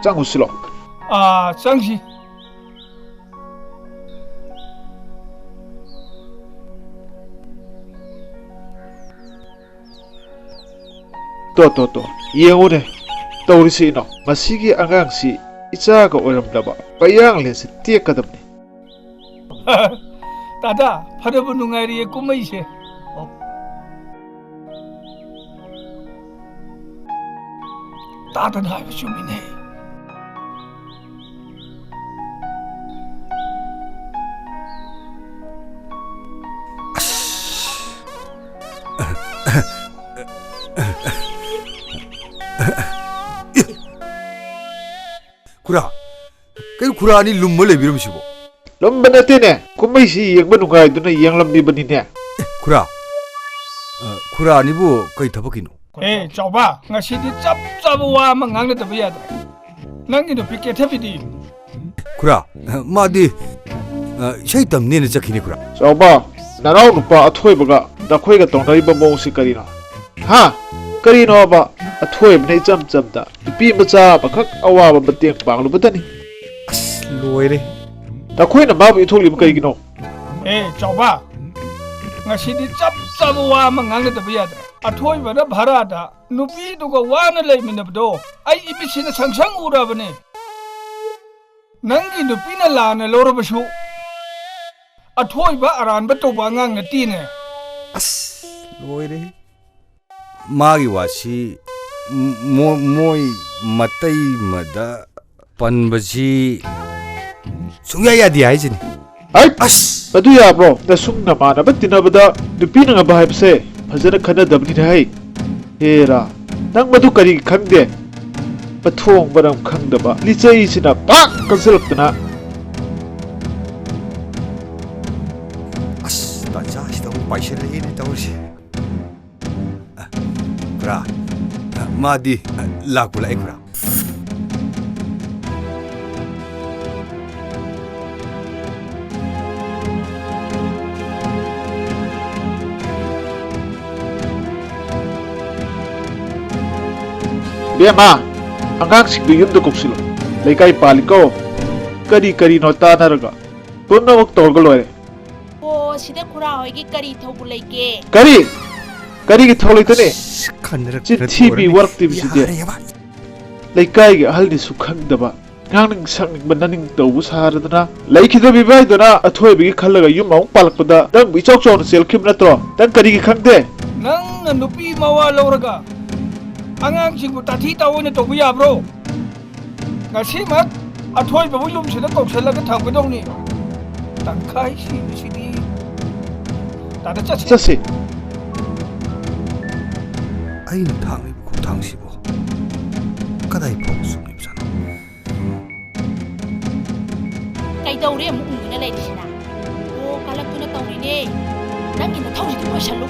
ꯆꯪꯉꯨꯁꯤ ꯂꯥꯎ꯫ ꯑꯥ, ꯆꯪꯁꯤ꯫ ꯇꯣ, ꯇꯣ, ꯇꯣ, ꯌꯦꯡꯉꯨꯅꯦ ꯇꯧꯔꯤꯁꯤ ꯏꯅꯥꯎ꯫ ꯃꯁꯤꯒꯤ ꯑꯉꯥꯡꯁꯤ ꯏꯆꯥꯒ ꯑꯣꯏꯔꯝꯗꯕ ꯄꯌꯥꯡꯂꯦꯟꯁꯤ ꯇꯦꯛꯀꯗꯕꯅꯤ꯫ ꯇꯥꯗ, ꯐꯅꯕꯨ ꯅꯨꯡꯉꯥꯏꯔꯤꯌꯦ ꯀꯨꯝꯍꯩꯁꯦ꯫ ꯑꯣ꯫ ꯇꯥꯗꯅ ꯍꯥꯏꯕ ꯆꯨꯝꯃꯤꯅꯦ꯫ ꯑꯁ꯫ ꯈꯨꯔꯥ, ꯀꯩꯅꯣ ꯈꯨꯔꯥ ꯑꯅꯤ ꯂꯨꯝꯃ ꯂꯩꯕꯤꯔꯝꯃꯤꯁꯤꯕꯣ? ꯂꯨꯝꯕ ꯅꯠꯇꯦꯅꯦ, ꯀꯨꯝꯍꯩꯁꯤ ꯌꯦꯡꯕ ꯅꯨꯡꯉꯥꯏꯗꯨꯅ ꯌꯦꯡꯂꯝꯂꯤꯕꯅꯤꯅꯦ꯫ ꯑꯦ, ꯈꯨꯔꯥ, ꯑ, ꯈꯨꯔꯥ ꯑꯅꯤꯕꯨ ꯀꯩ ꯊꯕꯛꯀꯤꯅꯣ? ꯑꯦ, ꯆꯥꯎꯕ, ꯉꯁꯤꯗꯤ ꯆꯞ ꯆꯥꯕ ꯋꯥ ꯑꯃ ꯉꯥꯡꯅꯗꯕ ꯌꯥꯗ꯭ꯔꯦ꯫ ꯅꯪꯒꯤ ꯅꯨꯄꯤ ꯀꯦꯊꯕꯤꯗꯤ? ꯈꯨꯔꯥ, ꯃꯥꯗꯤ, ꯑ, ꯏꯁꯩ ꯇꯝꯅꯦꯅ ꯆꯠꯈꯤꯅꯤ, ꯈꯨꯔꯥ꯫ ꯆꯥꯎꯕ, ꯅꯅꯥꯎ ꯅꯨꯄꯥ ꯑꯊꯣꯏꯕꯒ ꯅꯈꯣꯏꯒ ꯇꯧꯅꯔꯤꯕ ꯃꯑꯣꯡꯁꯤ ꯀꯔꯤꯅꯣ? ꯍꯥ? ꯀꯔꯤꯅꯣꯕ? ꯑꯊꯣꯏꯕꯅ ꯏꯆꯝ ꯆꯝꯅ ꯅꯨꯄꯤ ꯃꯆꯥ ꯑꯃꯈꯛ ꯑꯋꯥꯕ ꯃꯇꯦꯡ ꯄꯥꯡꯂꯨꯕꯗꯅꯤ꯫ ꯑꯁ, ꯂꯣꯏꯔꯦ꯫ ꯅꯈꯣꯏꯅ ꯃꯥꯕꯨ ꯏꯟꯊꯣꯛꯂꯤꯕ ꯀꯔꯤꯒꯤꯅꯣ? ꯑꯦ, ꯆꯥꯎꯕ, ꯉꯁꯤꯗꯤ ꯆꯞ ꯆꯥꯕ ꯋꯥ ꯑꯃ ꯉꯥꯡꯅꯗꯕ ꯌꯥꯗ꯭ꯔꯦ꯫ ꯑꯊꯣꯏꯕꯅ ꯚꯔꯥꯗ ꯅꯨꯄꯤꯗꯨꯒ ꯋꯥꯅ ꯂꯩꯃꯤꯟꯅꯕꯗꯣ ꯑꯩ ꯏꯃꯤꯠꯁꯤꯅ ꯁꯪ ꯁꯪ ꯎꯔꯕꯅꯦ꯫ ꯅꯪꯒꯤ ꯅꯨꯄꯤꯅ ꯂꯥꯟꯅ ꯂꯧꯔꯕꯁꯨ, ꯑꯊꯣꯏꯕ ꯑꯔꯥꯟꯕ ꯇꯧꯕ ꯑꯉꯥꯡ ꯅꯠꯇꯦꯅꯦ꯫ ꯑꯁ, ꯂꯣꯏꯔꯦ꯫ ꯃꯥꯒꯤ ꯋꯥꯁꯤ ꯃꯣ-, ꯃꯣꯏ ꯃꯇꯩꯃꯗ ꯄꯟꯕꯁꯤ ꯁꯨꯡꯌꯥ ꯌꯥꯗꯦ ꯍꯥꯏꯁꯤꯅꯤ꯫ ꯍꯩꯠ! ꯑꯁ! ꯑꯗꯨ ꯌꯥꯕ꯭ꯔꯣ? ꯅꯁꯨꯡ ꯅꯃꯥꯟꯅꯕ ꯇꯤꯟꯅꯕꯗ ꯅꯨꯄꯤꯅ ꯉꯝꯕ ꯍꯥꯏꯕꯁꯦ ꯐꯖꯅ ꯈꯟꯅꯗꯕꯅꯤꯅꯦ ꯍꯩ꯫ ꯍꯦꯔꯥ, ꯅꯪ ꯃꯗꯨ ꯀꯔꯤꯒꯤ ꯈꯪꯗꯦ? ꯃꯊꯣꯡ ꯃꯔꯝ ꯈꯪꯗꯕ ꯂꯤꯆꯩꯁꯤꯅ ꯄꯥꯛ ꯀꯟꯁꯤꯜꯂꯛꯇꯅ꯫ ꯑꯁ, ꯇꯥꯟꯖꯥꯁꯤꯗ ꯑꯃꯨꯛ ꯄꯥꯏꯁꯤꯜꯂꯛꯏꯅꯦ ꯇꯧꯔꯤꯁꯦ꯫ ꯑ, ꯈꯨꯔꯥ, ꯑ, ꯃꯥꯗꯤ, ꯑ, ꯂꯥꯛꯄꯨ ꯂꯥꯛꯑꯦ, ꯈꯨꯔꯥ꯫ ꯕꯦꯝꯃ, ꯑꯉꯥꯡꯁꯤꯡꯗꯨ ꯌꯨꯝꯗ ꯀꯧꯁꯤꯜꯂꯨ꯫ ꯂꯩꯀꯥꯏ ꯄꯥꯜꯂꯤꯀꯣ꯫ ꯀꯔꯤ ꯀꯔꯤꯅꯣ ꯇꯥꯟꯅꯔꯒ ꯄꯨꯝꯅꯃꯛ ꯇꯧꯔꯒ ꯂꯣꯏꯔꯦ꯫ ꯑꯣ, ꯁꯤꯗ ꯈꯨꯔꯥ ꯍꯣꯏꯒꯤ ꯀꯔꯤ ꯊꯧꯕ ꯂꯩꯒꯦ? ꯀꯔꯤ? ꯀꯔꯤꯒꯤ ꯊꯧ ꯂꯩꯇꯅꯤ? ꯑꯁ, ꯈꯟꯅꯔꯛ-, ꯆꯤꯟ ꯊꯤꯕꯤ ꯈꯟꯅꯔꯛ-, ꯋꯥꯔꯛꯇꯤꯕꯁꯤꯗꯤ꯫ ꯌꯥꯔꯦꯕ꯫ ꯂꯩꯀꯥꯏꯒꯤ ꯑꯍꯜꯅꯤꯁꯨ ꯈꯪꯗꯕ, ꯉꯥꯡꯅꯤꯡ ꯁꯛꯅꯤꯡꯕ ꯅꯅꯤꯡ ꯇꯧꯕ ꯁꯥꯔꯗꯅ ꯂꯩꯈꯤꯗꯕ ꯏꯕꯥꯏꯗꯨꯅ ꯑꯊꯣꯏꯕꯒꯤ ꯈꯜꯂꯒ ꯌꯨꯝ ꯑꯃꯨꯛ ꯄꯥꯜꯂꯛꯄꯗ ꯅꯪꯕꯨ ꯏꯆꯥꯎ ꯆꯥꯎꯅ ꯆꯦꯜꯈꯤꯕ ꯅꯠꯇ꯭ꯔꯣ? ꯅꯪ ꯀꯔꯤꯒꯤ ꯈꯪꯗꯦ? ꯅꯪꯅ ꯅꯨꯄꯤ ꯃꯋꯥ ꯂꯧꯔꯒ ꯑꯉꯥꯡꯁꯤꯡꯕꯨ ꯇꯥꯊꯤ ꯇꯥꯑꯣꯏꯅ ꯇꯧꯕ ꯌꯥꯕ꯭ꯔꯣ? ꯉꯁꯤꯃꯛ ꯑꯊꯣꯏꯕꯕꯨ ꯌꯨꯝꯁꯤꯗ ꯀꯧꯁꯜꯂꯒ ꯊꯝꯒꯗꯧꯅꯤ꯫ ꯇꯪꯈꯥꯏ ꯁꯤꯕꯁꯤꯗꯤ꯫ ꯇꯥꯗ ꯆꯠꯁꯤ꯫ ꯆꯠꯁꯤ꯫ ꯑꯩꯅ ꯊꯥꯡꯂꯤꯕ ꯈꯣꯡꯊꯥꯡꯁꯤꯕꯨ ꯀꯗꯥꯏ ꯐꯥꯎꯕ ꯆꯨꯝꯂꯤꯕꯖꯥꯠꯅꯣ? ꯀꯩꯗꯧꯔꯦ ꯑꯃꯨꯛ ꯎꯪꯗꯨꯅ ꯂꯩꯔꯤꯁꯤꯅ? ꯑꯣ, ꯀꯂꯛꯇꯨꯅ ꯇꯧꯔꯤꯅꯦ꯫ ꯅꯪꯒꯤ ꯅꯊꯧꯁꯤꯗꯤ ꯂꯣꯏꯁꯜꯂꯨ꯫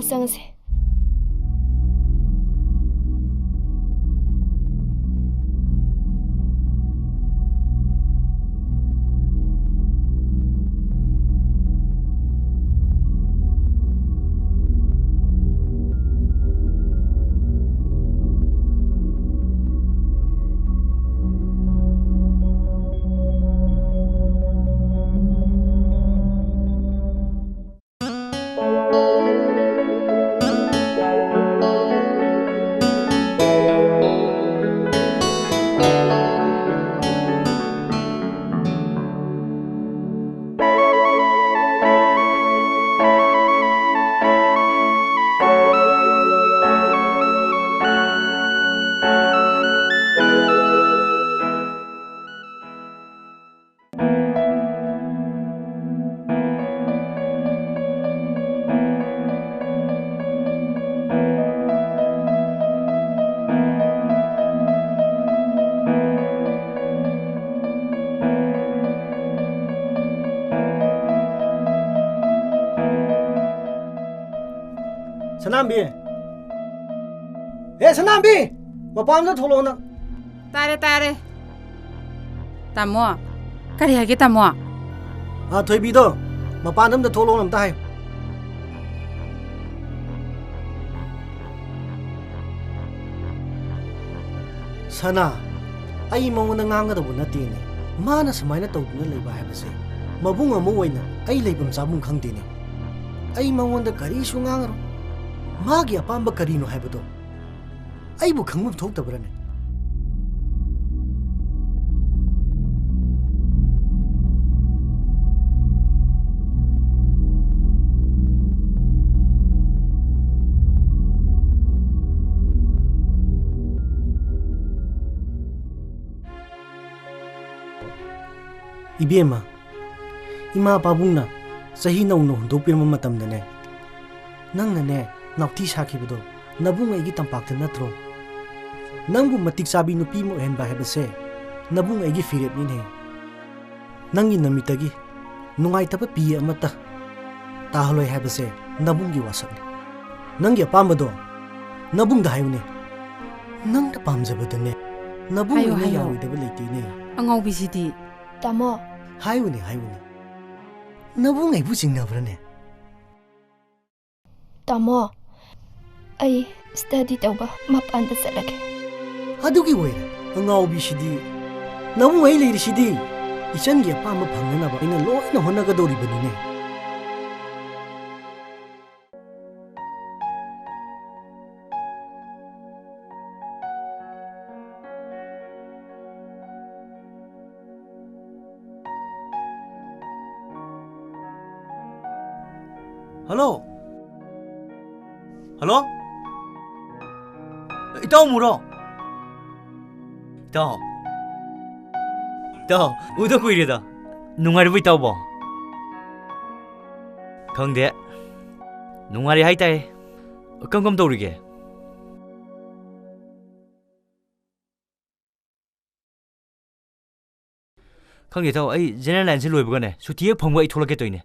ꯆꯪꯉꯁꯦ꯫ ꯁꯅꯥꯝꯕꯤ! ꯍꯦ, ꯁꯅꯥꯝꯕꯤ! ꯃꯄꯥꯟꯗ ꯊꯣꯛꯂꯛꯑꯣ ꯅꯪ꯫ ꯇꯥꯔꯦ, ꯇꯥꯔꯦ꯫ ꯇꯥꯃꯣ, ꯀꯔꯤ ꯍꯥꯏꯒꯦ, ꯇꯥꯃꯣ? ꯑꯥ, ꯊꯣꯏꯕꯤꯗꯣ, ꯃꯄꯥꯟꯗ ꯑꯝꯇ ꯊꯣꯛꯂꯛꯑꯣꯅ ꯑꯝꯇ ꯍꯥꯏꯌꯨ꯫ ꯁꯅꯥ, ꯑꯩ ꯃꯉꯣꯟꯗ ꯉꯥꯡꯒꯗꯧꯕ ꯅꯠꯇꯦꯅꯦ꯫ ꯃꯥꯅ ꯁꯨꯃꯥꯏꯅ ꯇꯧꯗꯨꯅ ꯂꯩꯕ ꯍꯥꯏꯕꯁꯦ, ꯃꯕꯨꯡ ꯑꯃ ꯑꯣꯏꯅ ꯑꯩ ꯂꯩꯐꯝ ꯆꯥꯐꯝ ꯈꯪꯗꯦꯅꯦ꯫ ꯑꯩ ꯃꯉꯣꯟꯗ ꯀꯔꯤꯁꯨ ꯉꯥꯡꯉꯔꯣꯏ꯫ ꯃꯥꯒꯤ ꯑꯄꯥꯝꯕ ꯀꯔꯤꯅꯣ ꯍꯥꯏꯕꯗꯣ ꯑꯩꯕꯨ ꯈꯪꯐꯝ ꯊꯣꯛꯇꯕ꯭ꯔꯅꯦ? ꯏꯕꯦꯝꯃ, ꯏꯃꯥ ꯄꯥꯕꯨꯡꯅ ꯆꯍꯤ ꯅꯧꯅ ꯍꯨꯟꯗꯣꯛꯄꯤꯔꯝꯕ ꯃꯇꯝꯗꯅꯦ, ꯅꯪꯅꯅꯦ ꯅꯥꯎꯇꯤ ꯁꯥꯈꯤꯕꯗꯣ ꯅꯕꯨꯡ ꯑꯩꯒꯤ ꯇꯝꯄꯥꯛꯇ ꯅꯠꯇ꯭ꯔꯣ? ꯅꯪꯕꯨ ꯃꯇꯤꯛ ꯆꯥꯕꯤ ꯅꯨꯄꯤ ꯑꯃ ꯑꯣꯏꯍꯟꯕ ꯍꯥꯏꯕꯁꯦ ꯅꯕꯨꯡ ꯑꯩꯒꯤ ꯐꯤꯔꯦꯞꯅꯤꯅꯦ꯫ ꯅꯪꯒꯤ ꯅꯃꯤꯠꯇꯒꯤ ꯅꯨꯡꯉꯥꯏꯇꯕ ꯄꯤ ꯑꯃꯠꯇ ꯇꯥꯍꯜꯂꯣꯏ ꯍꯥꯏꯕꯁꯦ ꯅꯕꯨꯡꯒꯤ ꯋꯥꯁꯛꯅꯤ꯫ ꯅꯪꯒꯤ ꯑꯄꯥꯝꯕꯗꯣ ꯅꯕꯨꯡꯗ ꯍꯥꯏꯌꯨꯅꯦ꯫ ꯅꯪꯅ ꯄꯥꯝꯖꯕꯗꯅꯦ, ꯅꯕꯨꯡ ꯍꯥꯏꯌꯣ, ꯑꯣꯏꯅ ꯍꯥꯏꯌꯣ꯫ ꯌꯥꯔꯣꯏꯗꯕ ꯂꯩꯇꯦꯅꯦ꯫ ꯑꯉꯥꯎꯕꯤꯁꯤꯗꯤ꯫ ꯇꯥꯃꯣ꯫ ꯍꯥꯏꯌꯨꯅꯦ, ꯍꯥꯏꯌꯨꯅꯦ꯫ ꯅꯕꯨꯡ ꯑꯩꯕꯨ ꯆꯤꯡꯅꯕ꯭ꯔꯅꯦ? ꯇꯥꯃꯣ, ꯑꯩ study ꯇꯧꯕ ꯃꯄꯥꯟꯗ ꯆꯠꯂꯒꯦ꯫ ꯑꯗꯨꯒꯤ ꯑꯣꯏꯔꯦ, ꯑꯉꯥꯎꯕꯤꯁꯤꯗꯤ꯫ ꯅꯕꯨꯡ ꯑꯩ ꯂꯩꯔꯤꯁꯤꯗꯤ꯫ ꯏꯆꯟꯒꯤ ꯑꯄꯥꯝꯕ ꯐꯪꯅꯅꯕ ꯑꯩꯅ ꯂꯣꯏꯅ ꯍꯣꯠꯅꯒꯗꯧꯔꯤꯕꯅꯤꯅꯦ꯫ ꯍꯜꯂꯣ꯫ ꯍꯜꯂꯣ꯫ ꯏꯇꯥꯎ ꯃꯨꯔꯣ? ꯏꯇꯥꯎ꯫ ꯏꯇꯥꯎ, ꯎꯗ ꯀꯨꯏꯔꯦꯗ꯫ ꯅꯨꯡꯉꯥꯏꯔꯤꯕꯣ ꯏꯇꯥꯎꯕꯣ? ꯈꯪꯗꯦ꯫ ꯅꯨꯡꯉꯥꯏꯔꯤ ꯍꯥꯏꯇꯥꯏ꯫ ꯀꯝ ꯀꯝ ꯇꯧꯔꯤꯒꯦ? ꯈꯪꯗꯦ ꯏꯇꯥꯎ, ꯑꯩ general line ꯁꯦ ꯂꯣꯏꯕꯒꯅꯦ, ꯁꯨꯇꯤ ꯍꯦꯛ ꯐꯪꯕ ꯑꯩ ꯊꯣꯛꯂꯛꯀꯦ ꯇꯧꯔꯤꯅꯦ꯫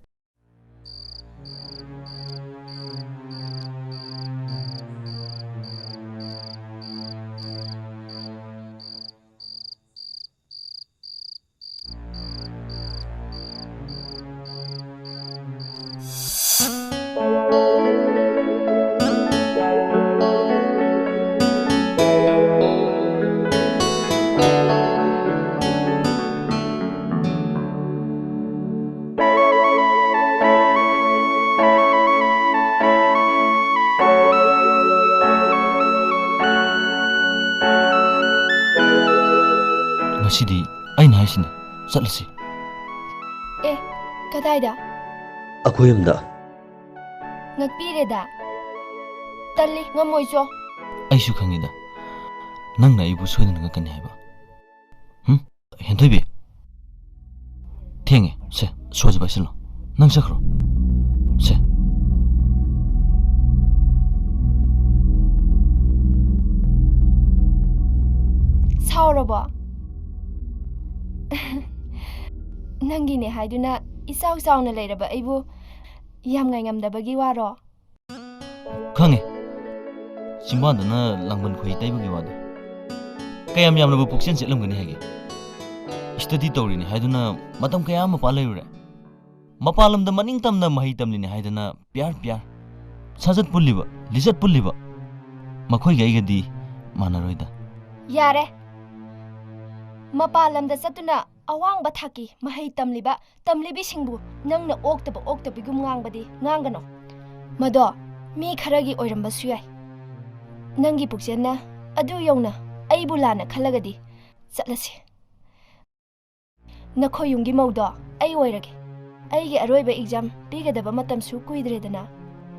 ꯉꯁꯤꯗꯤ ꯑꯩꯅ ꯍꯥꯏꯁꯤꯅꯦ, ꯆꯠꯂꯁꯤ꯫ ꯑꯦ, ꯀꯗꯥꯏꯗ? ꯑꯩꯈꯣꯏ ꯌꯨꯝꯗ꯫ ꯉꯛꯄꯤꯔꯦꯗ꯫ ꯇꯜꯂꯤ, ꯉꯝꯃꯣꯏ, ꯆꯣ꯫ ꯑꯩꯁꯨ ꯈꯪꯉꯤꯗ, ꯅꯪꯅ ꯑꯩꯕꯨ ꯁꯣꯏꯗꯅ ꯉꯛꯀꯅꯤ ꯍꯥꯏꯕ꯫ ꯍꯨꯝ? ꯍꯦꯟꯊꯣꯏꯕꯤ, ꯊꯦꯡꯉꯦ꯫ ꯁꯦ, ꯁꯣꯁꯦ ꯄꯥꯏꯁꯤꯜꯂꯣ꯫ ꯅꯪ ꯆꯠꯈ꯭ꯔꯣ꯫ ꯁꯦ꯫ ꯁꯥꯎꯔꯕꯣ? ꯅꯪꯒꯤꯅꯦ ꯍꯥꯏꯗꯨꯅ ꯏꯆꯥꯎ ꯆꯥꯎꯅ ꯂꯩꯔꯕ ꯑꯩꯕꯨ ꯌꯥꯝ ꯉꯥꯏꯉꯝꯗꯕꯒꯤ ꯋꯥꯔꯣ? ꯈꯪꯉꯦ꯫ ꯆꯤꯝꯕꯥꯟꯗꯅ ꯂꯥꯡꯕꯟ ꯈꯣꯏ ꯇꯩꯕꯒꯤ ꯋꯥꯗꯣ꯫ ꯀꯌꯥꯝ ꯌꯥꯝꯂꯕ ꯄꯨꯛꯆꯦꯜ ꯆꯦꯠꯂꯝꯒꯅꯤ ꯍꯥꯏꯒꯦ? ꯁ꯭ꯇꯗꯤ ꯇꯧꯔꯤꯅꯤ ꯍꯥꯏꯗꯨꯅ ꯃꯇꯝ ꯀꯌꯥ ꯑꯃ ꯄꯥ ꯂꯩꯔꯨꯔꯦ꯫ ꯃꯄꯥꯟ ꯂꯝꯗ ꯃꯅꯤꯡ ꯇꯝꯅ ꯃꯍꯩ ꯇꯝꯂꯤꯅꯤ ꯍꯥꯏꯗꯅ ꯄꯤꯌꯥꯔ ꯄꯤꯌꯥꯔ꯫ ꯁꯥꯖꯠ ꯄꯨꯜꯂꯤꯕ, ꯂꯤꯆꯠ ꯄꯨꯜꯂꯤꯕ꯫ ꯃꯈꯣꯏꯒ ꯑꯩꯒꯗꯤ ꯃꯥꯟꯅꯔꯣꯏꯗ꯫ ꯌꯥꯔꯦ꯫ ꯃꯄꯥꯟ ꯂꯝꯗ ꯆꯠꯇꯨꯅ ꯑꯋꯥꯡꯕ ꯊꯥꯛꯀꯤ ꯃꯍꯩ ꯇꯝꯂꯤꯕ ꯇꯝꯂꯤꯕꯤꯁꯤꯡꯕꯨ ꯅꯪꯅ ꯑꯣꯛꯇꯕ ꯑꯣꯛꯇꯕꯤꯒꯨꯝ ꯉꯥꯡꯕꯗꯤ ꯉꯥꯡꯒꯅꯨ꯫ ꯃꯗꯣ ꯃꯤ ꯈꯔꯒꯤ ꯑꯣꯏꯔꯝꯕꯁꯨ ꯌꯥꯏ꯫ ꯅꯪꯒꯤ ꯄꯨꯛꯆꯦꯜꯅ ꯑꯗꯨ ꯌꯧꯅ ꯑꯩꯕꯨ ꯂꯥꯟꯅ ꯈꯜꯂꯒꯗꯤ ꯆꯠꯂꯁꯤ꯫ ꯅꯈꯣꯏ ꯌꯨꯝꯒꯤ ꯃꯧꯗꯣ ꯑꯩ ꯑꯣꯏꯔꯒꯦ꯫ ꯑꯩꯒꯤ ꯑꯔꯣꯏꯕ ꯑꯦꯛꯖꯥꯝ ꯄꯤꯒꯗꯕ ꯃꯇꯝꯁꯨ ꯀꯨꯏꯗ꯭ꯔꯦꯗꯅ꯫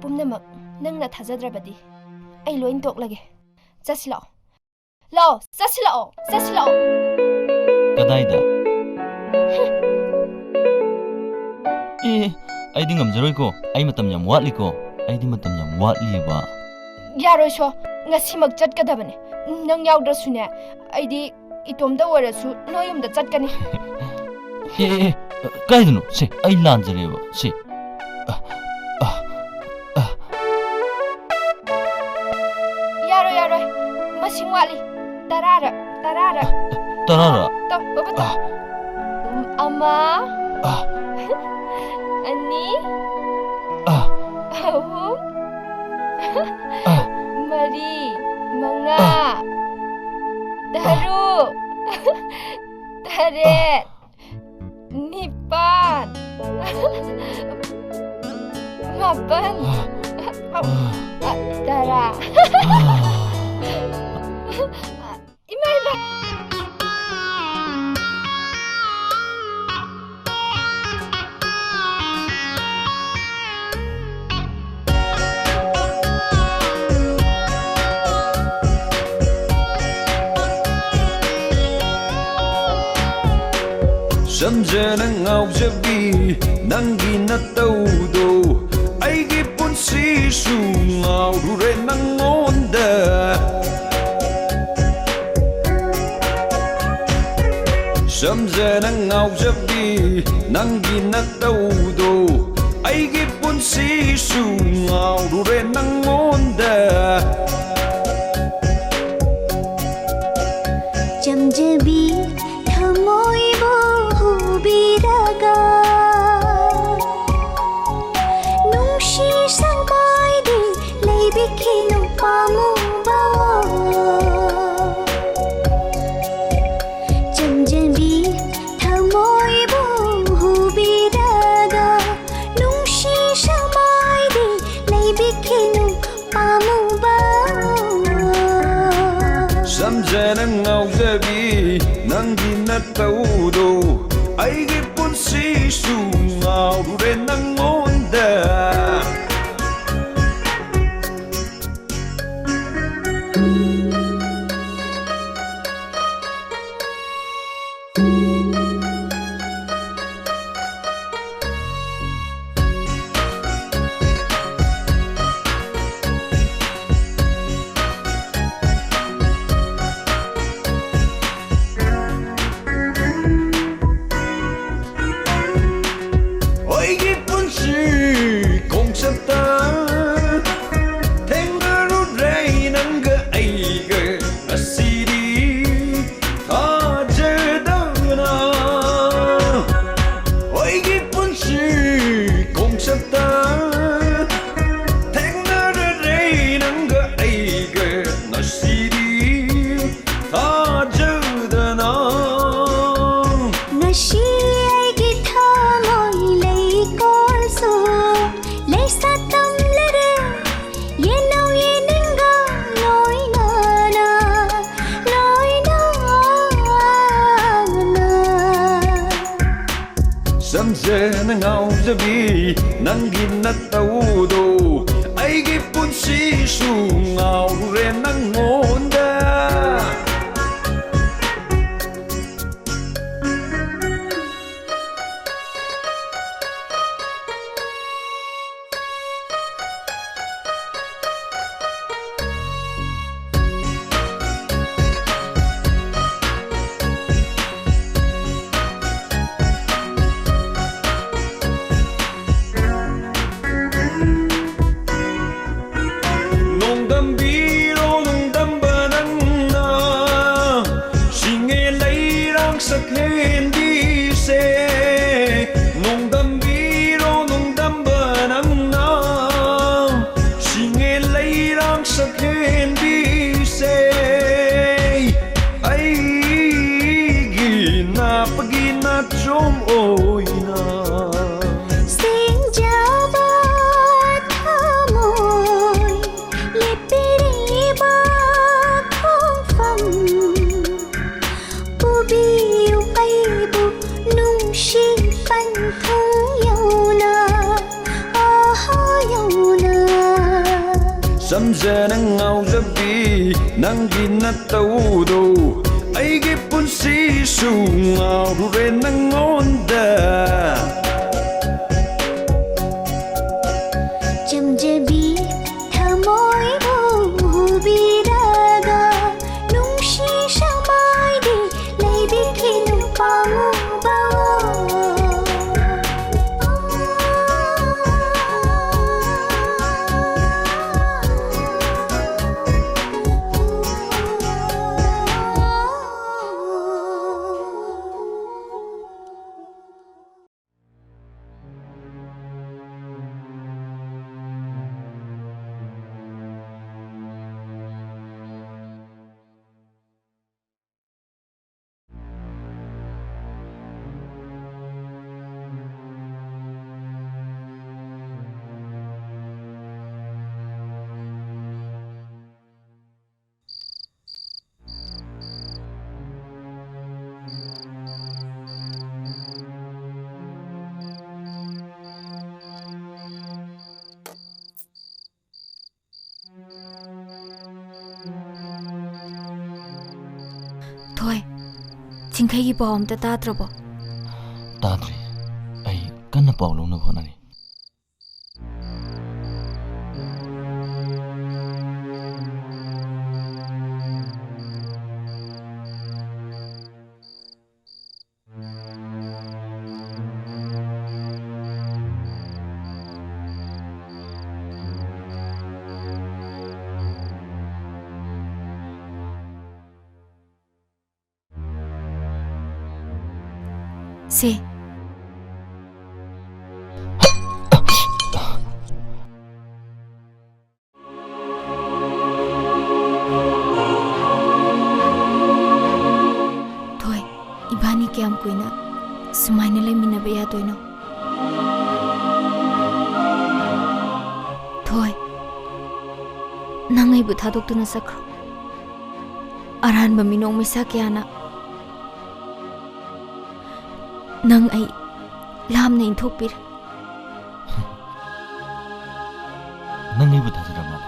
ꯄꯨꯝꯅꯃꯛ ꯅꯪꯅ ꯊꯥꯖꯗ꯭ꯔꯕꯗꯤ ꯑꯩ ꯂꯣꯏ ꯇꯣꯛꯂꯒꯦ꯫ ꯆꯠꯁꯤ ꯂꯥꯛꯑꯣ꯫ ꯂꯥꯛꯑꯣ, ꯆꯠꯁꯤ ꯂꯥꯛꯑꯣ, ꯆꯠꯁꯤ ꯂꯥꯛꯑꯣ꯫ ꯀꯗꯥꯏꯗ? ꯑꯦ, ꯑꯩꯗꯤ ꯉꯝꯖꯔꯣꯏꯀꯣ꯫ ꯑꯩ ꯃꯇꯝ ꯌꯥꯝ ꯋꯥꯠꯂꯤꯀꯣ꯫ ꯑꯩꯗꯤ ꯃꯇꯝ ꯌꯥꯝ ꯋꯥꯠꯂꯤꯑꯕ꯫ ꯌꯥꯔꯣꯏ ꯁꯣ, ꯉꯁꯤꯃꯛ ꯆꯠꯀꯗꯕꯅꯦ꯫ ꯅꯪ ꯌꯥꯎꯗ꯭ꯔꯁꯨꯅꯦ, ꯑꯩꯗꯤ ꯏꯇꯣꯝꯇ ꯑꯣꯏꯔꯁꯨ ꯅꯣꯏ ꯌꯨꯝꯗ ꯆꯠꯀꯅꯤ꯫ ꯑꯦ, ꯑꯦ, ꯑꯦ, ꯀꯥꯏꯗꯅꯣ? ꯁꯦ, ꯑꯩ ꯂꯥꯟꯖꯔꯦꯕ꯫ ꯁꯦ꯫ ꯑ, ꯑ, ꯑ꯫ ꯌꯥꯔꯣꯏ, ꯌꯥꯔꯣꯏ꯫ ꯃꯁꯤꯡ ꯋꯥꯠꯂꯤ꯫ ꯇꯔꯥꯔꯛ, ꯇꯔꯥꯔꯛ꯫ ꯇꯔꯥꯔꯛ? ꯇꯧ, ꯕꯕꯥ, ꯇꯧ꯫ ꯑ꯫ ꯎꯝ, ꯑꯃ꯫ ꯑ꯫ ꯑꯅꯤ꯫ ꯑ꯫ ꯑꯍꯨꯝ꯫ ꯑ꯫ ꯃꯔꯤ, ꯃꯉꯥ, ꯑ꯫ ꯇꯔꯨꯛ, ꯇꯔꯦꯠ, ꯅꯤꯄꯥꯟ, ꯃꯥꯄꯟ, ꯑ꯫ ꯇꯔꯥ꯫ ꯑ꯫ ꯏꯃꯥ, ꯏꯃꯥ꯫ ꯁꯝꯖꯅ ꯉꯥꯎꯖꯕꯤ ꯅꯪꯒꯤ ꯅꯇꯧꯗꯣ, ꯑꯩꯒꯤ ꯄꯨꯟꯁꯤꯁꯨ ꯉꯥꯎꯔꯨꯔꯦ ꯅꯪꯉꯣꯟꯗ꯫ ꯁꯝꯖꯅ ꯉꯥꯎꯖꯕꯤ ꯅꯪꯒꯤ ꯅꯇꯧꯗꯣ, ꯑꯩꯒꯤ ꯄꯨꯟꯁꯤꯁꯨ ꯉꯥꯎꯔꯨꯔꯦ ꯅꯪꯉꯣꯟꯗ꯫ ꯆꯝꯖꯕꯤ ꯊꯃꯣꯏꯕꯨ ꯍꯨꯕꯤꯔꯒ, ꯅꯨꯡꯁꯤ ꯁꯪꯕꯥꯏꯗꯤ ꯂꯩꯕꯤꯈꯤꯅꯨ ꯄꯥꯝꯃꯨꯕ꯫ ꯆꯝꯖꯕꯤ ꯊꯃꯣꯏꯕꯨ ꯍꯨꯕꯤꯔꯒ, ꯅꯨꯡꯁꯤ ꯁꯪꯕꯥꯏꯗꯤ ꯂꯩꯕꯤꯈꯤꯅꯨ ꯄꯥꯝꯃꯨꯕ꯫ ꯆꯝꯖꯅ ꯉꯥꯎꯖꯕꯤ ꯅꯪꯒꯤ ꯅꯇꯧꯗꯣ, ꯑꯩꯒꯤ ꯄꯨꯟꯁꯤꯁꯨ ꯉꯥꯎꯔꯨꯔꯦ ꯅꯪꯉꯣꯟꯗ꯫ ꯑꯩꯒꯤ ꯄꯨꯟꯁꯤ ꯈꯣꯡꯆꯠꯇ ꯊꯦꯡꯅꯔꯨꯔꯦ ꯅꯪꯒ ꯑꯩꯒ ꯉꯁꯤꯗꯤ ꯊꯥꯖꯗꯅ꯫ ꯑꯩꯒꯤ ꯄꯨꯟꯁꯤ ꯈꯣꯡꯆꯠꯇ ꯊꯦꯡꯅꯔꯨꯔꯦ ꯅꯪꯒ ꯑꯩꯒ ꯉꯁꯤꯗꯤ ꯊꯥꯖꯗꯅ꯫ ꯉꯁꯤ ꯑꯩꯒꯤ ꯊꯃꯣꯏ ꯂꯩꯀꯣꯜꯁꯨ ꯂꯩꯁꯥ ꯇꯝꯂꯔꯦ, ꯌꯦꯠꯅꯧ ꯌꯦꯠꯅꯤꯡꯒ ꯂꯣꯏꯅꯅ, ꯂꯣꯏꯅꯅ꯫ ꯆꯝꯖꯅ ꯉꯥꯎꯖꯕꯤ ꯅꯪꯒꯤ ꯅꯇꯧꯗꯣ, ꯑꯩꯒꯤ ꯄꯨꯟꯁꯤꯁꯨ ꯉꯥꯎꯔꯨꯔꯦ ꯅꯪꯉꯣꯟꯗ꯫ ꯆꯝꯖꯅ ꯉꯥꯎꯖꯕꯤ ꯅꯪꯒꯤ ꯅꯇꯧꯗꯣ, ꯑꯩꯒꯤ ꯄꯨꯟꯁꯤꯁꯨ ꯉꯥꯎꯔꯨꯔꯦ ꯅꯪꯉꯣꯟꯗ꯫ ꯆꯝꯖꯕꯤ ꯊꯃꯣꯏꯕꯨ ꯍꯨꯕꯤꯔꯒ ꯅꯨꯡꯁꯤ ꯁꯃꯥꯏꯗꯤ ꯂꯩꯕꯤꯈꯤꯅꯨ ꯄꯥꯝꯃꯨꯕ꯫ ꯊꯣꯏ, ꯆꯤꯡꯈꯩꯒꯤ ꯄꯥꯎ ꯑꯝꯇ ꯇꯥꯗ꯭ꯔꯕꯣ? ꯇꯥꯗ꯭ꯔꯤ꯫ ꯑꯩ ꯀꯟꯅ ꯄꯥꯎ ꯂꯧꯅꯕ ꯍꯣꯠꯅꯔꯤ꯫ ꯁꯦ꯫ ꯊꯣꯏ, ꯏꯕꯥꯅꯤ ꯀꯌꯥꯝ ꯀꯨꯏꯅ ꯁꯨꯃꯥꯏꯅ ꯂꯩꯃꯤꯟꯅꯕ ꯌꯥꯗꯣꯏꯅꯣ? ꯊꯣꯏ, ꯅꯪ ꯑꯩꯕꯨ ꯊꯥꯗꯣꯛꯇꯨꯅ ꯆꯠꯈ꯭ꯔꯣ꯫ ꯑꯔꯥꯟꯕ ꯃꯤꯅꯣꯛ ꯃꯩꯁꯥ ꯀꯌꯥꯅ ꯅꯪ ꯑꯩ ꯂꯥꯞꯅ ꯏꯟꯊꯣꯛꯄꯤꯔꯦ꯫ ꯅꯪ ꯑꯩꯕꯨ ꯊꯥꯖꯗ꯭ꯔ ꯃꯥꯜꯂꯦ꯫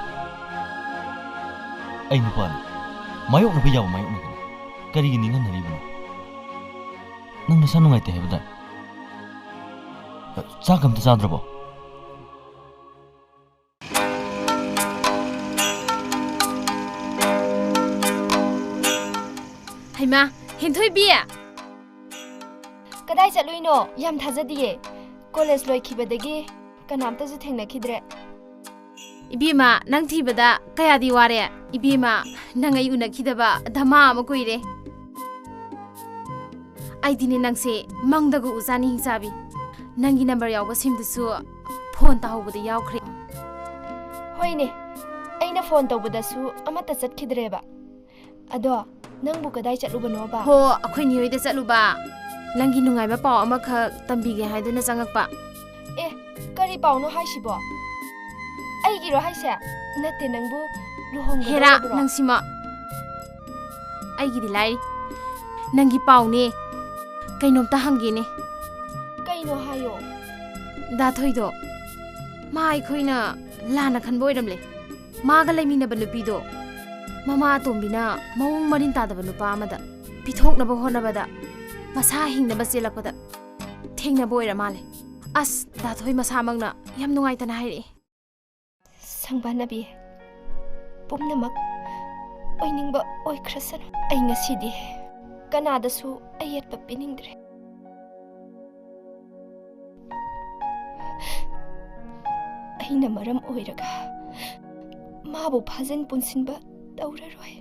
ꯅꯨꯄꯥꯅꯣ? ꯃꯥꯌꯣꯛꯅꯕ ꯌꯥꯕ ꯃꯥꯌꯣꯛꯅꯒꯅꯤ꯫ ꯀꯔꯤꯒꯤ ꯅꯤꯡꯍꯟꯅꯔꯤꯕꯅꯣ? ꯅꯪ ꯅꯁꯥ ꯅꯨꯡꯉꯥꯏꯇꯦ ꯍꯥꯏꯕꯗꯥꯏ? ꯆꯥꯛ ꯑꯝꯇ ꯆꯥꯗ꯭ꯔꯕꯣ? ꯍꯩꯃꯥ, ꯍꯦꯟꯊꯣꯏꯕꯤ! ꯀꯗꯥꯏ ꯆꯠꯂꯨꯏꯅꯣ? ꯌꯥꯝ ꯊꯥꯖꯗꯤꯌꯦ꯫ ꯀꯣꯂꯦꯖ ꯂꯣꯏꯈꯤꯕꯗꯒꯤ ꯀꯅꯥꯝꯇꯁꯨ ꯊꯦꯡꯅꯈꯤꯗ꯭ꯔꯦ꯫ ꯏꯕꯦꯝꯃ, ꯅꯪ ꯊꯤꯕꯗ ꯀꯌꯥꯗꯤ ꯋꯥꯔꯦ꯫ ꯏꯕꯦꯝꯃ, ꯅꯪ ꯑꯩ ꯎꯅꯈꯤꯗꯕ ꯙꯃꯥ ꯑꯃ ꯀꯨꯏꯔꯦ꯫ ꯑꯩꯗꯤꯅꯦ ꯅꯪꯁꯦ ꯃꯪꯗꯒ ꯎꯖꯥꯅꯤ, ꯍꯤꯡꯆꯥꯕꯤ꯫ ꯅꯪꯒꯤ ꯅꯝꯕꯔ ꯌꯥꯎꯕ ꯁꯤꯝꯗꯨꯁꯨ ꯐꯣꯟ ꯇꯧꯍꯧꯕꯗ ꯌꯥꯎꯈ꯭ꯔꯦ꯫ ꯍꯣꯏꯅꯦ, ꯑꯩꯅ ꯐꯣꯟ ꯇꯧꯕꯗꯁꯨ ꯑꯃꯠꯇ ꯆꯠꯈꯤꯗ꯭ꯔꯦꯕ꯫ ꯑꯗꯣ, ꯅꯪꯕꯨ ꯀꯗꯥꯏ ꯆꯠꯂꯨꯕꯅꯣꯕ? ꯍꯣ, ꯑꯩꯈꯣꯏ ꯅꯤꯌꯣꯏꯗ ꯆꯠꯂꯨꯕ꯫ ꯅꯪꯒꯤ ꯅꯨꯡꯉꯥꯏꯕ ꯄꯥꯎ ꯑꯃꯈꯛ ꯇꯝꯕꯤꯒꯦ ꯍꯥꯏꯗꯨꯅ ꯆꯪꯉꯛꯄ꯫ ꯑꯦ, ꯀꯔꯤ ꯄꯥꯎꯅꯣ ꯍꯥꯏꯁꯤꯕꯣ? ꯑꯩꯒꯤꯔꯣ ꯍꯥꯏꯁꯦ? ꯅꯠꯇꯦ, ꯅꯪꯕꯨ ꯍꯦꯔꯥ, ꯂꯨꯍꯣꯡꯒꯗꯧꯔꯕ꯭ꯔꯣ? ꯅꯪꯁꯤꯃ꯫ ꯑꯩꯒꯤꯗꯤ ꯂꯥꯏꯔꯤ꯫ ꯅꯪꯒꯤ ꯄꯥꯎꯅꯦ꯫ ꯀꯩꯅꯣꯝꯇ ꯍꯪꯒꯦꯅꯦ꯫ ꯀꯩꯅꯣ ꯍꯥꯏꯌꯣ꯫ ꯗꯥ ꯊꯣꯏꯗꯣ, ꯃꯥ ꯑꯩꯈꯣꯏꯅ ꯂꯥꯟꯅ ꯈꯟꯕ ꯑꯣꯏꯔꯝꯂꯦ꯫ ꯃꯥꯒ ꯂꯩꯃꯤꯟꯅꯕ ꯅꯨꯄꯤꯗꯣ, ꯃꯃꯥ ꯑꯇꯣꯝꯕꯤꯅ ꯃꯑꯣꯡ ꯃꯔꯤꯟ ꯇꯥꯗꯕ ꯅꯨꯄꯥ ꯑꯃꯗ ꯄꯤꯊꯣꯛꯅꯕ ꯍꯣꯠꯅꯕꯗ ꯃꯁꯥ ꯍꯤꯡꯅꯕ ꯆꯦꯜꯂꯛꯄꯗ ꯊꯦꯡꯅꯕ ꯑꯣꯏꯔ ꯃꯥꯜꯂꯦ꯫ ꯑꯁ, ꯗꯥ ꯊꯣꯏ ꯃꯁꯥꯃꯛꯅ ꯌꯥꯝ ꯅꯨꯡꯉꯥꯏꯇꯅ ꯍꯥꯏꯔꯛꯑꯦ꯫ ꯁꯪꯕꯥꯅꯕꯤ, ꯄꯨꯝꯅꯃꯛ ꯑꯣꯏꯅꯤꯡꯕ ꯑꯣꯏꯈ꯭ꯔꯁꯅꯨ꯫ ꯑꯩ ꯉꯁꯤꯗꯤ ꯀꯅꯥꯗꯁꯨ ꯑꯌꯦꯠꯄ ꯄꯤꯅꯤꯡꯗ꯭ꯔꯦ꯫ ꯑꯩꯅ ꯃꯔꯝ ꯑꯣꯏꯔꯒ ꯃꯥꯕꯨ ꯐꯥꯖꯤꯟ ꯄꯨꯟꯁꯤꯟꯕ ꯇꯧꯔꯔꯣꯏ꯫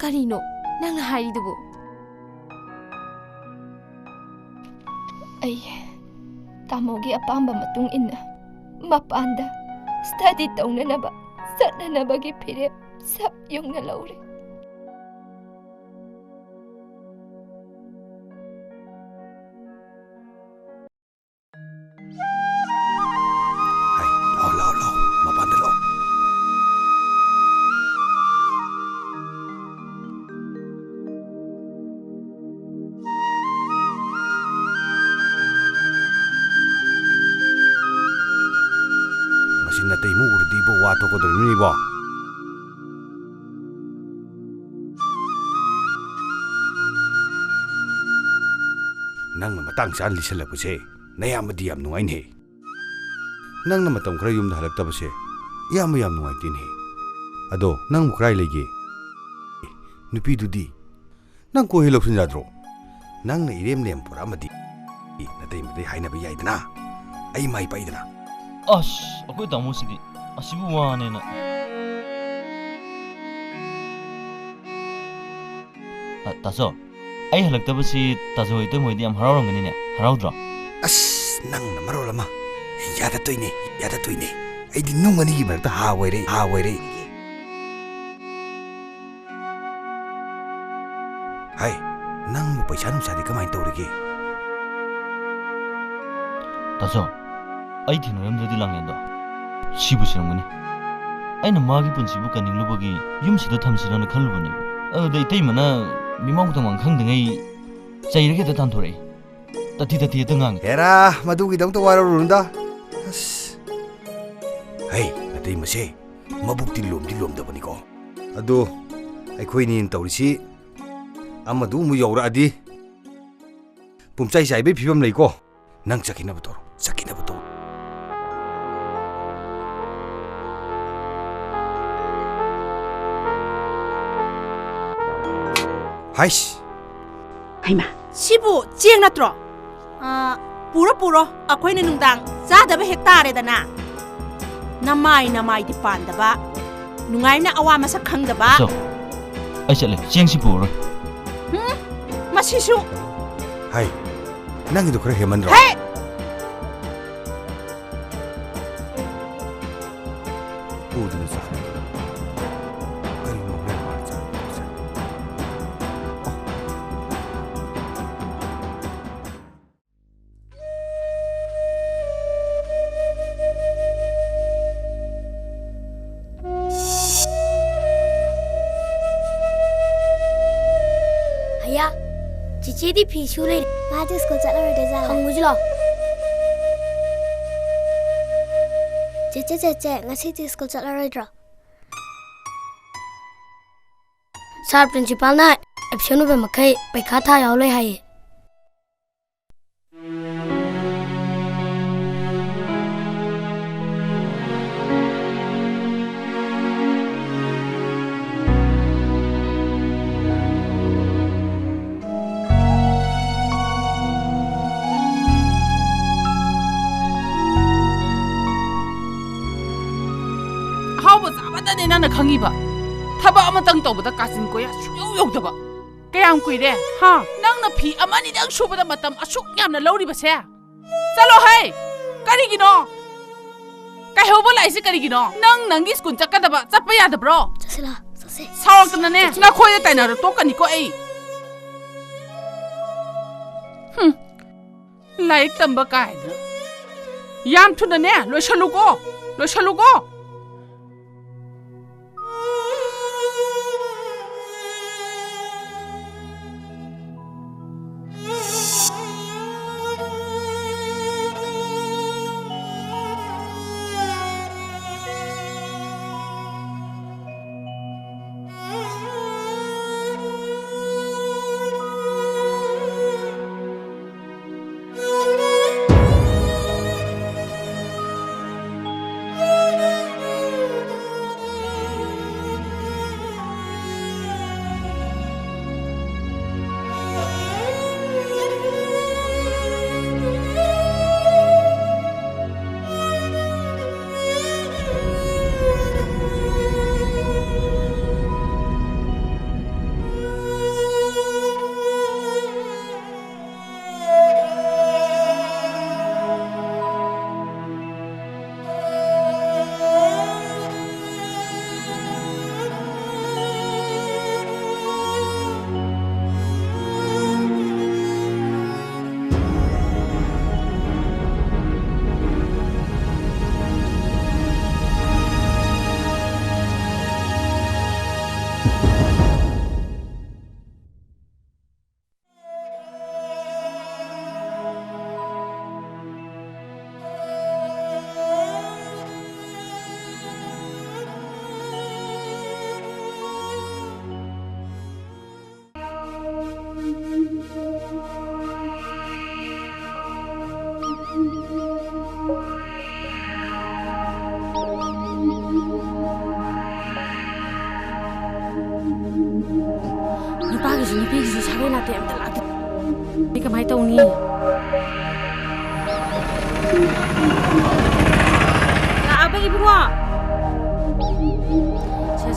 ꯀꯔꯤꯅꯣ ꯅꯪꯅ ꯍꯥꯏꯔꯤꯗꯨꯕꯨ? ꯑꯩ ꯇꯥꯃꯣꯒꯤ ꯑꯄꯥꯝꯕ ꯃꯇꯨꯡ ꯏꯟꯅ ꯃꯄꯥꯟꯗ ꯁ꯭ꯇꯗꯤ ꯇꯧꯅꯅꯕ ꯆꯠꯅꯅꯕꯒꯤ ꯐꯤꯔꯦꯞ ꯁꯞ ꯌꯧꯅ ꯂꯧꯔꯦ꯫ ꯍꯩ, ꯂꯥꯛꯑꯣ, ꯂꯥꯛꯑꯣ, ꯂꯥꯛꯑꯣ, ꯃꯄꯥꯟꯗ ꯂꯥꯛꯑꯣ꯫ ꯃꯁꯤ ꯅꯇꯩꯃ ꯎꯔꯗꯤꯕꯣ ꯋꯥ ꯊꯣꯛꯀꯗꯧꯔꯤꯕꯅꯤꯕꯣ꯫ ꯇꯥꯡ ꯆꯥꯅ ꯂꯤꯁꯜꯂꯛꯄꯁꯦ ꯅꯌꯥꯝꯕꯗꯤ ꯌꯥꯝ ꯅꯨꯡꯉꯥꯏꯅꯦ꯫ ꯅꯪꯅ ꯃꯇꯝ ꯈꯔ ꯌꯨꯝꯗ ꯍꯜꯂꯛꯇꯕꯁꯦ ꯏꯌꯥꯝꯕ ꯌꯥꯝ ꯅꯨꯡꯉꯥꯏꯇꯦꯅꯦ꯫ ꯑꯗꯣ ꯅꯪꯕꯨ ꯀꯗꯥꯏ ꯂꯩꯒꯦ? ꯅꯨꯄꯤꯗꯨꯗꯤ ꯅꯪ ꯀꯣꯏ ꯂꯧꯁꯤꯟ ꯌꯥꯗ꯭ꯔꯣ? ꯅꯪꯅ ꯏꯔꯦꯝ ꯂꯦꯝ ꯄꯨꯔꯛꯑꯝꯃꯗꯤ ꯅꯇꯩ ꯃꯇꯩ ꯍꯥꯏꯅꯕ ꯌꯥꯏꯗꯅ, ꯑꯩ ꯃꯥꯏ ꯄꯥꯛꯏꯗꯅ꯫ ꯑꯁ, ꯑꯩꯈꯣꯏ ꯇꯥꯃꯣꯁꯤꯗꯤ ꯑꯁꯤꯕꯨ ꯋꯥꯅꯦꯅ꯫ ꯑ, ꯇꯥꯆꯧ, ꯑꯩ ꯍꯜꯂꯛꯇꯕꯁꯤ ꯇꯥꯆꯧ ꯏꯇꯩꯃ ꯍꯣꯏꯗꯤ ꯌꯥꯝ ꯍꯔꯥꯎꯔꯝꯒꯅꯤꯅꯦ, ꯍꯔꯥꯎꯗ꯭ꯔꯣ? ꯑꯁ, ꯅꯪꯅ ꯃꯔꯣꯜ ꯑꯃ ꯌꯥꯗꯠꯇꯣꯏꯅꯦ, ꯌꯥꯗꯠꯇꯣꯏꯅꯦ꯫ ꯑꯩꯗꯤ ꯅꯨꯡ ꯑꯅꯤꯒꯤ ꯃꯔꯛꯇ ꯍꯥ ꯑꯣꯏꯔꯦ, ꯍꯥ ꯑꯣꯏꯔꯦ꯫ ꯍꯥꯏ, ꯅꯪꯕꯨ ꯄꯩꯁꯥ ꯅꯨꯡꯁꯥꯗꯤ ꯀꯃꯥꯏꯅ ꯇꯧꯔꯤꯒꯦ? ꯇꯥꯆꯧ, ꯑꯩ ꯊꯦꯡꯅꯔꯝꯗ꯭ꯔꯗꯤ ꯂꯥꯡꯂꯦꯟꯗꯣ ꯁꯤꯕꯨ ꯁꯤꯔꯝꯒꯅꯤ꯫ ꯑꯩꯅ ꯃꯥꯒꯤ ꯄꯨꯟꯁꯤꯕꯨ ꯀꯟꯅꯤꯡꯂꯨꯕꯒꯤ ꯌꯨꯝꯁꯤꯗ ꯊꯝꯁꯤꯔꯅ ꯈꯜꯂꯨꯕꯅꯦꯕ꯫ ꯑꯗꯨꯗ ꯏꯇꯩꯃꯅ ꯃꯤꯃꯥꯡ ꯇꯨꯃꯥꯡ ꯈꯪꯗꯉꯩ ꯆꯩꯔꯒ ꯍꯦꯛꯇ ꯇꯥꯟꯊꯣꯔꯛꯏ꯫ ꯇꯠꯊꯤ ꯇꯠꯊꯤ ꯍꯦꯛꯇ ꯉꯥꯡꯉꯤ꯫ ꯍꯦꯔꯥ, ꯃꯗꯨꯒꯤꯗꯃꯛꯇ ꯋꯥꯔꯧꯔꯨꯅꯨꯗ꯫ ꯑꯁ꯫ ꯍꯩ, ꯅꯇꯩꯃꯁꯦ ꯃꯕꯨꯛꯇꯤ ꯂꯣꯝꯗꯤ ꯂꯣꯝꯗꯕꯅꯤꯀꯣ꯫ ꯑꯗꯣ ꯑꯩꯈꯣꯏꯅꯤꯅ ꯇꯧꯔꯤꯁꯤ ꯑꯃꯗꯨ ꯑꯃꯨꯛ ꯌꯧꯔꯛꯑꯗꯤ ꯄꯨꯝꯆꯥꯏ ꯆꯥꯏꯕꯩ ꯐꯤꯕꯝ ꯂꯩꯀꯣ꯫ ꯅꯪ ꯆꯠꯈꯤꯅꯕ ꯇꯧꯔꯣ, ꯆꯠꯈꯤꯅꯕ ꯇꯧꯔꯣ꯫ ꯍꯥꯏꯁ! ꯍꯩꯃꯥ! ꯁꯤꯕꯨ ꯆꯦꯡ ꯅꯠꯇ꯭ꯔꯣ? ꯑꯥ, ꯄꯨꯔꯣ, ꯄꯨꯔꯣ, ꯑꯩꯈꯣꯏꯅ ꯅꯨꯡꯗꯥꯡ ꯆꯥꯗꯕ ꯍꯦꯛ ꯇꯥꯔꯦꯗꯅ꯫ ꯅꯃꯥꯏ ꯅꯃꯥꯏꯗꯤ ꯄꯥꯟꯗꯕ, ꯅꯨꯡꯉꯥꯏꯅ ꯑꯋꯥ ꯃꯁꯛ ꯈꯪꯗꯕ꯫ ꯆꯣ, ꯑꯩ ꯆꯠꯂꯦ, ꯆꯦꯡꯁꯤ ꯄꯨꯔꯔꯣꯏ꯫ ꯍꯨꯝ, ꯃꯁꯤꯁꯨ꯫ ꯍꯥꯏ, ꯅꯪꯒꯤꯗꯣ ꯈꯔ ꯍꯦꯟꯃꯟꯗ꯭ꯔꯣ? ꯍꯦ! ꯄꯨꯗꯨꯅ ꯆꯠꯈ꯭ꯔꯦ꯫ ꯀꯔꯤꯅꯣ ꯍꯣꯔꯦꯟ ꯃꯥꯅ ꯆꯥꯔꯨꯗꯣꯏꯁꯦ? ꯍꯌꯥ, ꯆꯤꯆꯦꯗꯤ ꯐꯤ ꯁꯨ ꯂꯩꯔꯦ꯫ ꯃꯥꯗꯤ ꯁ꯭ꯀꯨꯜ ꯆꯠꯂꯔꯣꯏꯗꯣꯏꯖꯥꯠꯂꯥ? ꯍꯪꯉꯨꯁꯤ ꯂꯥꯎ꯫ ꯆꯦꯆꯦ, ꯆꯦꯆꯦ, ꯉꯁꯤꯗꯤ ꯁ꯭ꯀꯨꯜ ꯆꯠꯂꯔꯣꯏꯗ꯭ꯔꯣ? ꯁꯥꯔ ꯄ꯭ꯔꯤꯟꯁꯤꯄꯥꯜꯅ ꯑꯦꯕꯁꯦꯟ ꯑꯣꯏꯕ ꯃꯈꯩ ꯄꯩꯈꯥ ꯊꯥ ꯌꯥꯎꯂꯣꯏ ꯍꯥꯏꯌꯦ꯫ ꯅꯪꯅ ꯈꯪꯉꯤꯕ? ꯊꯕꯛ ꯑꯃꯇꯪ ꯇꯧꯕꯗ ꯀꯥꯆꯤꯟ ꯀꯣꯌꯥ ꯁꯨꯡꯌꯧ ꯌꯧꯗꯕ꯫ ꯀꯌꯥꯝ ꯀꯨꯏꯔꯦ, ꯍꯥ? ꯅꯪꯅ ꯐꯤ ꯑꯃꯅꯤꯗꯪ ꯁꯨꯕꯗ ꯃꯇꯝ ꯑꯁꯨꯛ ꯌꯥꯝꯅ ꯂꯧꯔꯤꯕꯁꯦ? ꯆꯠꯂꯣ ꯍꯩ! ꯀꯔꯤꯒꯤꯅꯣ? ꯀꯥꯏꯍꯧꯕ ꯂꯥꯛꯏꯁꯦ ꯀꯔꯤꯒꯤꯅꯣ? ꯅꯪ ꯅꯪꯒꯤ ꯁ꯭ꯀꯨꯜ ꯆꯠꯀꯗꯕ, ꯆꯠꯄ ꯌꯥꯗꯕ꯭ꯔꯣ? ꯆꯠꯁꯤꯂꯥ, ꯆꯠꯁꯦ꯫ ꯁꯥꯎꯔꯛꯇꯅꯅꯦ, ꯆꯠꯁꯦ꯫ ꯅꯈꯣꯏꯗ ꯇꯥꯏꯅꯔ ꯇꯣꯛꯀꯅꯤꯀꯣ ꯑꯩ꯫ ꯍꯨꯝ, ꯂꯥꯏꯔꯤꯛ ꯇꯝꯕ ꯀꯥꯏꯅ꯫ ꯌꯥꯝ ꯊꯨꯅꯅꯦ, ꯂꯣꯏꯁꯜꯂꯨꯀꯣ, ꯂꯣꯏꯁꯜꯂꯨꯀꯣ꯫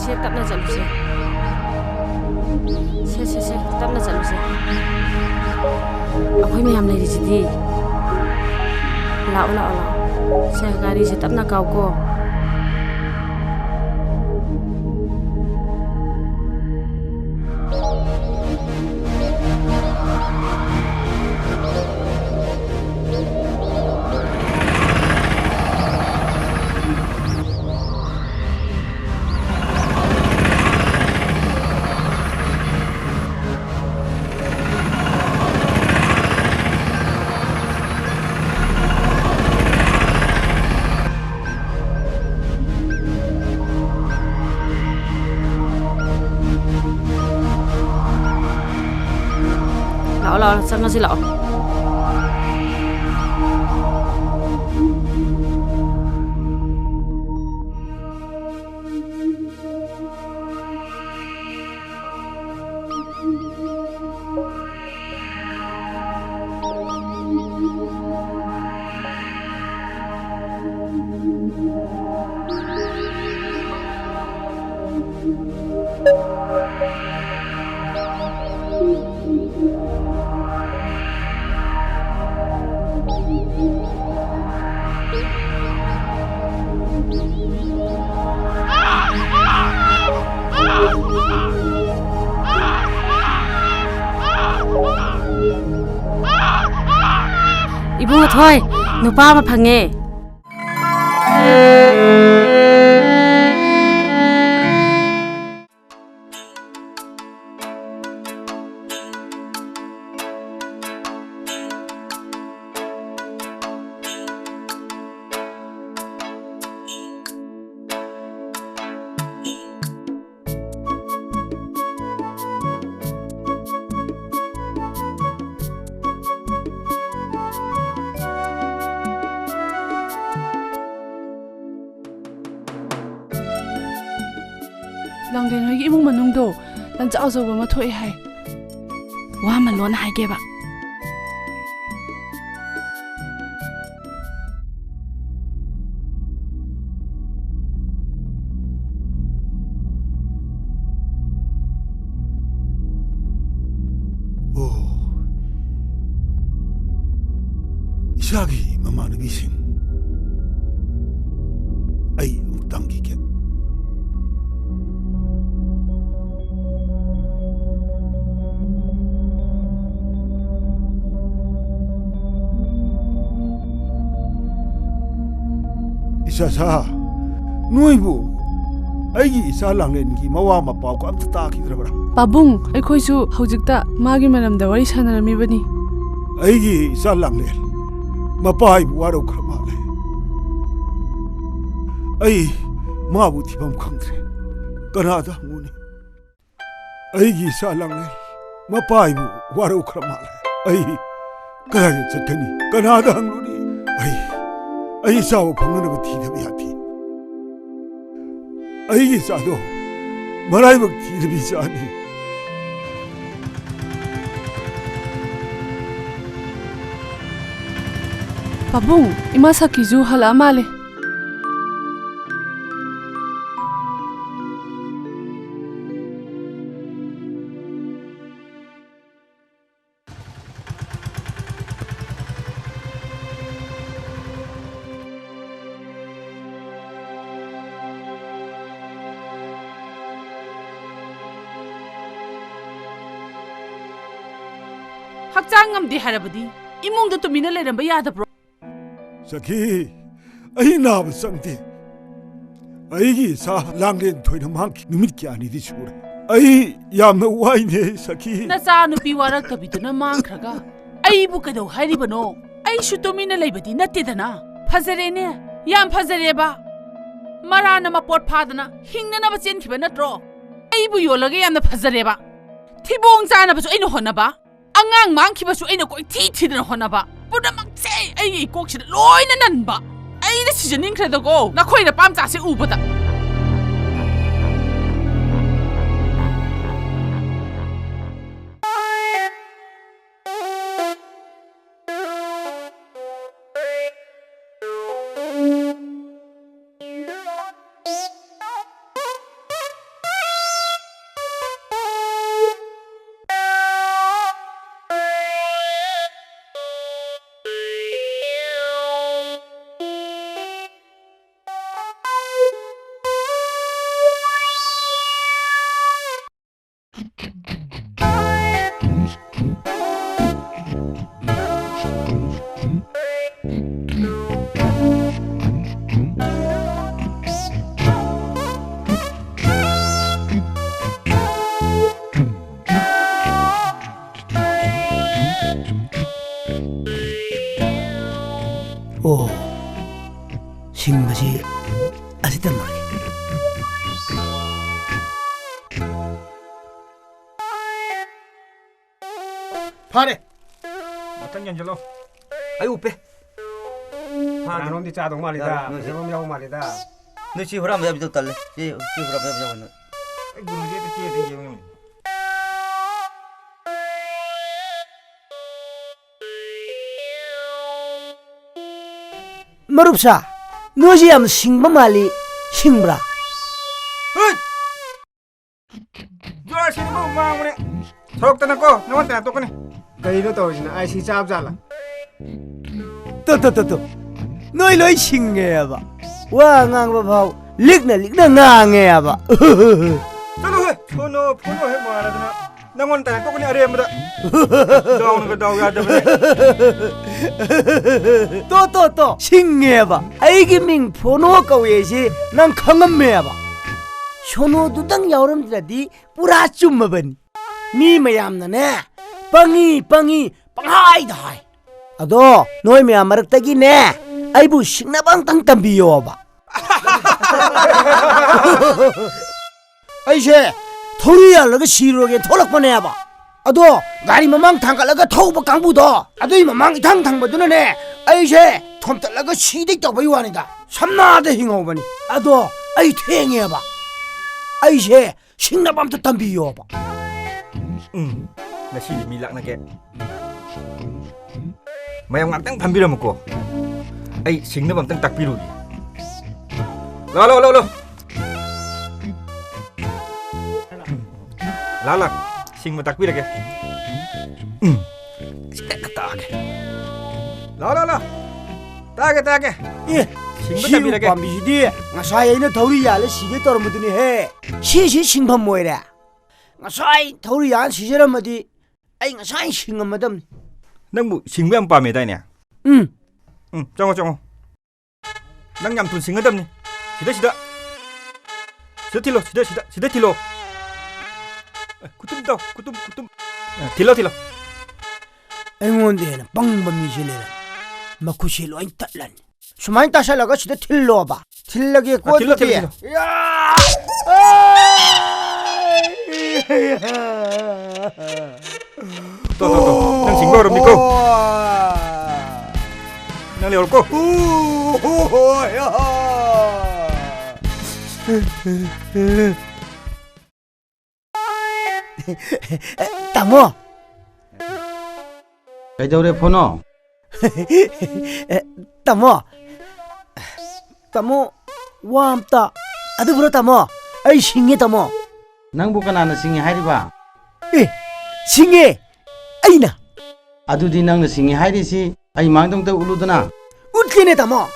ꯁꯦ, ꯇꯞꯅ ꯆꯠꯂꯨꯁꯦ꯫ ꯁꯦ, ꯁꯦ, ꯁꯦ, ꯇꯞꯅ ꯆꯠꯂꯨꯁꯦ꯫ ꯑꯩꯈꯣꯏ ꯃꯌꯥꯝ ꯂꯩꯔꯤꯁꯤꯗꯤ꯫ ꯂꯥꯛꯑꯣ, ꯂꯥꯛꯑꯣ, ꯂꯥꯛꯑꯣ꯫ ꯁꯦ, ꯒꯥꯔꯤꯁꯦ ꯇꯞꯅ ꯀꯥꯎꯀꯣ꯫ ꯂꯥꯛꯑꯣ, ꯂꯥꯛꯑꯣ, ꯆꯪꯉꯁꯤ ꯂꯥꯛꯑꯣ꯫ ꯏꯕꯨꯡꯉꯣ ꯊꯣꯏ, ꯅꯨꯄꯥ ꯑꯃ ꯐꯪꯉꯦ꯫ ꯂꯥꯡꯂꯦꯟ ꯍꯣꯏꯒꯤ ꯏꯃꯨꯡ ꯃꯅꯨꯡꯗꯣ ꯂꯟꯖꯥꯎ ꯑꯆꯧꯕ ꯑꯃ ꯊꯣꯛꯑꯦ ꯍꯥꯏ꯫ ꯋꯥ ꯑꯃ ꯂꯣꯟꯅ ꯍꯥꯏꯒꯦꯕ꯫ ꯏꯁꯥꯒꯤ ꯃꯃꯥꯟꯅꯕꯤꯁꯤꯡ, ꯑꯩ ꯑꯃꯨꯛ ꯇꯝꯈꯤꯒꯦ꯫ ꯏꯆꯥꯁꯥ, ꯅꯣꯏꯕꯨ ꯑꯩꯒꯤ ꯏꯆꯥ ꯂꯥꯡꯂꯦꯟꯒꯤ ꯃꯋꯥ ꯃꯄꯥꯎꯒ ꯑꯝꯇ ꯇꯥꯈꯤꯗ꯭ꯔꯕ꯭ꯔꯥ? ꯄꯥꯕꯨꯡ, ꯑꯩꯈꯣꯏꯁꯨ ꯍꯧꯖꯤꯛꯇ ꯃꯥꯒꯤ ꯃꯔꯝꯗ ꯋꯥꯔꯤ ꯁꯥꯟꯅꯔꯝꯃꯤꯕꯅꯤ꯫ ꯑꯩꯒꯤ ꯏꯆꯥ ꯂꯥꯡꯂꯦꯟ ꯃꯄꯥ ꯑꯩꯕꯨ ꯋꯥꯔꯧꯈ꯭ꯔ ꯃꯥꯜꯂꯦ꯫ ꯑꯩ ꯃꯥꯕꯨ ꯊꯤꯐꯝ ꯈꯪꯗ꯭ꯔꯦ꯫ ꯀꯅꯥꯗ ꯍꯪꯉꯨꯅꯤ? ꯑꯩꯒꯤ ꯏꯆꯥ ꯂꯥꯡꯂꯦꯟ ꯃꯄꯥ ꯑꯩꯕꯨ ꯋꯥꯔꯧꯈ꯭ꯔ ꯃꯥꯜꯂꯦ꯫ ꯑꯩ ꯀꯗꯥꯏꯗ ꯆꯠꯀꯅꯤ? ꯀꯅꯥꯗ ꯍꯪꯂꯨꯅꯤ? ꯑꯩ, ꯑꯩ ꯆꯥꯕ ꯐꯪꯅꯅꯕ ꯊꯤꯗꯕ ꯌꯥꯗꯦ꯫ ꯑꯩꯒꯤ ꯏꯆꯥꯗꯣ ꯃꯔꯥꯏꯕꯛ ꯊꯤꯔꯕꯤ ꯏꯆꯥꯅꯤ꯫ ꯄꯥꯕꯨꯡ, ꯏꯃꯥ ꯁꯈꯤꯁꯨ ꯍꯜꯂꯛꯑ ꯃꯥꯜꯂꯦ꯫ ꯍꯛꯆꯥꯡ ꯉꯝꯗꯦ ꯍꯥꯏꯔꯕꯗꯤ ꯏꯃꯨꯡꯗ ꯇꯨꯃꯤꯟꯅ ꯂꯩꯔꯝꯕ ꯌꯥꯗꯕ꯭ꯔꯣ? ꯁꯈꯤ, ꯑꯩ ꯅꯥꯕ ꯆꯪꯗꯦ꯫ ꯑꯩꯒꯤ ꯏꯆꯥ ꯂꯥꯡꯂꯦꯟ ꯊꯣꯏꯅ ꯃꯥꯡꯈꯤ ꯅꯨꯃꯤꯠ ꯀꯌꯥꯅꯤꯗꯤ ꯁꯨꯔꯦ꯫ ꯑꯩ ꯌꯥꯝꯅ ꯋꯥꯏꯅꯦ, ꯁꯈꯤ꯫ ꯅꯆꯥꯅꯨꯄꯤ ꯋꯥꯔꯛꯇꯕꯤꯗꯨꯅ ꯃꯥꯡꯈ꯭ꯔꯒ ꯑꯩꯕꯨ ꯀꯩꯗꯧ ꯍꯥꯏꯔꯤꯕꯅꯣ? ꯑꯩꯁꯨ ꯇꯨꯃꯤꯟꯅ ꯂꯩꯕꯗꯤ ꯅꯠꯇꯦꯗꯅ꯫ ꯐꯖꯔꯦꯅꯦ, ꯌꯥꯝ ꯐꯖꯔꯦꯕ꯫ ꯃꯔꯥꯅ ꯃꯄꯣꯠ ꯐꯥꯗꯅ ꯍꯤꯡꯅꯅꯕ ꯆꯦꯟꯈꯤꯕ ꯅꯠꯇ꯭ꯔꯣ? ꯑꯩꯕꯨ ꯌꯣꯜꯂꯒ ꯌꯥꯝꯅ ꯐꯖꯔꯦꯕ꯫ ꯊꯤꯕꯣꯡ ꯆꯥꯅꯕꯁꯨ ꯑꯩꯅ ꯍꯣꯠꯅꯕ, ꯑꯉꯥꯡ ꯃꯥꯡꯈꯤꯕꯁꯨ ꯑꯩꯅ ꯀꯣꯏꯊꯤ ꯊꯤꯗꯅ ꯍꯣꯠꯅꯕ, ꯄꯨꯝꯅꯃꯛꯁꯦ ꯑꯩꯒꯤ ꯏꯀꯣꯛꯁꯤꯗ ꯂꯣꯏꯅ ꯅꯟꯕ꯫ ꯑꯩꯅ ꯁꯤꯖꯅꯤꯡꯈ꯭ꯔꯦꯗꯀꯣ, ꯅꯈꯣꯏ ꯅꯄꯥꯝꯆꯥꯁꯦ ꯎꯕꯗ꯫ ꯑꯣ, ꯁꯤꯡꯕꯁꯤ ꯑꯁꯤ ꯇꯝꯃꯒꯦ꯫ ꯐꯔꯦ꯫ ꯃꯊꯪ ꯌꯦꯡꯁꯤꯜꯂꯣ꯫ ꯑꯩ ꯎꯞꯄꯦ꯫ ꯐꯥꯗ꯭ꯔꯣ? ꯀꯅꯥꯅꯣꯝꯗꯤ ꯆꯥꯗꯧ ꯃꯥꯜꯂꯤꯗ꯫ ꯌꯥꯔꯦ, ꯅꯣꯏꯁꯦ꯫ ꯐꯖꯕ ꯑꯃ ꯌꯥꯎ ꯃꯥꯜꯂꯤꯗ꯫ ꯅꯣꯏ ꯆꯦ ꯍꯨꯔꯥꯟꯕ ꯌꯥꯕꯗꯣ ꯇꯜꯂꯦ꯫ ꯆꯦ, ꯆꯦ ꯍꯨꯔꯥꯟꯕ ꯌꯥꯕ ꯌꯥꯎꯒꯅꯨ꯫ ꯑꯩ ꯒꯨꯔꯨꯁꯦ ꯑꯝꯇ ꯆꯦ ꯑꯝꯇ ꯌꯦꯡꯉꯨ꯫ ꯃꯔꯨꯞꯁꯥ, ꯅꯣꯏꯁꯦ ꯌꯥꯝ ꯁꯤꯡꯕ ꯃꯥꯜꯂꯤ, ꯁꯤꯡꯕ꯭ꯔꯥ? ꯍꯩꯠ! ꯖꯨꯔꯥ ꯁꯤꯅꯤꯕꯨ ꯃꯥꯡꯕꯅꯦ꯫ ꯁꯣꯔꯣꯛꯇꯅꯀꯣ, ꯅꯉꯣꯟꯗ ꯇꯥꯟꯅ ꯇꯣꯛꯀꯅꯤ꯫ ꯀꯩꯅꯣ ꯇꯧꯔꯤꯁꯤꯅ? ꯑꯥꯏ ꯁꯤ ꯆꯥꯕ ꯖꯥꯠꯂ? ꯇꯣ, ꯇꯣ, ꯇꯣ, ꯇꯣ꯫ ꯅꯣꯏ ꯂꯣꯏ ꯁꯤꯡꯉꯦꯕ꯫ ꯋꯥ ꯉꯥꯡꯕ ꯐꯥꯎ ꯂꯤꯛꯅ ꯂꯤꯛꯅ ꯉꯥꯡꯉꯦꯕ꯫ ꯆꯠꯂꯣꯍꯦ, ꯁꯣꯅꯣ ꯐꯣꯅꯣ ꯍꯦꯛ ꯃꯥꯟꯅꯗꯅ꯫ ꯅꯪꯉꯣꯟꯗ ꯇꯥꯏ ꯇꯣꯛꯀꯅꯤ ꯑꯔꯦꯝꯕꯗ꯫ ꯗꯥꯎꯅꯒ ꯗꯥꯎ ꯌꯥꯗꯕꯅꯦ꯫ ꯇꯣ, ꯇꯣ, ꯇꯣ, ꯁꯤꯡꯉꯦꯕ꯫ ꯑꯩꯒꯤ ꯃꯤꯡ ꯐꯣꯅꯣ ꯀꯧꯋꯦ ꯁꯤ ꯅꯪ ꯈꯪꯉꯝꯃꯦꯕ꯫ ꯁꯣꯅꯣꯗꯨꯗꯪ ꯌꯥꯎꯔꯝꯗ꯭ꯔꯗꯤ ꯄꯨꯔꯥ ꯆꯨꯝꯃꯕꯅꯤ꯫ ꯃꯤ ꯃꯌꯥꯝꯅꯅꯦ, "ꯄꯪꯉꯤ, ꯄꯪꯉꯤ" ꯄꯪꯍꯥꯏꯗ ꯍꯥꯏ꯫ ꯑꯗꯣ ꯅꯣꯏ ꯃꯌꯥꯝ ꯃꯔꯛꯇꯒꯤꯅꯦ, ꯑꯩꯕꯨ ꯁꯤꯡꯅꯕ ꯑꯝꯇꯪ ꯇꯝꯕꯤꯌꯣꯕ꯫ ꯑꯩꯁꯦ ꯊꯧꯔꯤ ꯌꯥꯜꯂꯒ ꯁꯤꯔꯨꯔꯒꯦ ꯊꯣꯛꯂꯛꯄꯅꯦꯕ꯫ ꯑꯗꯣ ꯒꯥꯔꯤ ꯃꯃꯥꯡ ꯊꯥꯡꯒꯠꯂꯒ ꯊꯧꯕ ꯀꯥꯡꯕꯨꯗꯣ, ꯑꯗꯨꯏ ꯃꯃꯥꯡ ꯏꯊꯪ ꯊꯪꯕꯗꯨꯅꯅꯦ, ꯑꯩꯁꯦ ꯊꯣꯝꯇꯠꯂꯒ ꯁꯤꯗꯩ ꯇꯧꯕꯩ ꯋꯥꯅꯤꯗ꯫ ꯁꯝꯅꯥꯗ ꯍꯤꯡꯍꯧꯕꯅꯤ꯫ ꯑꯗꯣ ꯑꯩ ꯊꯦꯡꯉꯦꯕ꯫ ꯑꯩꯁꯦ ꯁꯤꯡꯅꯕ ꯑꯝꯇ ꯇꯝꯕꯤꯌꯣꯕ꯫ ꯎꯝ, ꯉꯁꯤꯗꯤ ꯃꯤ ꯂꯥꯛꯅꯒꯦ꯫ ꯃꯌꯥꯝ ꯉꯥꯛꯇꯪ ꯐꯝꯕꯤꯔꯝꯃꯨꯀꯣ꯫ ꯑꯩ ꯁꯤꯡꯅꯕ ꯑꯝꯇꯪ ꯇꯥꯛꯄꯤꯔꯨꯒꯦ꯫ ꯂꯥꯎ, ꯂꯥꯎ, ꯂꯥꯎ, ꯂꯥꯎ꯫ ꯂꯥꯛ, ꯂꯥꯛ꯫ ꯁꯤꯡꯕ ꯇꯥꯛꯄꯤꯔꯒꯦ꯫ ꯎꯝ꯫ ꯁꯤꯗ ꯇꯥꯛꯑꯒꯦ꯫ ꯂꯥꯎ, ꯂꯥꯎ, ꯂꯥꯎ꯫ ꯇꯥꯛꯑꯒꯦ, ꯇꯥꯛꯑꯒꯦ꯫ ꯑꯦ, ꯁꯤꯡꯕ ꯁꯤꯕꯨ ꯇꯝꯕꯤꯔꯒꯦ꯫ ꯄꯥꯝꯕꯤꯁꯤꯗꯤ ꯉꯁꯥꯏ ꯑꯩꯅ ꯊꯧꯔꯤ ꯌꯥꯜꯂ ꯁꯤꯒꯦ ꯇꯧꯔꯝꯕꯗꯨꯅꯤꯍꯦ꯫ ꯁꯤꯁꯤ ꯁꯤꯡꯐꯝ ꯑꯣꯏꯔꯦ꯫ ꯉꯁꯥꯏ ꯊꯧꯔꯤ ꯌꯥꯜ ꯁꯤꯖꯔꯝꯃꯗꯤ ꯑꯩ ꯉꯁꯥꯏ ꯁꯤꯡꯉꯝꯃꯗꯝꯅꯤ꯫ ꯅꯪꯕꯨ ꯁꯤꯡꯕ ꯌꯥꯝ ꯄꯥꯝꯃꯦꯗꯥꯏꯅꯦ? ꯎꯝ꯫ ꯎꯝ, ꯆꯪꯉꯣ, ꯆꯪꯉꯣ꯫ ꯅꯪ ꯌꯥꯝ ꯊꯨꯅ ꯁꯤꯡꯒꯗꯕꯅꯤ꯫ ꯁꯤꯗ, ꯁꯤꯗ꯫ ꯁꯤꯗ ꯊꯤꯜꯂꯣ, ꯁꯤꯗ, ꯁꯤꯗ, ꯁꯤꯗ ꯊꯤꯜꯂꯣ꯫ ꯑꯦ, ꯈꯨꯇꯨꯝ ꯇꯧ, ꯈꯨꯇꯨꯝ, ꯈꯨꯇꯨꯝ꯫ ꯑꯦ, ꯊꯤꯜꯂꯣ, ꯊꯤꯜꯂꯣ꯫ ꯑꯩꯉꯣꯟꯗ ꯍꯦꯟꯅ ꯄꯪꯕ ꯃꯤꯁꯤ ꯂꯩꯔꯦ꯫ ꯃꯈꯨꯠꯁꯤ ꯂꯣꯏ ꯇꯠꯂꯅꯤ꯫ ꯁꯨꯃꯥꯏꯅ ꯇꯥꯁꯜꯂꯒ ꯁꯤꯗ ꯊꯤꯜꯂꯣꯕ꯫ ꯊꯤꯜꯂꯒꯦꯀꯣ, ꯑ, ꯊꯤꯜꯂꯣ, ꯑꯗꯨꯗꯤ꯫ ꯊꯤꯜꯂꯣ, ꯊꯤꯜꯂꯣ꯫ ꯌꯥ! ꯇꯣ, ꯇꯣ, ꯇꯣ꯫ ꯅꯪ ꯁꯤꯡꯕ ꯍꯧꯔꯝꯅꯤꯀꯣ꯫ ꯅꯪ ꯂꯩꯍꯧꯔꯣꯀꯣ꯫ ꯇꯥꯃꯣ꯫ ꯀꯩꯗꯧꯔꯦ, ꯐꯣꯅꯣ? ꯇꯥꯃꯣ꯫ ꯇꯥꯃꯣ, ꯋꯥ ꯑꯝꯇ꯫ ꯑꯗꯨꯕꯨꯔꯣ, ꯇꯥꯃꯣ? ꯑꯩ ꯁꯤꯡꯉꯦ, ꯇꯥꯃꯣ꯫ ꯅꯪꯕꯨ ꯀꯅꯥꯅ ꯁꯤꯡꯉꯦ ꯍꯥꯏꯔꯤꯕ? ꯑꯦ, ꯁꯤꯡꯉꯦ꯫ ꯑꯩꯅ꯫ ꯑꯗꯨꯗꯤ ꯅꯪꯅ ꯁꯤꯡꯉꯦ ꯍꯥꯏꯔꯤꯁꯤ ꯑꯩ ꯃꯥꯡꯗ ꯑꯝꯇ ꯎꯠꯂꯨꯗꯅ꯫ ꯎꯠꯀꯦꯅꯦ, ꯇꯥꯃꯣ꯫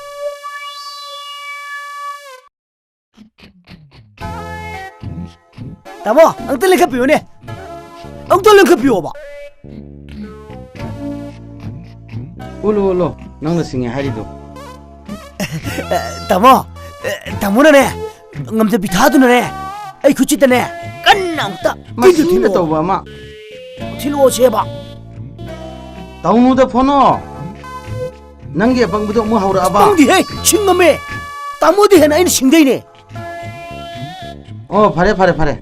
ꯇꯥꯃꯣ, ꯑꯝꯇ ꯂꯦꯡꯈꯠꯄꯤꯌꯨꯅꯦ꯫ ꯑꯝꯇ ꯂꯦꯡꯈꯠꯄꯤꯌꯣꯕ꯫ ꯎꯠꯂꯨ, ꯎꯠꯂꯨ, ꯅꯪꯅ ꯁꯤꯡꯉꯦ ꯍꯥꯏꯔꯤꯗꯣ꯫ ꯇꯥꯃꯣ, ꯇꯥꯃꯣꯅꯅꯦ, ꯉꯝꯖꯕꯤ ꯊꯥꯗꯨꯅꯅꯦ, ꯑꯩ ꯈꯨꯠꯁꯤꯗꯅꯦ, ꯀꯟꯅ ꯑꯃꯨꯛꯇ ꯃꯁꯤꯅ ꯊꯤꯜꯂꯣ꯫ ꯇꯧꯕ ꯑꯃ꯫ ꯊꯤꯜꯂꯣꯁꯦꯕ꯫ ꯇꯧꯅꯨꯗ, ꯐꯣꯅꯣ꯫ ꯅꯪꯒꯤ ꯑꯄꯪꯕꯗꯣ ꯑꯃꯨꯛ ꯍꯧꯔꯛꯑꯕ? ꯈꯪꯗꯦꯍꯦ, ꯁꯤꯡꯉꯝꯃꯦ꯫ ꯇꯥꯃꯣꯗꯤ ꯍꯦꯟꯅ ꯑꯩꯅ ꯁꯤꯡꯗꯣꯏꯅꯦ꯫ ꯑꯣ, ꯐꯔꯦ, ꯐꯔꯦ, ꯐꯔꯦ꯫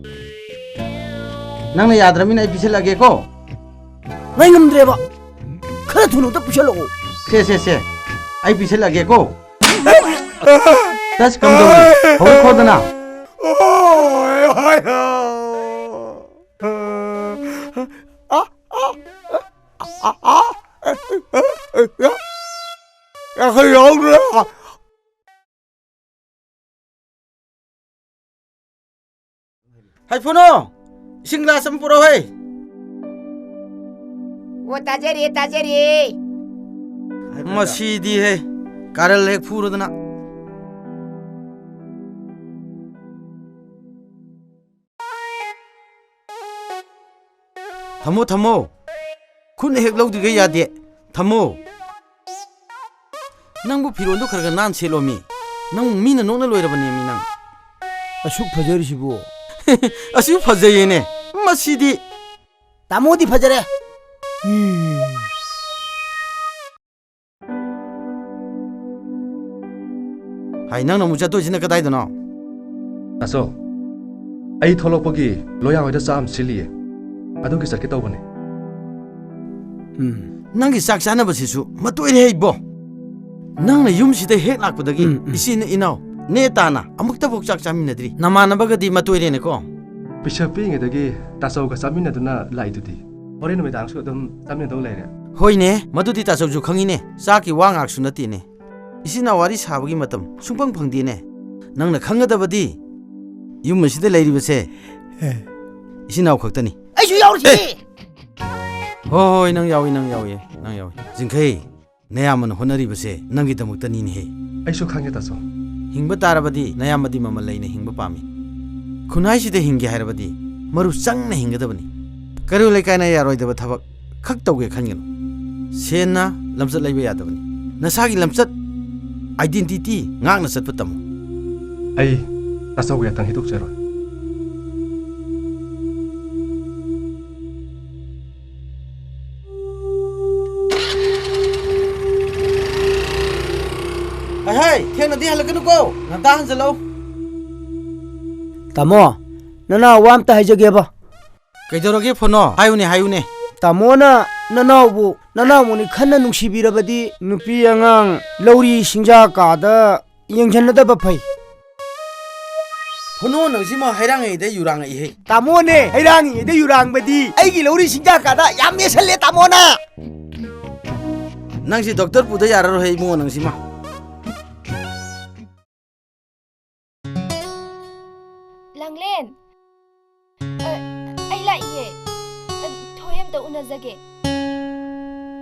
ꯅꯪꯅ ꯌꯥꯗ꯭ꯔꯃꯤꯅ ꯑꯩ ꯄꯤꯁꯜꯂꯒꯦꯀꯣ꯫ ꯉꯥꯏ ꯉꯝꯗ꯭ꯔꯦꯕ꯫ ꯈꯔ ꯊꯨꯅ ꯑꯝꯇ ꯄꯤꯁꯜꯂꯛꯑꯣ꯫ ꯁꯦ, ꯁꯦ, ꯁꯦ꯫ ꯑꯩ ꯄꯤꯁꯜꯂꯒꯦꯀꯣ꯫ ꯇꯁ ꯀꯝꯗꯧꯔꯤ? ꯍꯧꯔꯛꯈꯣꯗꯅ꯫ ꯌꯥꯡꯈꯩ ꯌꯥꯎꯗ꯭ꯔꯦ꯫ ꯍꯥꯏ ꯐꯨꯅꯣ, ꯏꯁꯤꯡ ꯒ꯭ꯂꯥꯁ ꯑꯃ ꯄꯨꯔꯛꯑꯣ ꯍꯦ꯫ ꯑꯣ, ꯇꯥꯖꯔꯦ, ꯇꯥꯖꯔꯦ꯫ ꯃꯁꯤꯗꯤ ꯍꯦ, ꯀꯥꯔꯜ ꯍꯦꯛ ꯐꯨꯔꯗꯅ꯫ ꯊꯝꯃꯣ, ꯊꯝꯃꯣ꯫ ꯈꯨꯠꯅ ꯍꯦꯛ ꯂꯧꯗ꯭ꯔꯤꯈꯩ ꯌꯥꯗꯦ꯫ ꯊꯝꯃꯣ꯫ ꯅꯪꯕꯨ ꯐꯤꯔꯣꯟꯗꯣ ꯈꯔ ꯈꯔ ꯅꯥꯟ ꯁꯦꯠꯂꯣꯃꯤ꯫ ꯅꯪ ꯃꯤꯅ ꯅꯣꯛꯅ ꯂꯣꯏꯔꯕꯅꯦꯃꯤ ꯅꯪ꯫ ꯑꯁꯨꯛ ꯐꯖꯔꯤꯁꯤꯕꯨ꯫ ꯑꯁꯨꯛ ꯐꯖꯩꯌꯦꯅꯦ꯫ ꯃꯁꯤꯗꯤ꯫ ꯇꯥꯃꯣꯗꯤ ꯐꯖꯔꯦ꯫ ꯍꯥꯏ, ꯅꯪꯅ ꯑꯃꯨꯛ ꯆꯠꯇꯣꯏꯁꯤꯅ ꯀꯗꯥꯏꯗꯅꯣ? ꯑꯆꯧ, ꯑꯩ ꯊꯣꯛꯂꯛꯄꯒꯤ ꯂꯣꯌꯥ ꯍꯣꯏꯗ ꯆꯥꯛ ꯑꯃ ꯁꯤꯜꯂꯤꯌꯦ, ꯑꯗꯨꯒꯤ ꯆꯠꯀꯦ ꯇꯧꯕꯅꯦ꯫ ꯎꯝ꯫ ꯅꯪꯒꯤ ꯆꯥꯛ ꯆꯥꯅꯕꯁꯤꯁꯨ ꯃꯇꯣꯏꯔꯦ ꯏꯕꯣ꯫ ꯅꯪꯅ ꯌꯨꯝꯁꯤꯗ ꯍꯦꯛ ꯂꯥꯛꯄꯗꯒꯤ ꯎꯝ, ꯎꯝ꯫ ꯏꯆꯤꯟ ꯏꯅꯥꯎ ꯅꯦ ꯇꯥꯅ ꯑꯃꯨꯛꯇꯐꯥꯎ ꯆꯥꯛ ꯆꯥꯃꯤꯟꯅꯗ꯭ꯔꯤ꯫ ꯅꯃꯥꯟꯅꯕꯒꯗꯤ ꯃꯇꯣꯏꯔꯦꯅꯦꯀꯣ꯫ ꯄꯤꯁꯛ ꯄꯤꯛꯏꯉꯩꯗꯒꯤ ꯇꯥꯆꯧꯒ ꯆꯥꯃꯤꯟꯅꯗꯨꯅ ꯂꯥꯛꯏꯗꯨꯗꯤ꯫ ꯍꯣꯔꯦꯟ ꯅꯨꯃꯤꯗꯥꯡꯁꯨ ꯑꯗꯨꯝ ꯆꯥꯃꯤꯟꯅꯗꯧ ꯂꯩꯔꯦ꯫ ꯍꯣꯏꯅꯦ, ꯃꯗꯨꯗꯤ ꯇꯥꯆꯧꯁꯨ ꯈꯪꯉꯤꯅꯦ꯫ ꯆꯥꯛꯀꯤ ꯋꯥ ꯉꯥꯛꯁꯨ ꯅꯠꯇꯦꯅꯦ꯫ ꯏꯆꯤꯟ ꯏꯅꯥꯎ ꯋꯥꯔꯤ ꯁꯥꯕꯒꯤ ꯃꯇꯝ ꯁꯨꯡꯐꯪ ꯐꯪꯗꯦꯅꯦ꯫ ꯅꯪꯅ ꯈꯪꯒꯗꯕꯗꯤ ꯌꯨꯝ ꯑꯁꯤꯗ ꯂꯩꯔꯤꯕꯁꯦ ꯑꯦ꯫ ꯏꯆꯤꯟ ꯏꯅꯥꯎ ꯈꯛꯇꯅꯤ꯫ ꯑꯩꯁꯨ ꯌꯥꯎꯔꯤꯁꯤꯗꯤ꯫ ꯑꯦ! ꯍꯣꯏ, ꯍꯣꯏ, ꯅꯪ ꯌꯥꯎꯏ, ꯅꯪ ꯌꯥꯎꯏ, ꯅꯪ ꯌꯥꯎꯏ꯫ ꯖꯤꯡꯈꯩ, ꯅꯌꯥꯝꯕꯅ ꯍꯣꯠꯅꯔꯤꯕꯁꯦ ꯅꯪꯒꯤꯗꯃꯛꯇꯅꯤꯅꯦꯍꯦ꯫ ꯑꯩꯁꯨ ꯈꯪꯉꯦ, ꯇꯥꯆꯧ꯫ ꯍꯤꯡꯕ ꯇꯥꯔꯕꯗꯤ ꯅꯌꯥꯝꯕꯗꯤ ꯃꯃꯜ ꯂꯩꯅ ꯍꯤꯡꯕ ꯄꯥꯝꯃꯤ꯫ ꯈꯨꯟꯅꯥꯏꯁꯤꯗ ꯍꯤꯡꯒꯦ ꯍꯥꯏꯔꯕꯗꯤ ꯃꯔꯨ ꯆꯪꯅ ꯍꯤꯡꯒꯗꯕꯅꯤ꯫ ꯀꯩꯔꯣꯜ ꯂꯩꯀꯥꯏꯅ ꯌꯥꯔꯣꯏꯗꯕ ꯊꯕꯛ ꯈꯛ ꯇꯧꯒꯦ ꯈꯟꯒꯅꯨ꯫ ꯁꯦꯟꯅ ꯂꯝꯆꯠ ꯂꯩꯕ ꯌꯥꯗꯕꯅꯤ꯫ ꯅꯁꯥꯒꯤ ꯂꯝꯆꯠ, identity, ꯉꯥꯛꯅ ꯆꯠꯄ ꯇꯝꯃꯨ꯫ ꯑꯩ ꯇꯥꯆꯧꯒꯤ ꯌꯥꯊꯪ ꯍꯦꯛꯇꯣꯛꯆꯔꯣꯏ꯫ ꯑꯍꯩ, ꯊꯦꯡꯅꯗꯤ ꯍꯜꯂꯛꯀꯅꯨꯀꯣ, ꯉꯟꯇꯥ ꯍꯟꯖꯜꯂꯧ꯫ ꯇꯥꯃꯣ, ꯅꯅꯥꯎ ꯋꯥ ꯑꯝꯇ ꯍꯥꯏꯖꯒꯦꯕ꯫ ꯀꯩꯗꯧꯔꯒꯦ ꯐꯣꯅꯣ? ꯍꯥꯏꯌꯨꯅꯦ, ꯍꯥꯏꯌꯨꯅꯦ꯫ ꯇꯥꯃꯣꯅ ꯅꯅꯥꯎꯕꯨ ꯅꯅꯥꯎꯃꯨꯅꯤ ꯈꯟꯅ ꯅꯨꯡꯁꯤꯕꯤꯔꯕꯗꯤ ꯅꯨꯄꯤ ꯑꯉꯥꯡ ꯂꯧꯔꯤ ꯁꯤꯡꯖꯥ ꯀꯥꯗ ꯌꯦꯡꯁꯤꯟꯅꯗꯕ ꯐꯩ꯫ ꯐꯣꯅꯣ ꯅꯪꯁꯤꯃ ꯍꯩꯔꯥꯡꯉꯩꯗ ꯌꯨꯔꯥꯡꯉꯛꯏꯍꯦ꯫ ꯇꯥꯃꯣꯅꯦ, ꯍꯩꯔꯥꯡꯉꯩꯗ ꯌꯨꯔꯥꯡꯕꯗꯤ ꯑꯩꯒꯤ ꯂꯧꯔꯤ ꯁꯤꯡꯖꯥ ꯀꯥꯗ ꯌꯥꯝ ꯌꯦꯠꯁꯜꯂꯦ ꯇꯥꯃꯣꯅ꯫ ꯅꯪꯁꯤ ꯗꯣꯛꯇꯔ ꯄꯨꯗ ꯌꯥꯔꯔꯣꯏ ꯏꯕꯨꯡꯉꯣ ꯅꯪꯁꯤꯃ꯫ ꯂꯥꯡꯂꯦꯟ! ꯑ, ꯑꯩ ꯂꯥꯛꯏꯌꯦ꯫ ꯑ, ꯊꯣꯏ ꯑꯝꯇ ꯎꯅꯖꯒꯦ꯫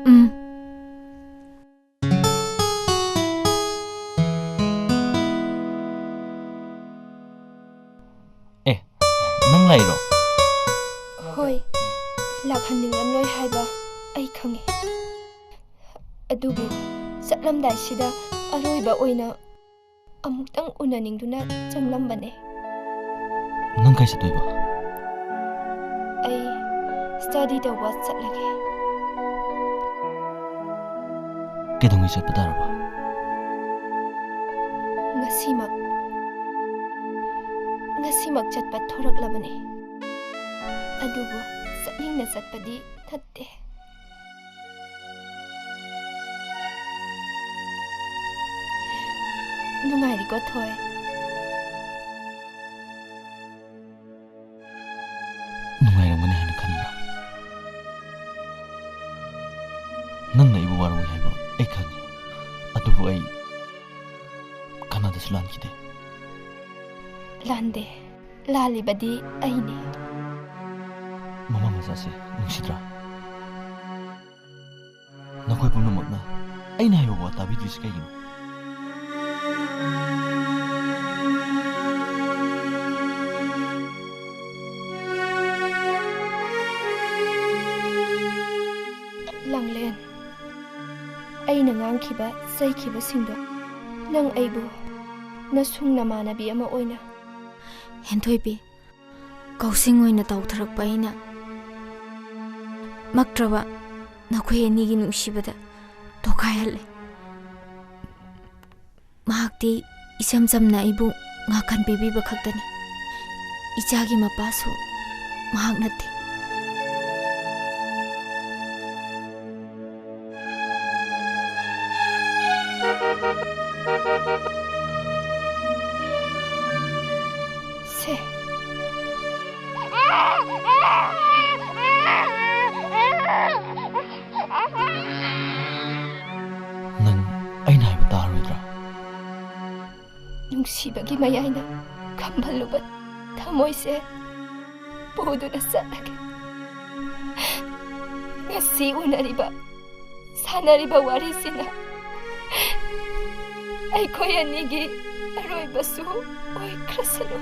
ꯎꯝ꯫ ꯑꯦ, ꯅꯪ ꯂꯥꯛꯏꯔꯣ? ꯍꯣꯏ, ꯂꯥꯛꯍꯟꯅꯤꯡꯂꯝꯂꯣꯏ ꯍꯥꯏꯕ ꯑꯩ ꯈꯪꯉꯤ꯫ ꯑꯗꯨꯕꯨ ꯆꯠꯂꯝꯗꯥꯏꯁꯤꯗ ꯑꯔꯣꯏꯕ ꯑꯣꯏꯅ ꯑꯃꯨꯛꯇꯪ ꯎꯅꯅꯤꯡꯗꯨꯅ ꯆꯪꯂꯝꯕꯅꯦ꯫ ꯅꯪ ꯀꯥꯏ ꯆꯠꯇꯣꯏꯕ? ꯑꯩ study ꯇꯧꯕ ꯆꯠꯂꯒꯦ꯫ ꯀꯩꯗꯧꯉꯩ ꯆꯠꯄ ꯇꯥꯔꯕ? ꯉꯁꯤꯃꯛ, ꯉꯁꯤꯃꯛ ꯆꯠꯄ ꯊꯣꯔꯛꯂꯕꯅꯦ꯫ ꯑꯗꯨꯕꯨ ꯆꯠꯅꯤꯡꯅ ꯆꯠꯄꯗꯤ ꯅꯠꯇꯦ꯫ ꯅꯨꯡꯉꯥꯏꯔꯤꯀꯣ, ꯊꯣꯏ? ꯅꯨꯡꯉꯥꯏꯔꯝꯒꯅꯤ ꯍꯥꯏꯅ ꯈꯟꯕ꯭ꯔꯥ? ꯅꯪꯅ ꯑꯩꯕꯨ ꯋꯥꯔꯧꯏ ꯍꯥꯏꯕ ꯑꯩ ꯈꯪꯉꯤ꯫ ꯑꯗꯨꯕꯨ ꯑꯩ ꯀꯅꯥꯗꯁꯨ ꯂꯥꯟꯈꯤꯗꯦ꯫ ꯂꯥꯟꯗꯦ꯫ ꯂꯥꯜꯂꯤꯕꯗꯤ ꯑꯩꯅꯤ꯫ ꯃꯃꯥ ꯃꯆꯥꯁꯦ ꯅꯨꯡꯁꯤꯗ꯭ꯔꯥ? ꯅꯈꯣꯏ ꯄꯨꯝꯅꯃꯛꯅ ꯑꯩꯅ ꯍꯥꯏꯕ ꯋꯥ ꯇꯥꯕꯤꯗ꯭ꯔꯤꯁꯤ ꯀꯩꯒꯤꯅꯣ? ꯂꯥꯡꯂꯦꯟ, ꯑꯩꯅ ꯉꯥꯡꯈꯤꯕ, ꯆꯩꯈꯤꯕꯁꯤꯡꯗꯣ ꯅꯪ ꯑꯩꯕꯨ ꯅꯁꯨꯡ ꯅꯃꯥꯟꯅꯕꯤ ꯑꯃ ꯑꯣꯏꯅ ꯍꯦꯟꯊꯣꯏꯕꯤ, ꯀꯥꯎꯁꯤꯡ ꯑꯣꯏꯅ ꯇꯥꯎꯊꯔꯛꯄ ꯑꯩꯅ ꯃꯛꯇ꯭ꯔꯕ ꯅꯈꯣꯏ ꯑꯅꯤꯒꯤ ꯅꯨꯡꯁꯤꯕꯗ ꯇꯣꯈꯥꯏꯍꯜꯂꯦ꯫ ꯃꯍꯥꯛꯇꯤ ꯏꯆꯝ ꯆꯝꯅ ꯑꯩꯕꯨ ꯉꯥꯛꯈꯟ ꯄꯤꯕꯤꯕ ꯈꯛꯇꯅꯤ꯫ ꯏꯆꯥꯒꯤ ꯃꯄꯥꯁꯨ ꯃꯍꯥꯛ ꯅꯠꯇꯦ꯫ ꯁꯦ꯫ ꯅꯪ ꯑꯩꯅ ꯍꯥꯏꯕ ꯇꯥꯔꯣꯏꯗ꯭ꯔꯥ? ꯅꯨꯡꯁꯤꯕꯒꯤ ꯃꯌꯥꯏꯅ ꯈꯝꯕꯜꯂꯨꯕ ꯊꯃꯣꯏꯁꯦ ꯄꯨꯗꯨꯅ ꯆꯠꯂꯒꯦ꯫ ꯉꯁꯤ ꯎꯅꯔꯤꯕ, ꯁꯥꯟꯅꯔꯤꯕ ꯋꯥꯔꯤꯁꯤꯅ ꯑꯩꯈꯣꯏ ꯑꯅꯤꯒꯤ ꯑꯔꯣꯏꯕꯁꯨ ꯑꯣꯏꯈ꯭ꯔꯁꯅꯨ꯫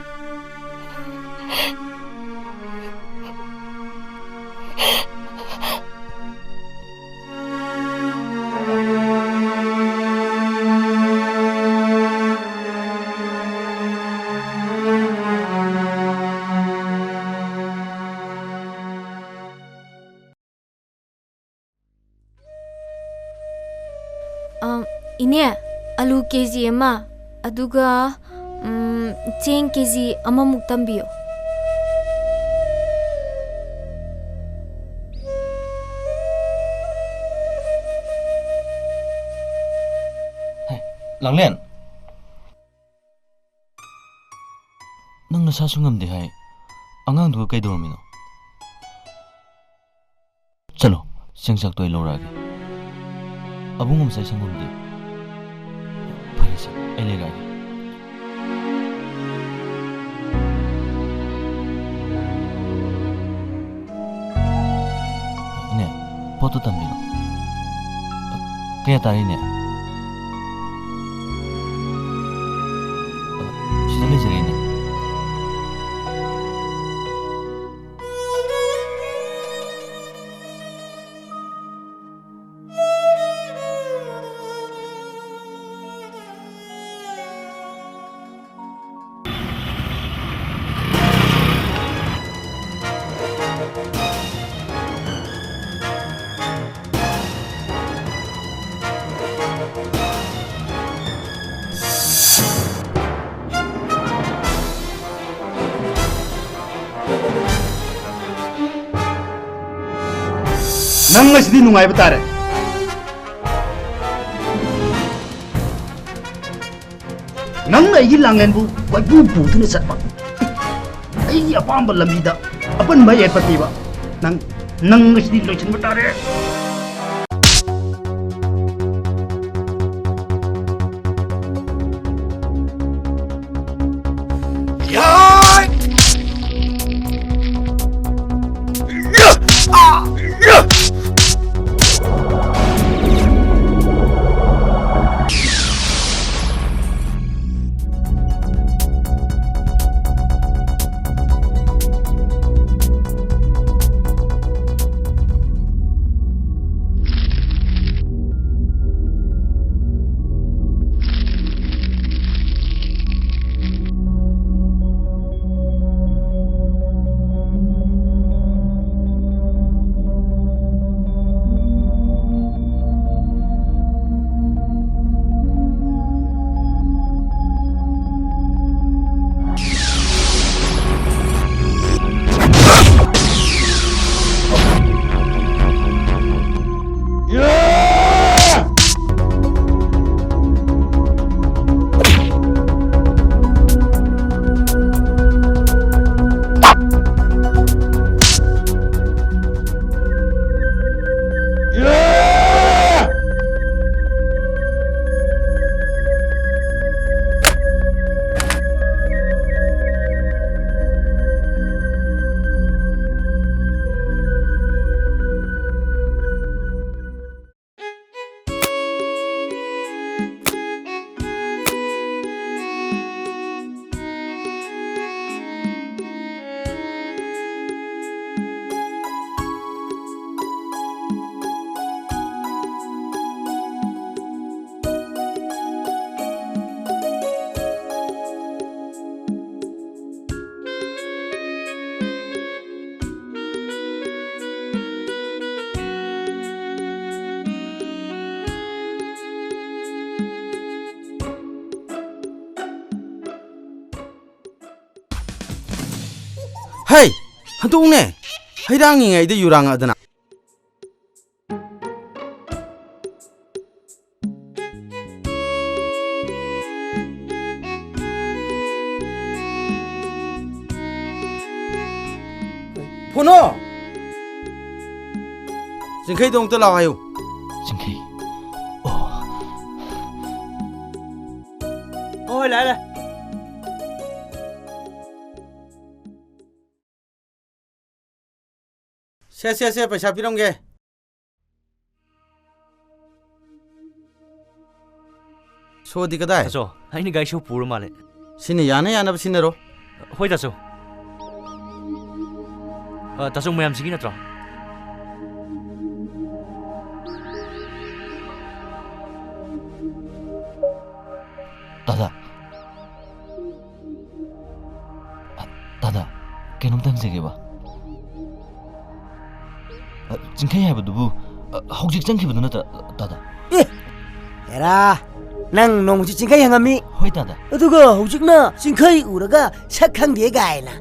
ꯑ, ꯏꯅꯦ, ꯑꯂꯨ ꯀꯦ ꯖꯤ ꯑꯃ, ꯑꯗꯨꯒ, ꯎꯝ, ꯆꯦꯡ ꯀꯦ ꯖꯤ ꯑꯃꯃꯨꯛ ꯇꯝꯕꯤꯌꯨ꯫ ꯍꯦ, ꯂꯥꯡꯂꯦꯟ꯫ ꯅꯪ ꯅꯁꯥꯁꯨ ꯉꯝꯗꯦ ꯍꯥꯏ꯫ ꯑꯉꯥꯡꯗꯨꯒ ꯀꯩꯗꯧꯔꯝꯃꯤꯅꯣ? ꯆꯠꯂꯣ, ꯆꯦꯡ ꯆꯥꯛꯇꯣ ꯑꯩ ꯂꯧꯔꯛꯑꯒꯦ꯫ ꯑꯕꯨꯡ ꯉꯁꯥꯏ ꯁꯪꯒꯣꯝꯗꯤ? ꯐꯔꯦꯁꯦ, ꯑꯩ ꯂꯩꯔꯛꯑꯒꯦ꯫ ꯏꯅꯦ, ꯄꯣꯠꯇꯣ ꯇꯝꯕꯤꯔꯣ꯫ ꯀꯌꯥ ꯇꯥꯔꯦ, ꯏꯅꯦ? ꯁꯤꯗ ꯂꯩꯖꯔꯦ, ꯏꯅꯦ꯫ ꯅꯪ ꯉꯁꯤꯗꯤ ꯅꯨꯡꯉꯥꯏꯕ ꯇꯥꯔꯦ꯫ ꯅꯪꯅ ꯑꯩꯒꯤ ꯂꯥꯡꯂꯦꯟꯕꯨ ꯀꯣꯏꯄꯨ ꯄꯨꯗꯨꯅ ꯆꯠꯄ, ꯑꯩꯒꯤ ꯑꯄꯥꯝꯕ ꯂꯝꯕꯤꯗ ꯑꯄꯟꯕ ꯌꯥꯏꯐꯠ ꯄꯤꯕ, ꯅꯪ, ꯅꯪ ꯉꯁꯤꯗꯤ ꯂꯣꯏꯁꯤꯟꯕ ꯇꯥꯔꯦ꯫ ꯍꯩ, ꯍꯟꯗꯣꯛꯎꯅꯦ꯫ ꯍꯩꯔꯥꯡꯉꯤꯉꯩꯗ ꯌꯨꯔꯥꯡꯉꯛꯑꯗꯅ꯫ ꯐꯨꯅꯣ! ꯆꯤꯡꯈꯩꯗꯣ ꯑꯃꯨꯛꯇ ꯂꯥꯛꯑꯣ ꯍꯥꯏꯌꯨ꯫ ꯆꯤꯡꯈꯩ꯫ ꯑꯣ꯫ ꯍꯣꯏ, ꯂꯥꯛꯑꯦ, ꯂꯥꯛꯑꯦ꯫ ꯁꯦ, ꯁꯦ, ꯁꯦ, ꯄꯩꯁꯥ ꯄꯤꯔꯝꯒꯦ꯫ ꯁꯣꯗꯤ ꯀꯗꯥꯏ? ꯇꯥꯆꯧ, ꯑꯩꯅ ꯒꯥꯔꯤ ꯁꯣ ꯄꯨꯔ ꯃꯥꯜꯂꯦ꯫ ꯁꯤꯅ ꯌꯥꯅ ꯌꯥꯅꯕ ꯁꯤꯟꯅꯔꯣ꯫ ꯍꯣꯏ, ꯇꯥꯆꯧ꯫ ꯑ, ꯇꯥꯆꯧ, ꯃꯌꯥꯝꯁꯤꯒꯤ ꯅꯠꯇ꯭ꯔꯣ? ꯇꯥꯗ꯫ ꯑ, ꯇꯥꯗ, ꯀꯩꯅꯣꯝꯇ ꯍꯪꯖꯒꯦꯕ꯫ ꯑ, ꯆꯤꯡꯈꯩ ꯍꯥꯏꯕꯗꯨꯕꯨ, ꯑ, ꯍꯧꯖꯤꯛ ꯆꯪꯈꯤꯕꯗꯨ ꯅꯠꯇ꯭ꯔ, ꯇꯥꯗ? ꯑꯦ! ꯍꯦꯔꯥ, ꯅꯪ ꯅꯣꯡꯃꯁꯨ ꯆꯤꯡꯈꯩ ꯍꯪꯉꯝꯃꯤ꯫ ꯍꯣꯏ, ꯇꯥꯗ꯫ ꯑꯗꯨꯒ ꯍꯧꯖꯤꯛꯅ ꯆꯤꯡꯈꯩ ꯎꯔꯒ ꯁꯛ ꯈꯪꯗꯦ ꯀꯥꯏꯅ꯫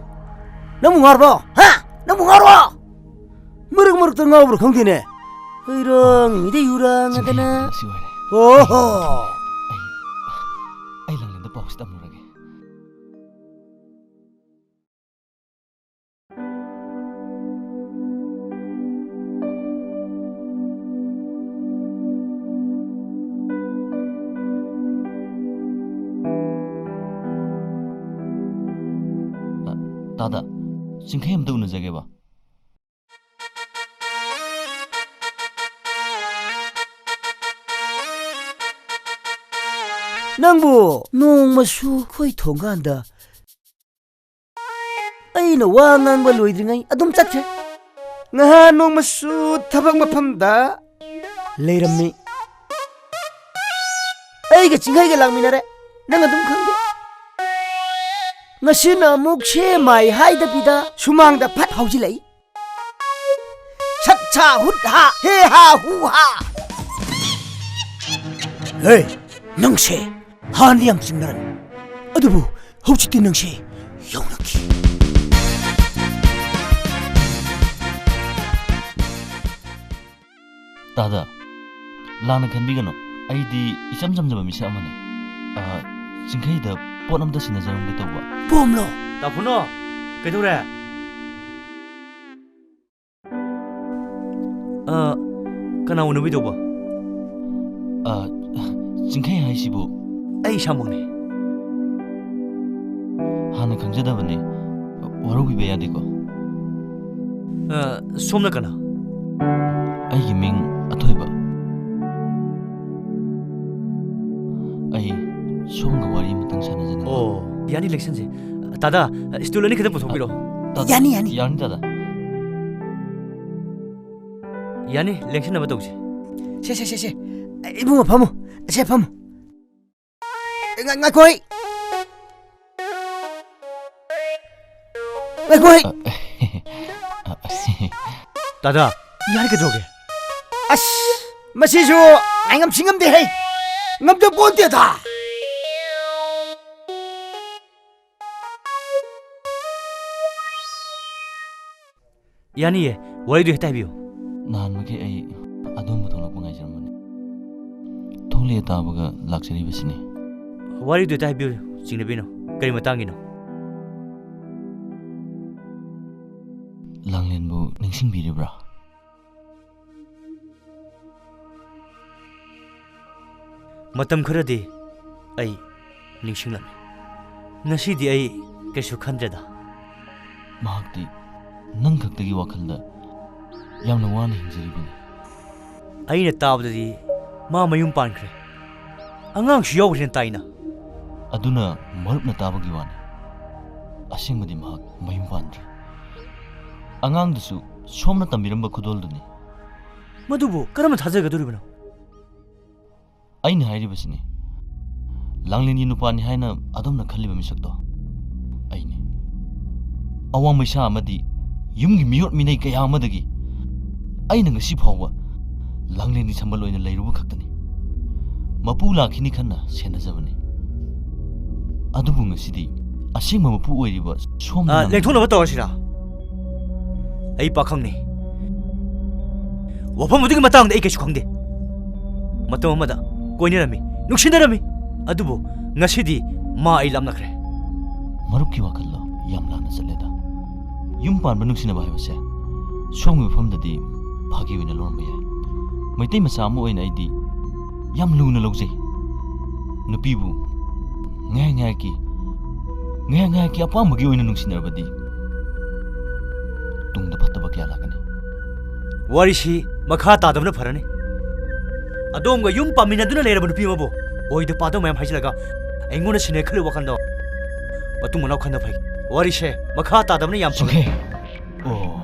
ꯅꯪꯕꯨ ꯉꯥꯎꯔꯕꯣ? ꯍꯥ? ꯅꯪꯕꯨ ꯉꯥꯎꯔꯕꯣ? ꯃꯔꯛ ꯃꯔꯛꯇ ꯉꯥꯎꯕ꯭ꯔꯥ ꯈꯪꯗꯦꯅꯦ꯫ ꯍꯩꯔꯥꯡꯉꯤꯗ ꯌꯨꯔꯥꯡꯉꯗꯅ꯫ ꯆꯤꯡꯈꯩ ꯍꯥꯏꯕꯗꯨ ꯁꯤ ꯑꯣꯏꯔꯦ꯫ ꯑꯣꯍꯣ! ꯑꯩ, ꯑꯩ ꯂꯥꯡꯂꯦꯟꯗ ꯄꯥꯎꯁꯤ ꯇꯝꯂꯨꯔꯒꯦ꯫ ꯑ, ꯇꯥꯗ, ꯆꯤꯡꯈꯩ ꯑꯝꯇ ꯎꯅꯖꯒꯦꯕ꯫ ꯅꯪꯕꯨ ꯅꯣꯡꯃꯁꯨ ꯑꯩꯈꯣꯏ ꯊꯣꯡꯒꯥꯟꯗ ꯑꯩꯅ ꯋꯥ ꯉꯥꯡꯕ ꯂꯣꯏꯗ꯭ꯔꯤꯉꯩ ꯑꯗꯨꯝ ꯆꯠꯈ꯭ꯔꯦ꯫ ꯉꯍꯥꯟ ꯅꯣꯡꯃꯁꯨ ꯊꯕꯛ ꯃꯐꯝꯗ ꯂꯩꯔꯝꯃꯤ꯫ ꯑꯩꯒ ꯆꯤꯡꯈꯩꯒ ꯂꯥꯛꯃꯤꯟꯅꯔꯦ꯫ ꯅꯪ ꯑꯗꯨꯝ ꯈꯪꯗꯦ꯫ ꯉꯁꯤꯅ ꯑꯃꯨꯛ ꯁꯦ ꯃꯥꯏ ꯍꯥꯏꯗꯕꯤꯗ ꯁꯨꯃꯥꯡꯗ ꯐꯠ ꯍꯧꯖꯤꯜꯂꯛꯏ꯫ ꯁꯠ ꯁꯥ ꯍꯨꯠ ꯍꯥ ꯍꯦ ꯍꯥ ꯍꯨ ꯍꯥ꯫ ꯍꯦ, ꯅꯪꯁꯦ ꯍꯥꯟꯅꯗꯤ ꯌꯥꯝ ꯆꯤꯡꯅꯔꯝꯃꯤ, ꯑꯗꯨꯕꯨ ꯍꯧꯖꯤꯛꯇꯤ ꯅꯪꯁꯦ ꯌꯧꯅꯈꯤ꯫ ꯇꯥꯗ, ꯂꯥꯟꯅ ꯈꯟꯕꯤꯒꯅꯨ꯫ ꯑꯩꯗꯤ ꯏꯆꯝ ꯆꯝꯖꯕ ꯃꯤꯁꯛ ꯑꯃꯅꯤ꯫ ꯑ, ꯆꯤꯡꯈꯩꯗ ꯄꯣꯠ ꯑꯝꯇ ꯁꯤꯟꯅꯖꯔꯝꯒꯦ ꯇꯧꯕ꯫ ꯄꯣꯝꯂꯣ! ꯇꯥꯐꯨꯅꯣ, ꯀꯩꯗꯧꯔꯦ? ꯑ, ꯀꯅꯥ ꯎꯅꯕꯤꯗꯧꯕ? ꯑ, ꯆꯤꯡꯈꯩ ꯍꯥꯏꯁꯤꯕꯨ? ꯑꯩ ꯏꯁꯥꯃꯛꯅꯤ꯫ ꯍꯥꯟꯅ ꯈꯪꯖꯗꯕꯅꯤ꯫ ꯋꯥꯔꯧꯕꯤꯕ ꯌꯥꯗꯦꯀꯣ꯫ ꯑ, ꯁꯣꯝꯅ ꯀꯅꯥ? ꯑꯩꯒꯤ ꯃꯤꯡ ꯑꯊꯣꯏꯕ꯫ ꯑꯩ ꯁꯣꯝꯒ ꯋꯥꯔꯤ ꯑꯃꯇꯪ ꯁꯥꯟꯅꯖꯅꯤꯡꯕ꯫ ꯑꯣ, ꯌꯥꯅꯤ, ꯂꯦꯡꯁꯟꯁꯦ꯫ ꯇꯥꯗ, ꯁ꯭ꯇꯨꯜ ꯑꯅꯤ ꯈꯛꯇ ꯄꯨꯊꯣꯛꯄꯤꯔꯣ꯫ ꯇꯥꯗ, ꯌꯥꯅꯤ, ꯌꯥꯅꯤ꯫ ꯌꯥꯅꯤ, ꯇꯥꯗ꯫ ꯌꯥꯅꯤ, ꯂꯦꯡꯁꯟꯅꯕ ꯇꯧꯁꯤ꯫ ꯁꯦ, ꯁꯦ, ꯁꯦ, ꯁꯦ꯫ ꯏꯕꯨꯡꯉꯣ, ꯐꯝꯃꯨ꯫ ꯁꯦ, ꯐꯝꯃꯨ꯫ ꯉ-, ꯉꯥꯏꯈꯣ, ꯑꯩ꯫ ꯉꯥꯏꯈꯣ, ꯑꯩ꯫ ꯇꯥꯗ, ꯌꯥꯔꯦ, ꯀꯩꯗꯧꯔꯒꯦ? ꯑꯁ, ꯃꯁꯤꯁꯨ ꯉꯥꯏꯉꯝ ꯁꯤꯉꯝꯗꯦ ꯍꯦ꯫ ꯉꯝꯖ ꯄꯣꯟꯇꯦꯗ꯫ ꯌꯥꯅꯤꯌꯦ, ꯋꯥꯔꯤꯗꯨ ꯍꯦꯛꯇ ꯍꯥꯏꯕꯤꯌꯨ꯫ ꯅꯍꯥꯟꯃꯈꯩ ꯑꯩ ꯑꯗꯣꯝꯕꯨ ꯊꯣꯛꯂꯛꯄ ꯉꯥꯏꯖꯔꯝꯕꯅꯤ꯫ ꯊꯣꯛꯂꯛꯑꯦ ꯇꯥꯕꯒ ꯂꯥꯛꯆꯔꯤꯕꯁꯤꯅꯤ꯫ ꯋꯥꯔꯤꯗꯨ ꯍꯦꯛꯇ ꯍꯥꯏꯕꯤꯌꯨ, ꯆꯤꯡꯅꯕꯤꯅꯨ꯫ ꯀꯔꯤ ꯃꯇꯥꯡꯒꯤꯅꯣ? ꯂꯥꯡꯂꯦꯟꯕꯨ ꯅꯤꯡꯁꯤꯡꯕꯤꯔꯤꯕ꯭ꯔꯥ? ꯃꯇꯝ ꯈꯔꯗꯤ ꯑꯩ ꯅꯤꯡꯁꯤꯡꯂꯝꯃꯤ꯫ ꯉꯁꯤꯗꯤ ꯑꯩ ꯀꯩꯁꯨ ꯈꯟꯗ꯭ꯔꯦꯗ꯫ ꯃꯍꯥꯛꯇꯤ ꯅꯪ ꯈꯛꯇꯒꯤ ꯋꯥꯈꯜꯗ ꯌꯥꯝꯅ ꯋꯥꯅ ꯍꯤꯡꯖꯔꯤꯕꯅꯤ꯫ ꯑꯩꯅ ꯇꯥꯕꯗꯗꯤ ꯃꯥ ꯃꯌꯨꯝ ꯄꯥꯟꯈ꯭ꯔꯦ꯫ ꯑꯉꯥꯡꯁꯨ ꯌꯥꯎꯈ꯭ꯔꯦꯅ ꯇꯥꯏꯅ꯫ ꯑꯗꯨꯅ ꯃꯔꯨꯞꯅ ꯇꯥꯕꯒꯤ ꯋꯥꯅꯤ꯫ ꯑꯁꯦꯡꯕꯗꯤ ꯃꯍꯥꯛ ꯃꯌꯨꯝ ꯄꯥꯟꯗ꯭ꯔꯤ꯫ ꯑꯉꯥꯡꯗꯨꯁꯨ ꯁꯣꯝꯅ ꯇꯝꯕꯤꯔꯝꯕ ꯈꯨꯗꯣꯜꯗꯨꯅꯤ꯫ ꯃꯗꯨꯕꯨ ꯀꯔꯝꯅ ꯊꯥꯖꯒꯗꯧꯔꯤꯕꯅꯣ? ꯑꯩꯅ ꯍꯥꯏꯔꯤꯕꯁꯤꯅꯤ, ꯂꯥꯡꯂꯦꯟꯒꯤ ꯅꯨꯄꯥꯅꯤ ꯍꯥꯏꯅ ꯑꯗꯣꯝꯅ ꯈꯜꯂꯤꯕ ꯃꯤꯁꯛꯇꯣ ꯑꯩꯅꯤ꯫ ꯑꯋꯥꯡ ꯃꯩꯁꯥ ꯑꯃꯗꯤ ꯌꯨꯝꯒꯤ ꯃꯤꯑꯣꯠ ꯃꯤꯅꯩ ꯀꯌꯥ ꯑꯃꯗꯒꯤ ꯑꯩꯅ ꯉꯁꯤ ꯐꯥꯎꯕ ꯂꯥꯡꯂꯦꯟꯒꯤ ꯁꯝꯕꯜ ꯑꯣꯏꯅ ꯂꯩꯔꯨꯕ ꯈꯛꯇꯅꯤ꯫ ꯃꯄꯨ ꯂꯥꯛꯈꯤꯅꯤ ꯈꯟꯅ ꯁꯦꯟꯅꯖꯕꯅꯤ꯫ ꯑꯗꯨꯕꯨ ꯉꯁꯤꯗꯤ ꯑꯁꯦꯡꯕ ꯃꯄꯨ ꯑꯣꯏꯔꯤꯕ ꯁꯣꯝꯗ ꯑ, ꯂꯥꯡꯂꯦꯟ ꯂꯦꯡꯊꯣꯛꯅꯕ ꯇꯧꯔꯁꯤꯔꯥ? ꯑꯩ ꯄꯥꯈꯪꯅꯤ꯫ ꯋꯥꯐꯝ ꯑꯗꯨꯒꯤ ꯃꯇꯥꯡꯗ ꯑꯩ ꯀꯩꯁꯨ ꯈꯪꯗꯦ꯫ ꯃꯇꯝ ꯑꯃꯗ ꯀꯣꯏꯅꯔꯝꯃꯤ, ꯅꯨꯡꯁꯤꯅꯔꯝꯃꯤ, ꯑꯗꯨꯕꯨ ꯉꯁꯤꯗꯤ ꯃꯥ ꯑꯩ ꯂꯥꯞꯅꯈ꯭ꯔꯦ꯫ ꯃꯔꯨꯞꯀꯤ ꯋꯥꯈꯜꯗꯣ ꯌꯥꯝ ꯂꯥꯟꯅ ꯆꯠꯂꯦꯗ꯫ ꯌꯨꯝ ꯄꯥꯟꯕ ꯅꯨꯡꯁꯤꯅꯕ ꯍꯥꯏꯕꯁꯦ ꯁꯣꯝꯒꯤ ꯃꯐꯝꯗꯗꯤ ꯐꯥꯒꯤ ꯑꯣꯏꯅ ꯂꯧꯔꯝꯕ ꯌꯥꯏ꯫ ꯃꯩꯇꯩ ꯃꯆꯥ ꯑꯃ ꯑꯣꯏꯅ ꯑꯩꯗꯤ ꯌꯥꯝ ꯂꯨꯅ ꯂꯧꯖꯩ꯫ ꯅꯨꯄꯤꯕꯨ ꯉꯥꯏꯍꯥꯛ ꯉꯥꯏꯍꯥꯛꯀꯤ, ꯉꯥꯏꯍꯥꯛ ꯉꯥꯏꯍꯥꯛꯀꯤ ꯑꯄꯥꯝꯕꯒꯤ ꯑꯣꯏꯅ ꯅꯨꯡꯁꯤꯅꯔꯕꯗꯤ ꯇꯨꯡꯗ ꯐꯠꯇꯕ ꯀꯌꯥ ꯂꯥꯛꯀꯅꯤ꯫ ꯋꯥꯔꯤꯁꯤ ꯃꯈꯥ ꯇꯥꯗꯕꯅ ꯐꯔꯅꯤ꯫ ꯑꯗꯣꯝꯒ ꯌꯨꯝ ꯄꯥꯟꯃꯤꯟꯅꯗꯨꯅ ꯂꯩꯔꯕ ꯅꯨꯄꯤ ꯑꯃꯕꯨ ꯑꯣꯏꯗ ꯄꯥꯗꯕ ꯃꯌꯥꯝ ꯍꯥꯏꯖꯤꯜꯂꯒ ꯑꯩꯉꯣꯟꯗ ꯁꯤꯟꯅꯩ ꯈꯜꯂꯨ ꯋꯥꯈꯜꯗꯣ ꯃꯇꯨꯡ ꯃꯅꯥꯎ ꯈꯟꯕ ꯐꯩ꯫ ꯋꯥꯔꯤꯁꯦ ꯃꯈꯥ ꯇꯥꯗꯕꯅ ꯌꯥꯝ ꯐꯒꯅꯤ꯫ ꯁꯤꯡꯈꯩ꯫ ꯑꯣ꯫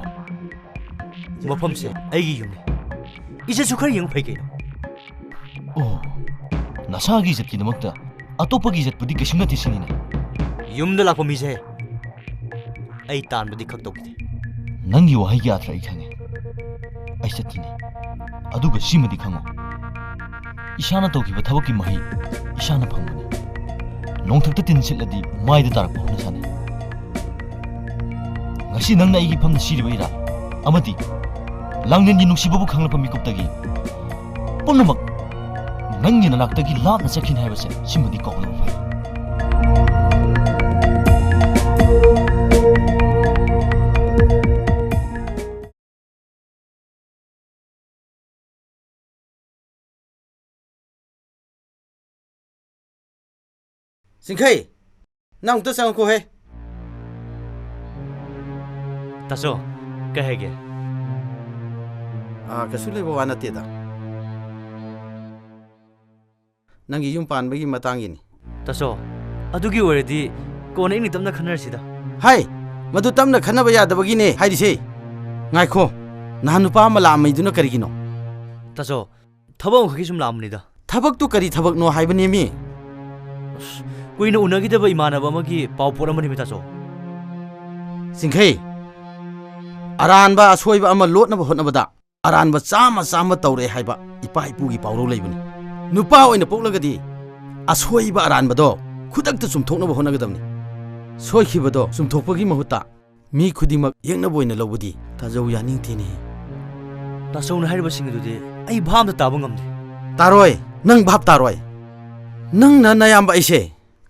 ꯃꯐꯝꯁꯦ ꯑꯩꯒꯤ ꯌꯨꯝꯅꯤ꯫ ꯏꯖꯠꯁꯨ ꯈꯔ ꯌꯦꯡꯕ ꯐꯩ ꯀꯩꯅꯣ꯫ ꯑꯣ, ꯅꯁꯥꯒꯤ ꯏꯖꯠꯀꯤꯗꯃꯛꯇ ꯑꯇꯣꯞꯄꯒꯤ ꯏꯖꯠꯄꯨꯗꯤ ꯀꯩꯁꯨ ꯅꯠꯇꯦ ꯁꯤꯅꯤꯅꯦ꯫ ꯌꯨꯝꯗ ꯂꯥꯛꯄ ꯃꯤꯁꯦ ꯑꯩ ꯇꯥꯟꯕꯗꯤ ꯈꯛ ꯇꯧꯈꯤꯗꯦ꯫ ꯅꯪꯒꯤ ꯋꯥꯍꯩꯒꯤ ꯑꯥꯊ꯭ꯔ ꯑꯩ ꯈꯪꯉꯦ꯫ ꯑꯩ ꯆꯠꯈꯤꯅꯤ꯫ ꯑꯗꯨꯒ ꯁꯤꯃꯗꯤ ꯈꯪꯉꯣ, ꯏꯁꯥꯅ ꯇꯧꯈꯤꯕ ꯊꯕꯛꯀꯤ ꯃꯍꯩ ꯏꯁꯥꯅ ꯐꯪꯕꯅꯤ꯫ ꯅꯣꯡꯊꯛꯇ ꯇꯤꯟ ꯁꯤꯠꯂꯗꯤ ꯃꯥꯏꯗ ꯇꯥꯔꯛꯄ ꯍꯧꯅꯁꯥꯅꯤ꯫ ꯉꯁꯤ ꯅꯪꯅ ꯑꯩꯒꯤ ꯐꯝꯗ ꯁꯤꯔꯤꯕ ꯏꯔꯥ ꯑꯃꯗꯤ ꯂꯥꯡꯂꯦꯟꯒꯤ ꯅꯨꯡꯁꯤꯕꯕꯨ ꯈꯪꯂꯛꯄ ꯃꯤꯀꯨꯞꯇꯒꯤ ꯄꯨꯝꯅꯃꯛ ꯅꯪꯒꯤ ꯅꯅꯥꯛꯇꯒꯤ ꯂꯥꯞꯅ ꯆꯠꯈꯤꯅꯤ ꯍꯥꯏꯕꯁꯦ ꯁꯤꯃꯗꯤ ꯀꯥꯎꯗꯕ ꯐꯩ꯫ ꯁꯤꯡꯈꯩ, ꯅꯪ ꯑꯃꯨꯛꯇ ꯆꯪꯉꯛꯈꯣꯍꯦ꯫ ꯇꯥꯆꯧ, ꯀꯩ ꯍꯥꯏꯒꯦ? ꯑꯥ, ꯀꯩꯁꯨ ꯂꯩꯕ ꯋꯥ ꯅꯠꯇꯦꯗ꯫ ꯅꯪꯒꯤ ꯌꯨꯝ ꯄꯥꯟꯕꯒꯤ ꯃꯇꯥꯡꯒꯤꯅꯤ꯫ ꯇꯥꯆꯧ, ꯑꯗꯨꯒꯤ ꯑꯣꯏꯔꯗꯤ ꯀꯣꯟꯅ ꯏꯪꯅ ꯇꯞꯅ ꯈꯟꯅꯔꯁꯤꯗ꯫ ꯍꯥꯏ, ꯃꯗꯨ ꯇꯞꯅ ꯈꯟꯅꯕ ꯌꯥꯗꯕꯒꯤꯅꯦ ꯍꯥꯏꯔꯤꯁꯦ꯫ ꯉꯥꯏꯈꯣ, ꯅꯍꯥꯟ ꯅꯨꯄꯥ ꯑꯃ ꯂꯥꯛꯑꯝꯃꯤꯗꯨꯅ ꯀꯔꯤꯒꯤꯅꯣ? ꯇꯥꯆꯧ, ꯊꯕꯛ ꯑꯃꯈꯛꯀꯤ ꯁꯨꯝ ꯂꯥꯛꯑꯝꯕꯅꯤꯗ꯫ ꯊꯕꯛꯇꯨ ꯀꯔꯤ ꯊꯕꯛꯅꯣ ꯍꯥꯏꯕꯅꯦꯃꯤ? ꯑꯁ, ꯀꯨꯏꯅ ꯎꯅꯈꯤꯗꯕ ꯏꯃꯥꯟꯅꯕ ꯑꯃꯒꯤ ꯄꯥꯎ ꯄꯣꯠ ꯑꯃꯅꯦꯃꯤ ꯇꯥꯆꯧ꯫ ꯁꯤꯡꯈꯩ, ꯑꯔꯥꯟꯕ ꯑꯁꯣꯏꯕ ꯑꯃ ꯂꯣꯠꯅꯕ ꯍꯣꯠꯅꯕꯗ ꯑꯔꯥꯟꯕ ꯆꯥꯝꯃ ꯆꯥꯝꯃ ꯇꯧꯔꯛꯑꯦ ꯍꯥꯏꯕ ꯏꯄꯥ ꯏꯄꯨꯒꯤ ꯄꯥꯎꯔꯧ ꯂꯩꯕꯅꯤ꯫ ꯅꯨꯄꯥ ꯑꯣꯏꯅ ꯄꯣꯛꯂꯒꯗꯤ ꯑꯁꯣꯏꯕ ꯑꯔꯥꯟꯕꯗꯣ ꯈꯨꯗꯛꯇ ꯆꯨꯝꯊꯣꯛꯅꯕ ꯍꯣꯠꯅꯒꯗꯕꯅꯤ꯫ ꯁꯣꯏꯈꯤꯕꯗꯣ ꯆꯨꯝꯊꯣꯛꯄꯒꯤ ꯃꯍꯨꯠꯇ ꯃꯤ ꯈꯨꯗꯤꯡꯃꯛ ꯌꯦꯛꯅꯕ ꯑꯣꯏꯅ ꯂꯧꯕꯗꯤ ꯇꯥꯖꯧ ꯌꯥꯅꯤꯡꯗꯦꯅꯦ꯫ ꯇꯥꯆꯧꯅ ꯍꯥꯏꯔꯤꯕꯁꯤꯡ ꯑꯗꯨꯗꯤ ꯑꯩ ꯚꯥꯞ ꯑꯝꯇ ꯇꯥꯕ ꯉꯝꯗꯦ꯫ ꯇꯥꯔꯣꯏ, ꯅꯪ ꯚꯥꯞ ꯇꯥꯔꯣꯏ꯫ ꯅꯪꯅ ꯅꯌꯥꯝꯕ ꯑꯩꯁꯦ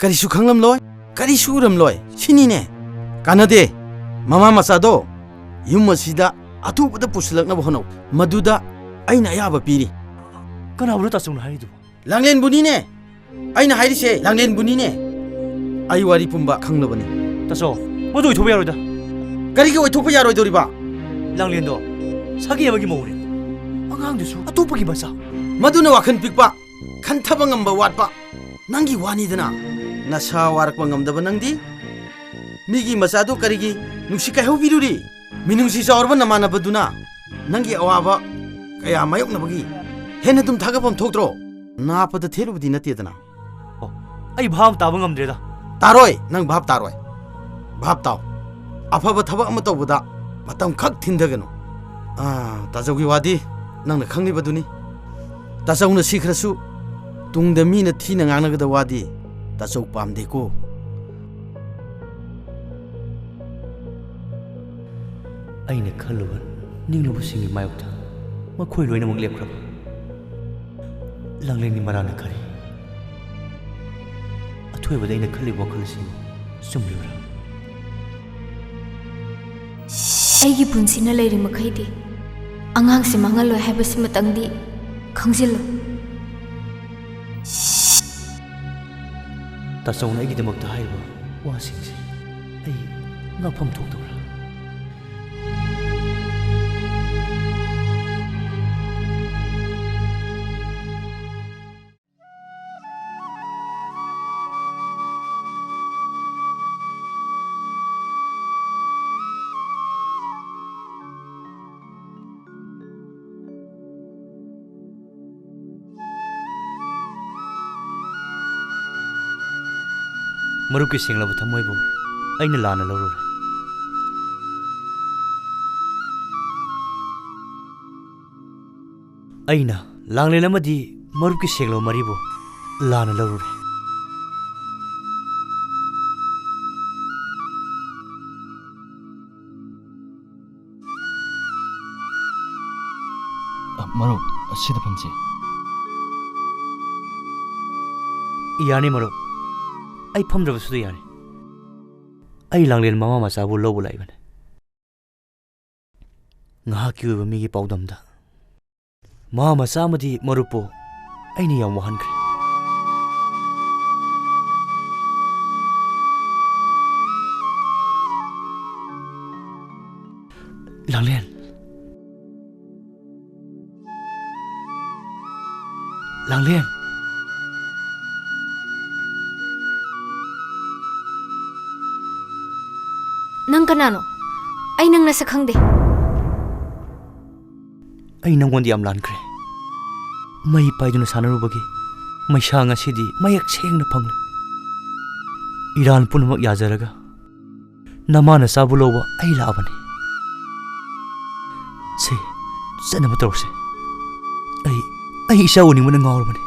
ꯀꯔꯤꯁꯨ ꯈꯪꯂꯝꯂꯣꯏ, ꯀꯔꯤꯁꯨ ꯎꯔꯝꯂꯣꯏ, ꯁꯤꯅꯤꯅꯦ꯫ ꯀꯥꯟꯅꯗꯦ꯫ ꯃꯃꯥ ꯃꯆꯥꯗꯣ ꯌꯨꯝ ꯑꯁꯤꯗ ꯑꯊꯨꯕꯗ ꯄꯨꯁꯤꯜꯂꯛꯅꯕ ꯍꯣꯠꯅꯧ꯫ ꯃꯗꯨꯗ ꯑꯩꯅ ꯑꯌꯥꯕ ꯄꯤꯔꯤ꯫ ꯀꯅꯥꯕꯨꯅꯣ ꯇꯥꯆꯧꯅ ꯍꯥꯏꯔꯤꯗꯨꯕꯨ? ꯂꯥꯡꯂꯦꯟꯕꯨꯅꯤꯅꯦ꯫ ꯑꯩꯅ ꯍꯥꯏꯔꯤꯁꯦ ꯂꯥꯡꯂꯦꯟꯕꯨꯅꯤꯅꯦ꯫ ꯑꯩ ꯋꯥꯔꯤ ꯄꯨꯝꯕ ꯈꯪꯂꯕꯅꯤ꯫ ꯇꯥꯆꯧ, ꯃꯗꯨ ꯑꯣꯏꯊꯣꯛꯄ ꯌꯥꯔꯣꯏꯗ꯫ ꯀꯔꯤꯒꯤ ꯑꯣꯏꯊꯣꯛꯄ ꯌꯥꯔꯣꯏꯗꯧꯔꯤꯕ? ꯂꯥꯡꯂꯦꯟꯗꯣ ꯁꯥꯒꯩ ꯑꯃꯒꯤ ꯃꯧꯅꯦ꯫ ꯑꯉꯥꯡꯗꯨꯁꯨ ꯑꯇꯣꯞꯄꯒꯤ ꯃꯆꯥ꯫ ꯃꯗꯨꯅ ꯋꯥꯈꯜ ꯄꯤꯛꯄ, ꯈꯟꯊꯕ ꯉꯝꯕ ꯋꯥꯠꯄ ꯅꯪꯒꯤ ꯋꯥꯅꯤꯗꯅ꯫ ꯅꯁꯥ ꯋꯥꯔꯛꯄ ꯉꯝꯗꯕ ꯅꯪꯗꯤ ꯃꯤꯒꯤ ꯃꯆꯥꯗꯨ ꯀꯔꯤꯒꯤ ꯅꯨꯡꯁꯤ ꯀꯥꯏꯍꯧꯕꯤꯔꯨꯔꯤ? ꯃꯤꯅꯨꯡꯁꯤ ꯆꯥꯎꯔꯕ ꯅꯃꯥꯟꯅꯕꯗꯨꯅ ꯅꯪꯒꯤ ꯑꯋꯥꯕ ꯀꯌꯥ ꯃꯥꯌꯣꯛꯅꯕꯒꯤ ꯍꯦꯟꯅ ꯑꯗꯨꯝ ꯊꯥꯒꯠꯐꯝ ꯊꯣꯛꯇ꯭ꯔꯣ? ꯅꯥꯄꯗ ꯊꯦꯠꯂꯨꯕꯗꯤ ꯅꯠꯇꯦꯗꯅ꯫ ꯑꯣ, ꯑꯩ ꯚꯥꯞ ꯇꯥꯕ ꯉꯝꯗ꯭ꯔꯦꯗ꯫ ꯇꯥꯔꯣꯏ, ꯅꯪ ꯚꯥꯞ ꯇꯥꯔꯣꯏ꯫ ꯚꯥꯞ ꯇꯥꯎ꯫ ꯑꯐꯕ ꯊꯕꯛ ꯑꯃ ꯇꯧꯕꯗ ꯃꯇꯝ ꯈꯛ ꯊꯤꯟꯊꯒꯅꯨ꯫ ꯑꯥ, ꯇꯥꯆꯧꯒꯤ ꯋꯥꯗꯤ ꯅꯪꯅ ꯈꯪꯂꯤꯕꯗꯨꯅꯤ꯫ ꯇꯥꯆꯧꯅ ꯁꯤꯈ꯭ꯔꯁꯨ ꯇꯨꯡꯗ ꯃꯤꯅ ꯊꯤꯅ ꯉꯥꯡꯅꯒꯗꯕ ꯋꯥꯗꯤ ꯇꯥꯆꯧ ꯄꯥꯝꯗꯦꯀꯣ꯫ ꯑꯩꯅ ꯈꯜꯂꯨꯕ ꯅꯤꯡꯂꯨꯕꯁꯤꯡꯒꯤ ꯃꯥꯌꯣꯛꯇ ꯃꯈꯣꯏ ꯂꯣꯏꯅꯃꯛ ꯂꯦꯞꯈ꯭ꯔꯕ꯫ ꯂꯥꯡꯂꯦꯟꯒꯤ ꯃꯔꯥꯜꯅ ꯀꯔꯤ? ꯑꯊꯣꯏꯕꯗ ꯑꯩꯅ ꯈꯜꯂꯤꯕ ꯋꯥꯈꯜꯁꯤꯡ ꯆꯨꯝꯂꯤꯕ꯭ꯔꯥ? ꯑꯩꯒꯤ ꯄꯨꯟꯁꯤꯅ ꯂꯩꯔꯤ ꯃꯈꯩꯗꯤ ꯑꯉꯥꯡꯁꯦ ꯃꯥꯡꯍꯜꯂꯣꯏ ꯍꯥꯏꯕꯁꯤꯃꯇꯪꯗꯤ ꯈꯪꯖꯤꯜꯂꯨ꯫ ꯇꯥꯆꯧꯅ ꯑꯩꯒꯤꯗꯃꯛꯇ ꯍꯥꯏꯔꯤꯕ ꯋꯥꯁꯤꯡꯁꯦ ꯑꯩ ꯉꯛꯐꯝ ꯊꯣꯛꯇꯕ꯭ꯔꯥ? ꯃꯔꯨꯞꯀꯤ ꯁꯦꯡꯂꯕ ꯊꯃꯣꯏꯕꯨ ꯑꯩꯅ ꯂꯥꯟꯅ ꯂꯧꯔꯨꯔꯦ꯫ ꯑꯩꯅ ꯂꯥꯡꯂꯦꯟ ꯑꯃꯗꯤ ꯃꯔꯨꯞꯀꯤ ꯁꯦꯡꯂꯕ ꯃꯔꯤꯕꯨ ꯂꯥꯟꯅ ꯂꯧꯔꯨꯔꯦ꯫ ꯃꯔꯨꯞ, ꯑꯁꯤꯗ ꯐꯝꯁꯤ꯫ ꯌꯥꯅꯤ ꯃꯔꯨꯞ, ꯑꯩ ꯐꯝꯗ꯭ꯔꯕꯁꯨ ꯌꯥꯅꯤ꯫ ꯑꯩ ꯂꯥꯡꯂꯦꯟ ꯃꯃꯥ ꯃꯆꯥꯕꯨ ꯂꯧꯕ ꯂꯥꯛꯏꯕꯅꯤ꯫ ꯉꯥꯏꯍꯥꯛꯀꯤ ꯑꯣꯏꯕ ꯃꯤꯒꯤ ꯄꯥꯎꯗꯝꯗ ꯃꯃꯥ ꯃꯆꯥ ꯑꯃꯗꯤ ꯃꯔꯨꯞꯄꯨ ꯑꯩꯅ ꯌꯥꯝ ꯋꯥꯍꯟꯈ꯭ꯔꯦ꯫ ꯂꯥꯡꯂꯦꯟ꯫ ꯂꯥꯡꯂꯦꯟ꯫ ꯅꯪ ꯀꯅꯥꯅꯣ? ꯑꯩ ꯅꯪ ꯅꯁꯛ ꯈꯪꯗꯦ꯫ ꯑꯩ ꯅꯪꯉꯣꯟꯗ ꯌꯥꯝ ꯂꯥꯟꯈ꯭ꯔꯦ꯫ ꯃꯩ ꯄꯥꯏꯗꯨꯅ ꯁꯥꯟꯅꯔꯨꯕꯒꯤ ꯃꯩꯁꯥ ꯉꯁꯤꯗꯤ ꯃꯌꯦꯛ ꯁꯦꯡꯅ ꯐꯪꯂꯦ꯫ ꯏꯔꯥꯟ ꯄꯨꯝꯅꯃꯛ ꯌꯥꯖꯔꯒ ꯅꯃꯥ ꯅꯆꯥꯕꯨ ꯂꯧꯕ ꯑꯩ ꯂꯥꯛꯑꯕꯅꯤ꯫ ꯁꯦ, ꯆꯠꯅꯕ ꯇꯧꯔꯁꯦ꯫ ꯑꯩ, ꯑꯩ ꯏꯆꯥ ꯎꯅꯤꯡꯕꯅ ꯉꯥꯎꯔꯕꯅꯤ꯫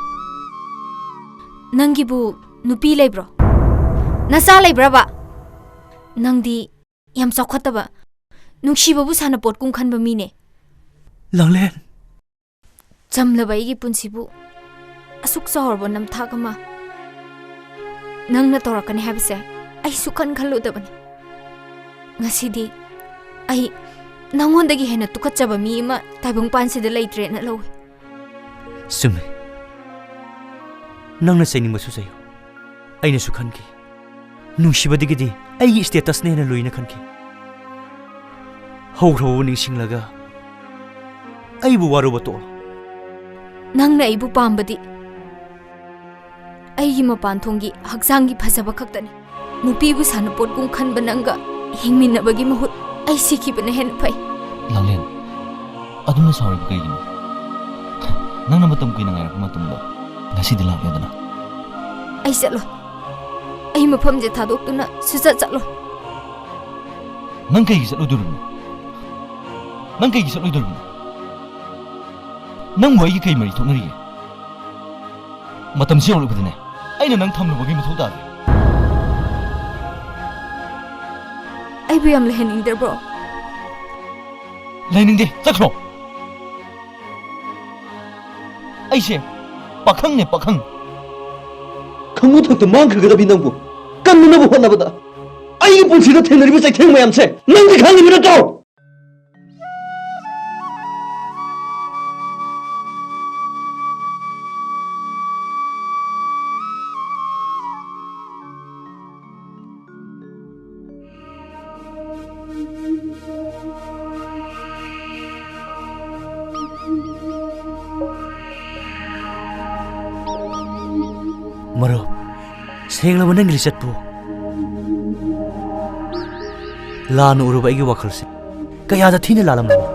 ꯅꯪꯒꯤꯕꯨ ꯅꯨꯄꯤ ꯂꯩꯕ꯭ꯔꯣ? ꯅꯆꯥ ꯂꯩꯕ꯭ꯔꯕ? ꯅꯪꯗꯤ ꯌꯥꯝ ꯆꯥꯎꯈꯠꯇꯕ, ꯅꯨꯡꯁꯤꯕꯕꯨ ꯁꯥꯟꯅꯄꯣꯠꯀꯨꯝ ꯈꯟꯕ ꯃꯤꯅꯦ꯫ ꯂꯥꯡꯂꯦꯟ꯫ ꯆꯝꯂꯕ ꯑꯩꯒꯤ ꯄꯨꯟꯁꯤꯕꯨ ꯑꯁꯨꯛ ꯆꯥꯎꯔꯕ ꯅꯝꯊꯥꯛ ꯑꯃ ꯅꯪꯅ ꯇꯧꯔꯛꯀꯅꯤ ꯍꯥꯏꯕꯁꯦ ꯑꯩ ꯁꯨꯛꯈꯟ ꯈꯜꯂꯨꯗꯕꯅꯤ꯫ ꯉꯁꯤꯗꯤ ꯑꯩ ꯅꯪꯉꯣꯟꯗꯒꯤ ꯍꯦꯟꯅ ꯇꯨꯀꯠꯆꯕ ꯃꯤ ꯑꯃ ꯇꯥꯏꯕꯪꯄꯥꯟꯁꯤꯗ ꯂꯩꯇ꯭ꯔꯦꯅ ꯂꯧꯏ꯫ ꯆꯨꯝꯃꯤ꯫ ꯅꯪꯅ ꯆꯩꯅꯤꯡꯕꯁꯨ ꯆꯩꯌꯨ꯫ ꯑꯩꯅꯁꯨ ꯈꯟꯈꯤ꯫ ꯅꯨꯡꯁꯤꯕꯗꯒꯤꯗꯤ ꯑꯩꯒꯤ statusꯅ ꯍꯦꯟꯅ ꯂꯨꯏꯅ ꯈꯟꯈꯤ꯫ ꯍꯧꯈ꯭ꯔꯕꯕꯨ ꯅꯤꯡꯁꯤꯡꯂꯒ ꯑꯩꯕꯨ ꯋꯥꯔꯧꯕ ꯇꯣꯛꯂꯣ꯫ ꯅꯪꯅ ꯑꯩꯕꯨ ꯄꯥꯝꯕꯗꯤ ꯑꯩꯒꯤ ꯃꯄꯥꯟ ꯊꯣꯡꯒꯤ ꯍꯛꯆꯥꯡꯒꯤ ꯐꯖꯕ ꯈꯛꯇꯅꯤ꯫ ꯅꯨꯄꯤꯕꯨ ꯁꯥꯟꯅꯄꯣꯠꯀꯨꯝ ꯈꯟꯕ ꯅꯪꯒ ꯍꯤꯡꯃꯤꯟꯅꯕꯒꯤ ꯃꯍꯨꯠ ꯑꯩ ꯁꯤꯈꯤꯕꯅ ꯍꯦꯟꯅ ꯐꯩ꯫ ꯂꯥꯡꯂꯦꯟ, ꯑꯗꯨꯝꯅ ꯁꯥꯎꯔꯤꯕ ꯀꯩꯒꯤꯅꯣ? ꯅꯪꯅ ꯃꯇꯝ ꯀꯨꯏꯅ ꯉꯥꯏꯔꯛꯄ ꯃꯇꯝꯗꯣ ꯉꯁꯤꯗꯤ ꯂꯥꯛꯂꯦꯗꯅ꯫ ꯑꯩ ꯆꯠꯂꯣꯏ꯫ ꯑꯩ ꯃꯐꯝꯁꯦ ꯊꯥꯗꯣꯛꯇꯨꯅ ꯁꯨꯆꯠ ꯆꯠꯂꯣꯏ꯫ ꯅꯪ ꯀꯩꯒꯤ ꯆꯠꯂꯣꯏꯗꯣꯔꯤꯕꯅꯣ? ꯅꯪ ꯀꯩꯒꯤ ꯆꯠꯂꯣꯏꯗꯣꯔꯤꯕꯅꯣ? ꯅꯪꯕꯨ ꯑꯩꯒꯤ ꯀꯩ ꯃꯔꯤ ꯊꯣꯛꯅꯔꯤꯒꯦ? ꯃꯇꯝꯁꯤ ꯌꯧꯔꯛꯄꯗꯅꯦ, ꯑꯩꯅ ꯅꯪ ꯊꯝꯂꯨꯕꯒꯤ ꯃꯊꯧ ꯇꯥꯗꯦ꯫ ꯑꯩꯕꯨ ꯌꯥꯝ ꯂꯩꯍꯟꯅꯤꯡꯗ꯭ꯔꯕ꯭ꯔꯣ? ꯂꯩꯅꯤꯡꯗꯦ, ꯆꯠꯈ꯭ꯔꯣ꯫ ꯑꯩꯁꯦ ꯄꯥꯈꯪꯅꯦ, ꯄꯥꯈꯪ꯫ ꯈꯪꯕ ꯊꯛꯇ ꯃꯥꯡꯈ꯭ꯔꯒꯗꯕꯤ ꯅꯪꯕꯨ ꯀꯟꯅꯅꯕ ꯍꯣꯠꯅꯕꯗ ꯑꯩꯒꯤ ꯄꯨꯟꯁꯤꯗ ꯊꯦꯡꯅꯔꯤꯕ ꯆꯩꯊꯦꯡ ꯃꯌꯥꯝꯁꯦ ꯅꯪꯗꯤ ꯈꯪꯉꯤꯕ ꯅꯠꯇ꯭ꯔꯣ? ꯃꯔꯨꯞ, ꯁꯦꯡꯂꯕ ꯅꯪꯒꯤ ꯂꯤꯆꯠꯄꯨ ꯂꯥꯟꯅ ꯎꯔꯨꯕ ꯑꯩꯒꯤ ꯋꯥꯈꯜꯁꯦ ꯀꯌꯥꯗ ꯊꯤꯅ ꯂꯥꯜꯂꯝꯂꯕ?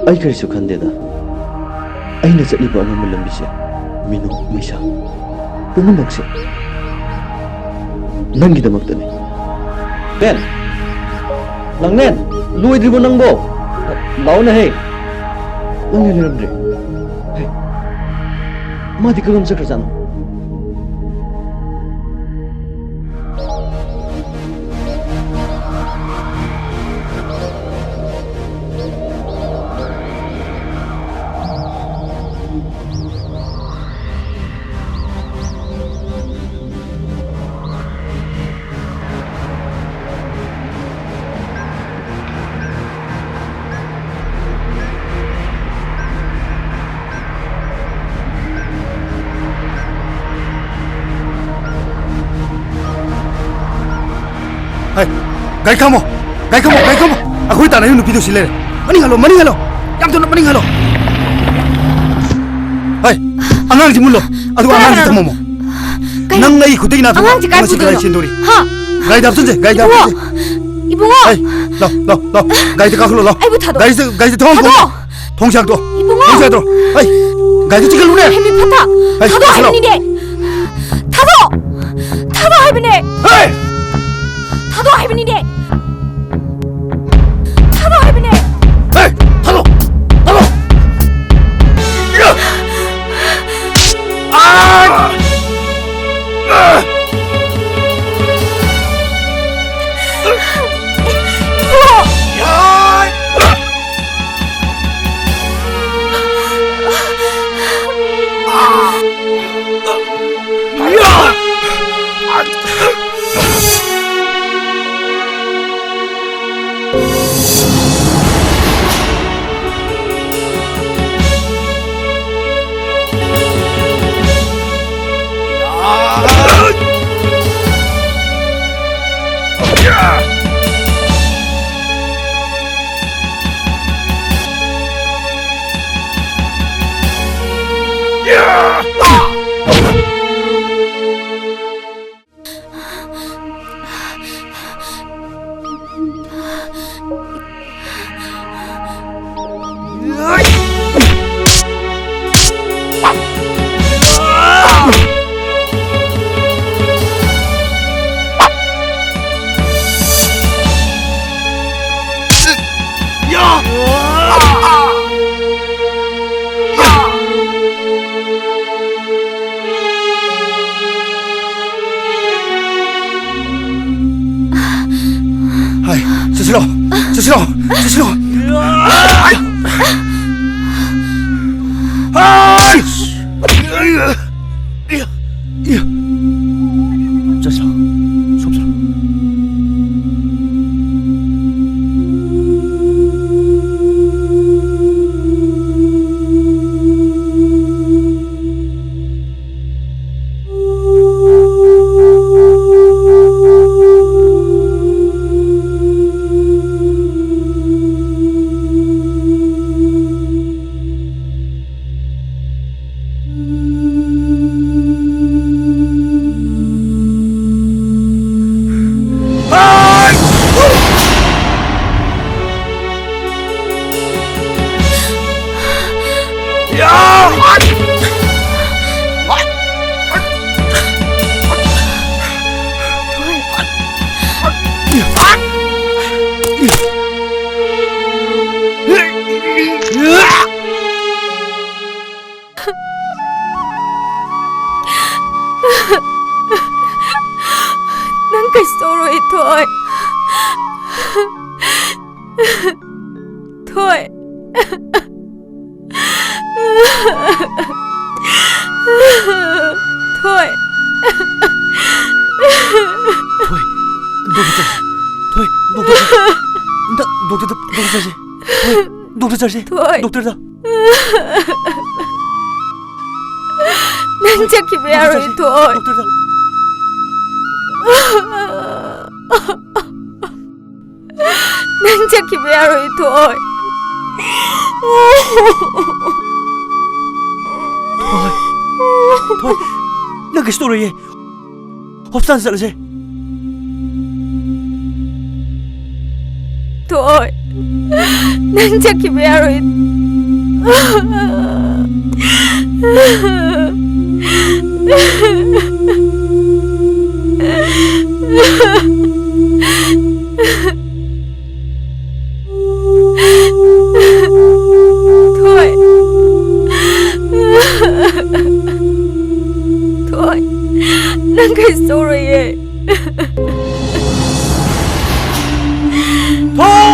ꯑꯩ ꯀꯔꯤꯁꯨ ꯈꯟꯗꯦꯗ꯫ ꯑꯩꯅ ꯆꯠꯂꯤꯕ ꯑꯃꯝꯕ ꯂꯝꯕꯤꯁꯦ, ꯃꯤꯅꯨ, ꯃꯩꯁꯥ, ꯄꯨꯝꯅꯃꯛꯁꯦ ꯅꯪꯒꯤꯗꯃꯛꯇꯅꯤ꯫ ꯅꯦꯟ! ꯂꯥꯡꯂꯦꯟ! ꯂꯣꯏꯗ꯭ꯔꯤꯕꯣ ꯅꯪꯕꯣ? ꯂꯥꯛꯑꯣꯅꯦꯍꯦ! ꯂꯥꯡꯂꯦꯟ ꯂꯩꯔꯝꯗ꯭ꯔꯦ꯫ ꯍꯦ! ꯃꯥꯗꯤ ꯀꯔꯣꯝ ꯆꯠꯈ꯭ꯔꯖꯥꯠꯅꯣ? ꯍꯩ, ꯒꯥꯔꯤ ꯈꯥꯝꯃꯣ, ꯒꯥꯔꯤ ꯈꯥꯝꯃꯣ, ꯒꯥꯔꯤ ꯈꯥꯝꯃꯣ꯫ ꯑꯩꯈꯣꯏ ꯇꯥꯟꯅꯔꯤꯕ ꯅꯨꯄꯤꯗꯣ ꯁꯤ ꯂꯩꯔꯦ꯫ ꯃꯅꯤꯡ ꯍꯜꯂꯣ, ꯃꯅꯤꯡ ꯍꯜꯂꯣ꯫ ꯌꯥꯝ ꯊꯨꯅ ꯃꯅꯤꯡ ꯍꯜꯂꯣ꯫ ꯍꯩ, ꯑꯉꯥꯡꯁꯤ ꯃꯨꯜꯂꯣ, ꯑꯗꯨꯒ ꯑꯉꯥꯡꯁꯤ ꯀꯅꯥꯅꯣ? ꯊꯝꯃꯝꯃꯣ꯫ ꯀꯩꯅꯣ? ꯅꯪ ꯑꯩ ꯈꯨꯠꯇꯒꯤ ꯅꯥꯊꯣꯛꯑꯣ꯫ ꯑꯉꯥꯡꯁꯤ ꯀꯥꯏ ꯉꯁꯤ ꯀꯗꯥꯏ ꯄꯨꯗꯣꯏꯅꯣ? ꯆꯦꯟꯗꯧꯔꯤ? ꯍꯥ? ꯒꯥꯔꯤꯗ ꯍꯥꯞꯆꯤꯟꯁꯦ, ꯒꯥꯔꯤꯗ ꯏꯕꯨꯡꯉꯣ! ꯍꯥꯞꯆꯤꯟꯁꯦ꯫ ꯏꯕꯨꯡꯉꯣ! ꯍꯩ, ꯂꯥꯎ, ꯂꯥꯎ, ꯂꯥꯎ꯫ ꯒꯥꯔꯤꯗ ꯀꯥꯈꯠꯂꯣ, ꯂꯥꯎ꯫ ꯑꯩꯕꯨ ꯊꯥꯗꯣꯛ-, ꯒꯥꯔꯤꯁꯦ, ꯒꯥꯔꯤꯁꯦ ꯊꯣꯡ ꯊꯥꯗꯣꯛ-, ꯍꯥꯡꯗꯣꯛꯑꯣ꯫ ꯊꯣꯡꯁꯦ ꯍꯥꯡꯗꯣꯛꯑꯣ꯫ ꯏꯕꯨꯡꯉꯣ! ꯊꯣꯡꯁꯦ ꯍꯥꯡꯗꯣꯛꯑꯣ꯫ ꯍꯩ, ꯒꯥꯔꯤꯗꯣ ꯆꯤꯛꯍꯜꯂꯨꯅꯦ꯫ ꯍꯦꯃꯤ ꯐꯠꯇ! ꯍꯩ, ꯊꯥꯗꯣꯛ ꯀꯥꯈꯠꯂꯣ꯫ ꯍꯥꯏꯕꯅꯤꯅꯦ! ꯊꯥꯗꯣꯛ! ꯊꯥꯗꯣꯛ ꯍꯥꯏꯕꯅꯦ! ꯍꯩ! ꯊꯥꯗꯣꯛ ꯍꯥꯏꯕꯅꯤꯅꯦ! ꯊꯥꯗꯣꯛ ꯍꯥꯏꯕꯅꯦ! ꯍꯦ! ꯊꯥꯗꯣꯛ! ꯊꯥꯗꯣꯛ! ꯌꯥ! ꯑꯥ! ꯏꯕꯨꯡꯉꯣ! ꯌꯥ! ꯍꯥꯏ, ꯆꯠꯁꯤꯜꯂꯣ, ꯆꯠꯁꯤꯜꯂꯣ, ꯆꯠꯁꯤꯜꯂꯣ꯫ ꯍꯥꯏ! ꯍꯥꯏ! ꯆꯠꯁꯤꯜꯂꯣ, ꯁꯣꯝ ꯆꯠꯂꯣ꯫ ꯅꯪ ꯀꯩꯁꯨ ꯇꯧꯔꯣꯏ, ꯊꯣꯏ꯫ ꯊꯣꯏ꯫ ꯊꯣꯏ꯫ ꯊꯣꯏ, ꯗꯣꯛꯇꯔ ꯆꯠꯁꯤ꯫ ꯊꯣꯏ, ꯗꯣꯛꯇꯔ ꯆꯠꯁꯤ꯫ ꯗ-, ꯗꯣꯛꯇꯔꯗ, ꯗꯣꯛꯇꯔ ꯆꯠꯁꯤ꯫ ꯊꯣꯏ, ꯗꯣꯛꯇꯔ ꯆꯠꯁꯤ꯫ ꯊꯣꯏ꯫ ꯗꯣꯛꯇꯔꯗ꯫ ꯅꯪ ꯆꯠꯈꯤꯕ ꯌꯥꯔꯣꯏ, ꯊꯣꯏ꯫ ꯗꯣꯛꯇꯔꯗ꯫ ꯅꯪ ꯆꯠꯈꯤꯕ ꯌꯥꯔꯣꯏ, ꯊꯣꯏ꯫ ꯊꯣꯏ꯫ ꯊꯣꯏ꯫ ꯅꯪ ꯀꯩꯁꯨ ꯇꯧꯔꯣꯏꯌꯦ꯫ ꯍꯣꯁꯄꯤꯇꯥꯜ ꯆꯠꯂꯁꯦ꯫ ꯊꯣꯏ, ꯅꯪ ꯆꯠꯈꯤꯕ ꯌꯥꯔꯣꯏ꯫ ꯊꯣꯏ꯫ ꯊꯣꯏ꯫ ꯅꯪ ꯀꯩꯁꯨ ꯇꯧꯔꯣꯏꯌꯦ꯫ ꯊꯣꯏ!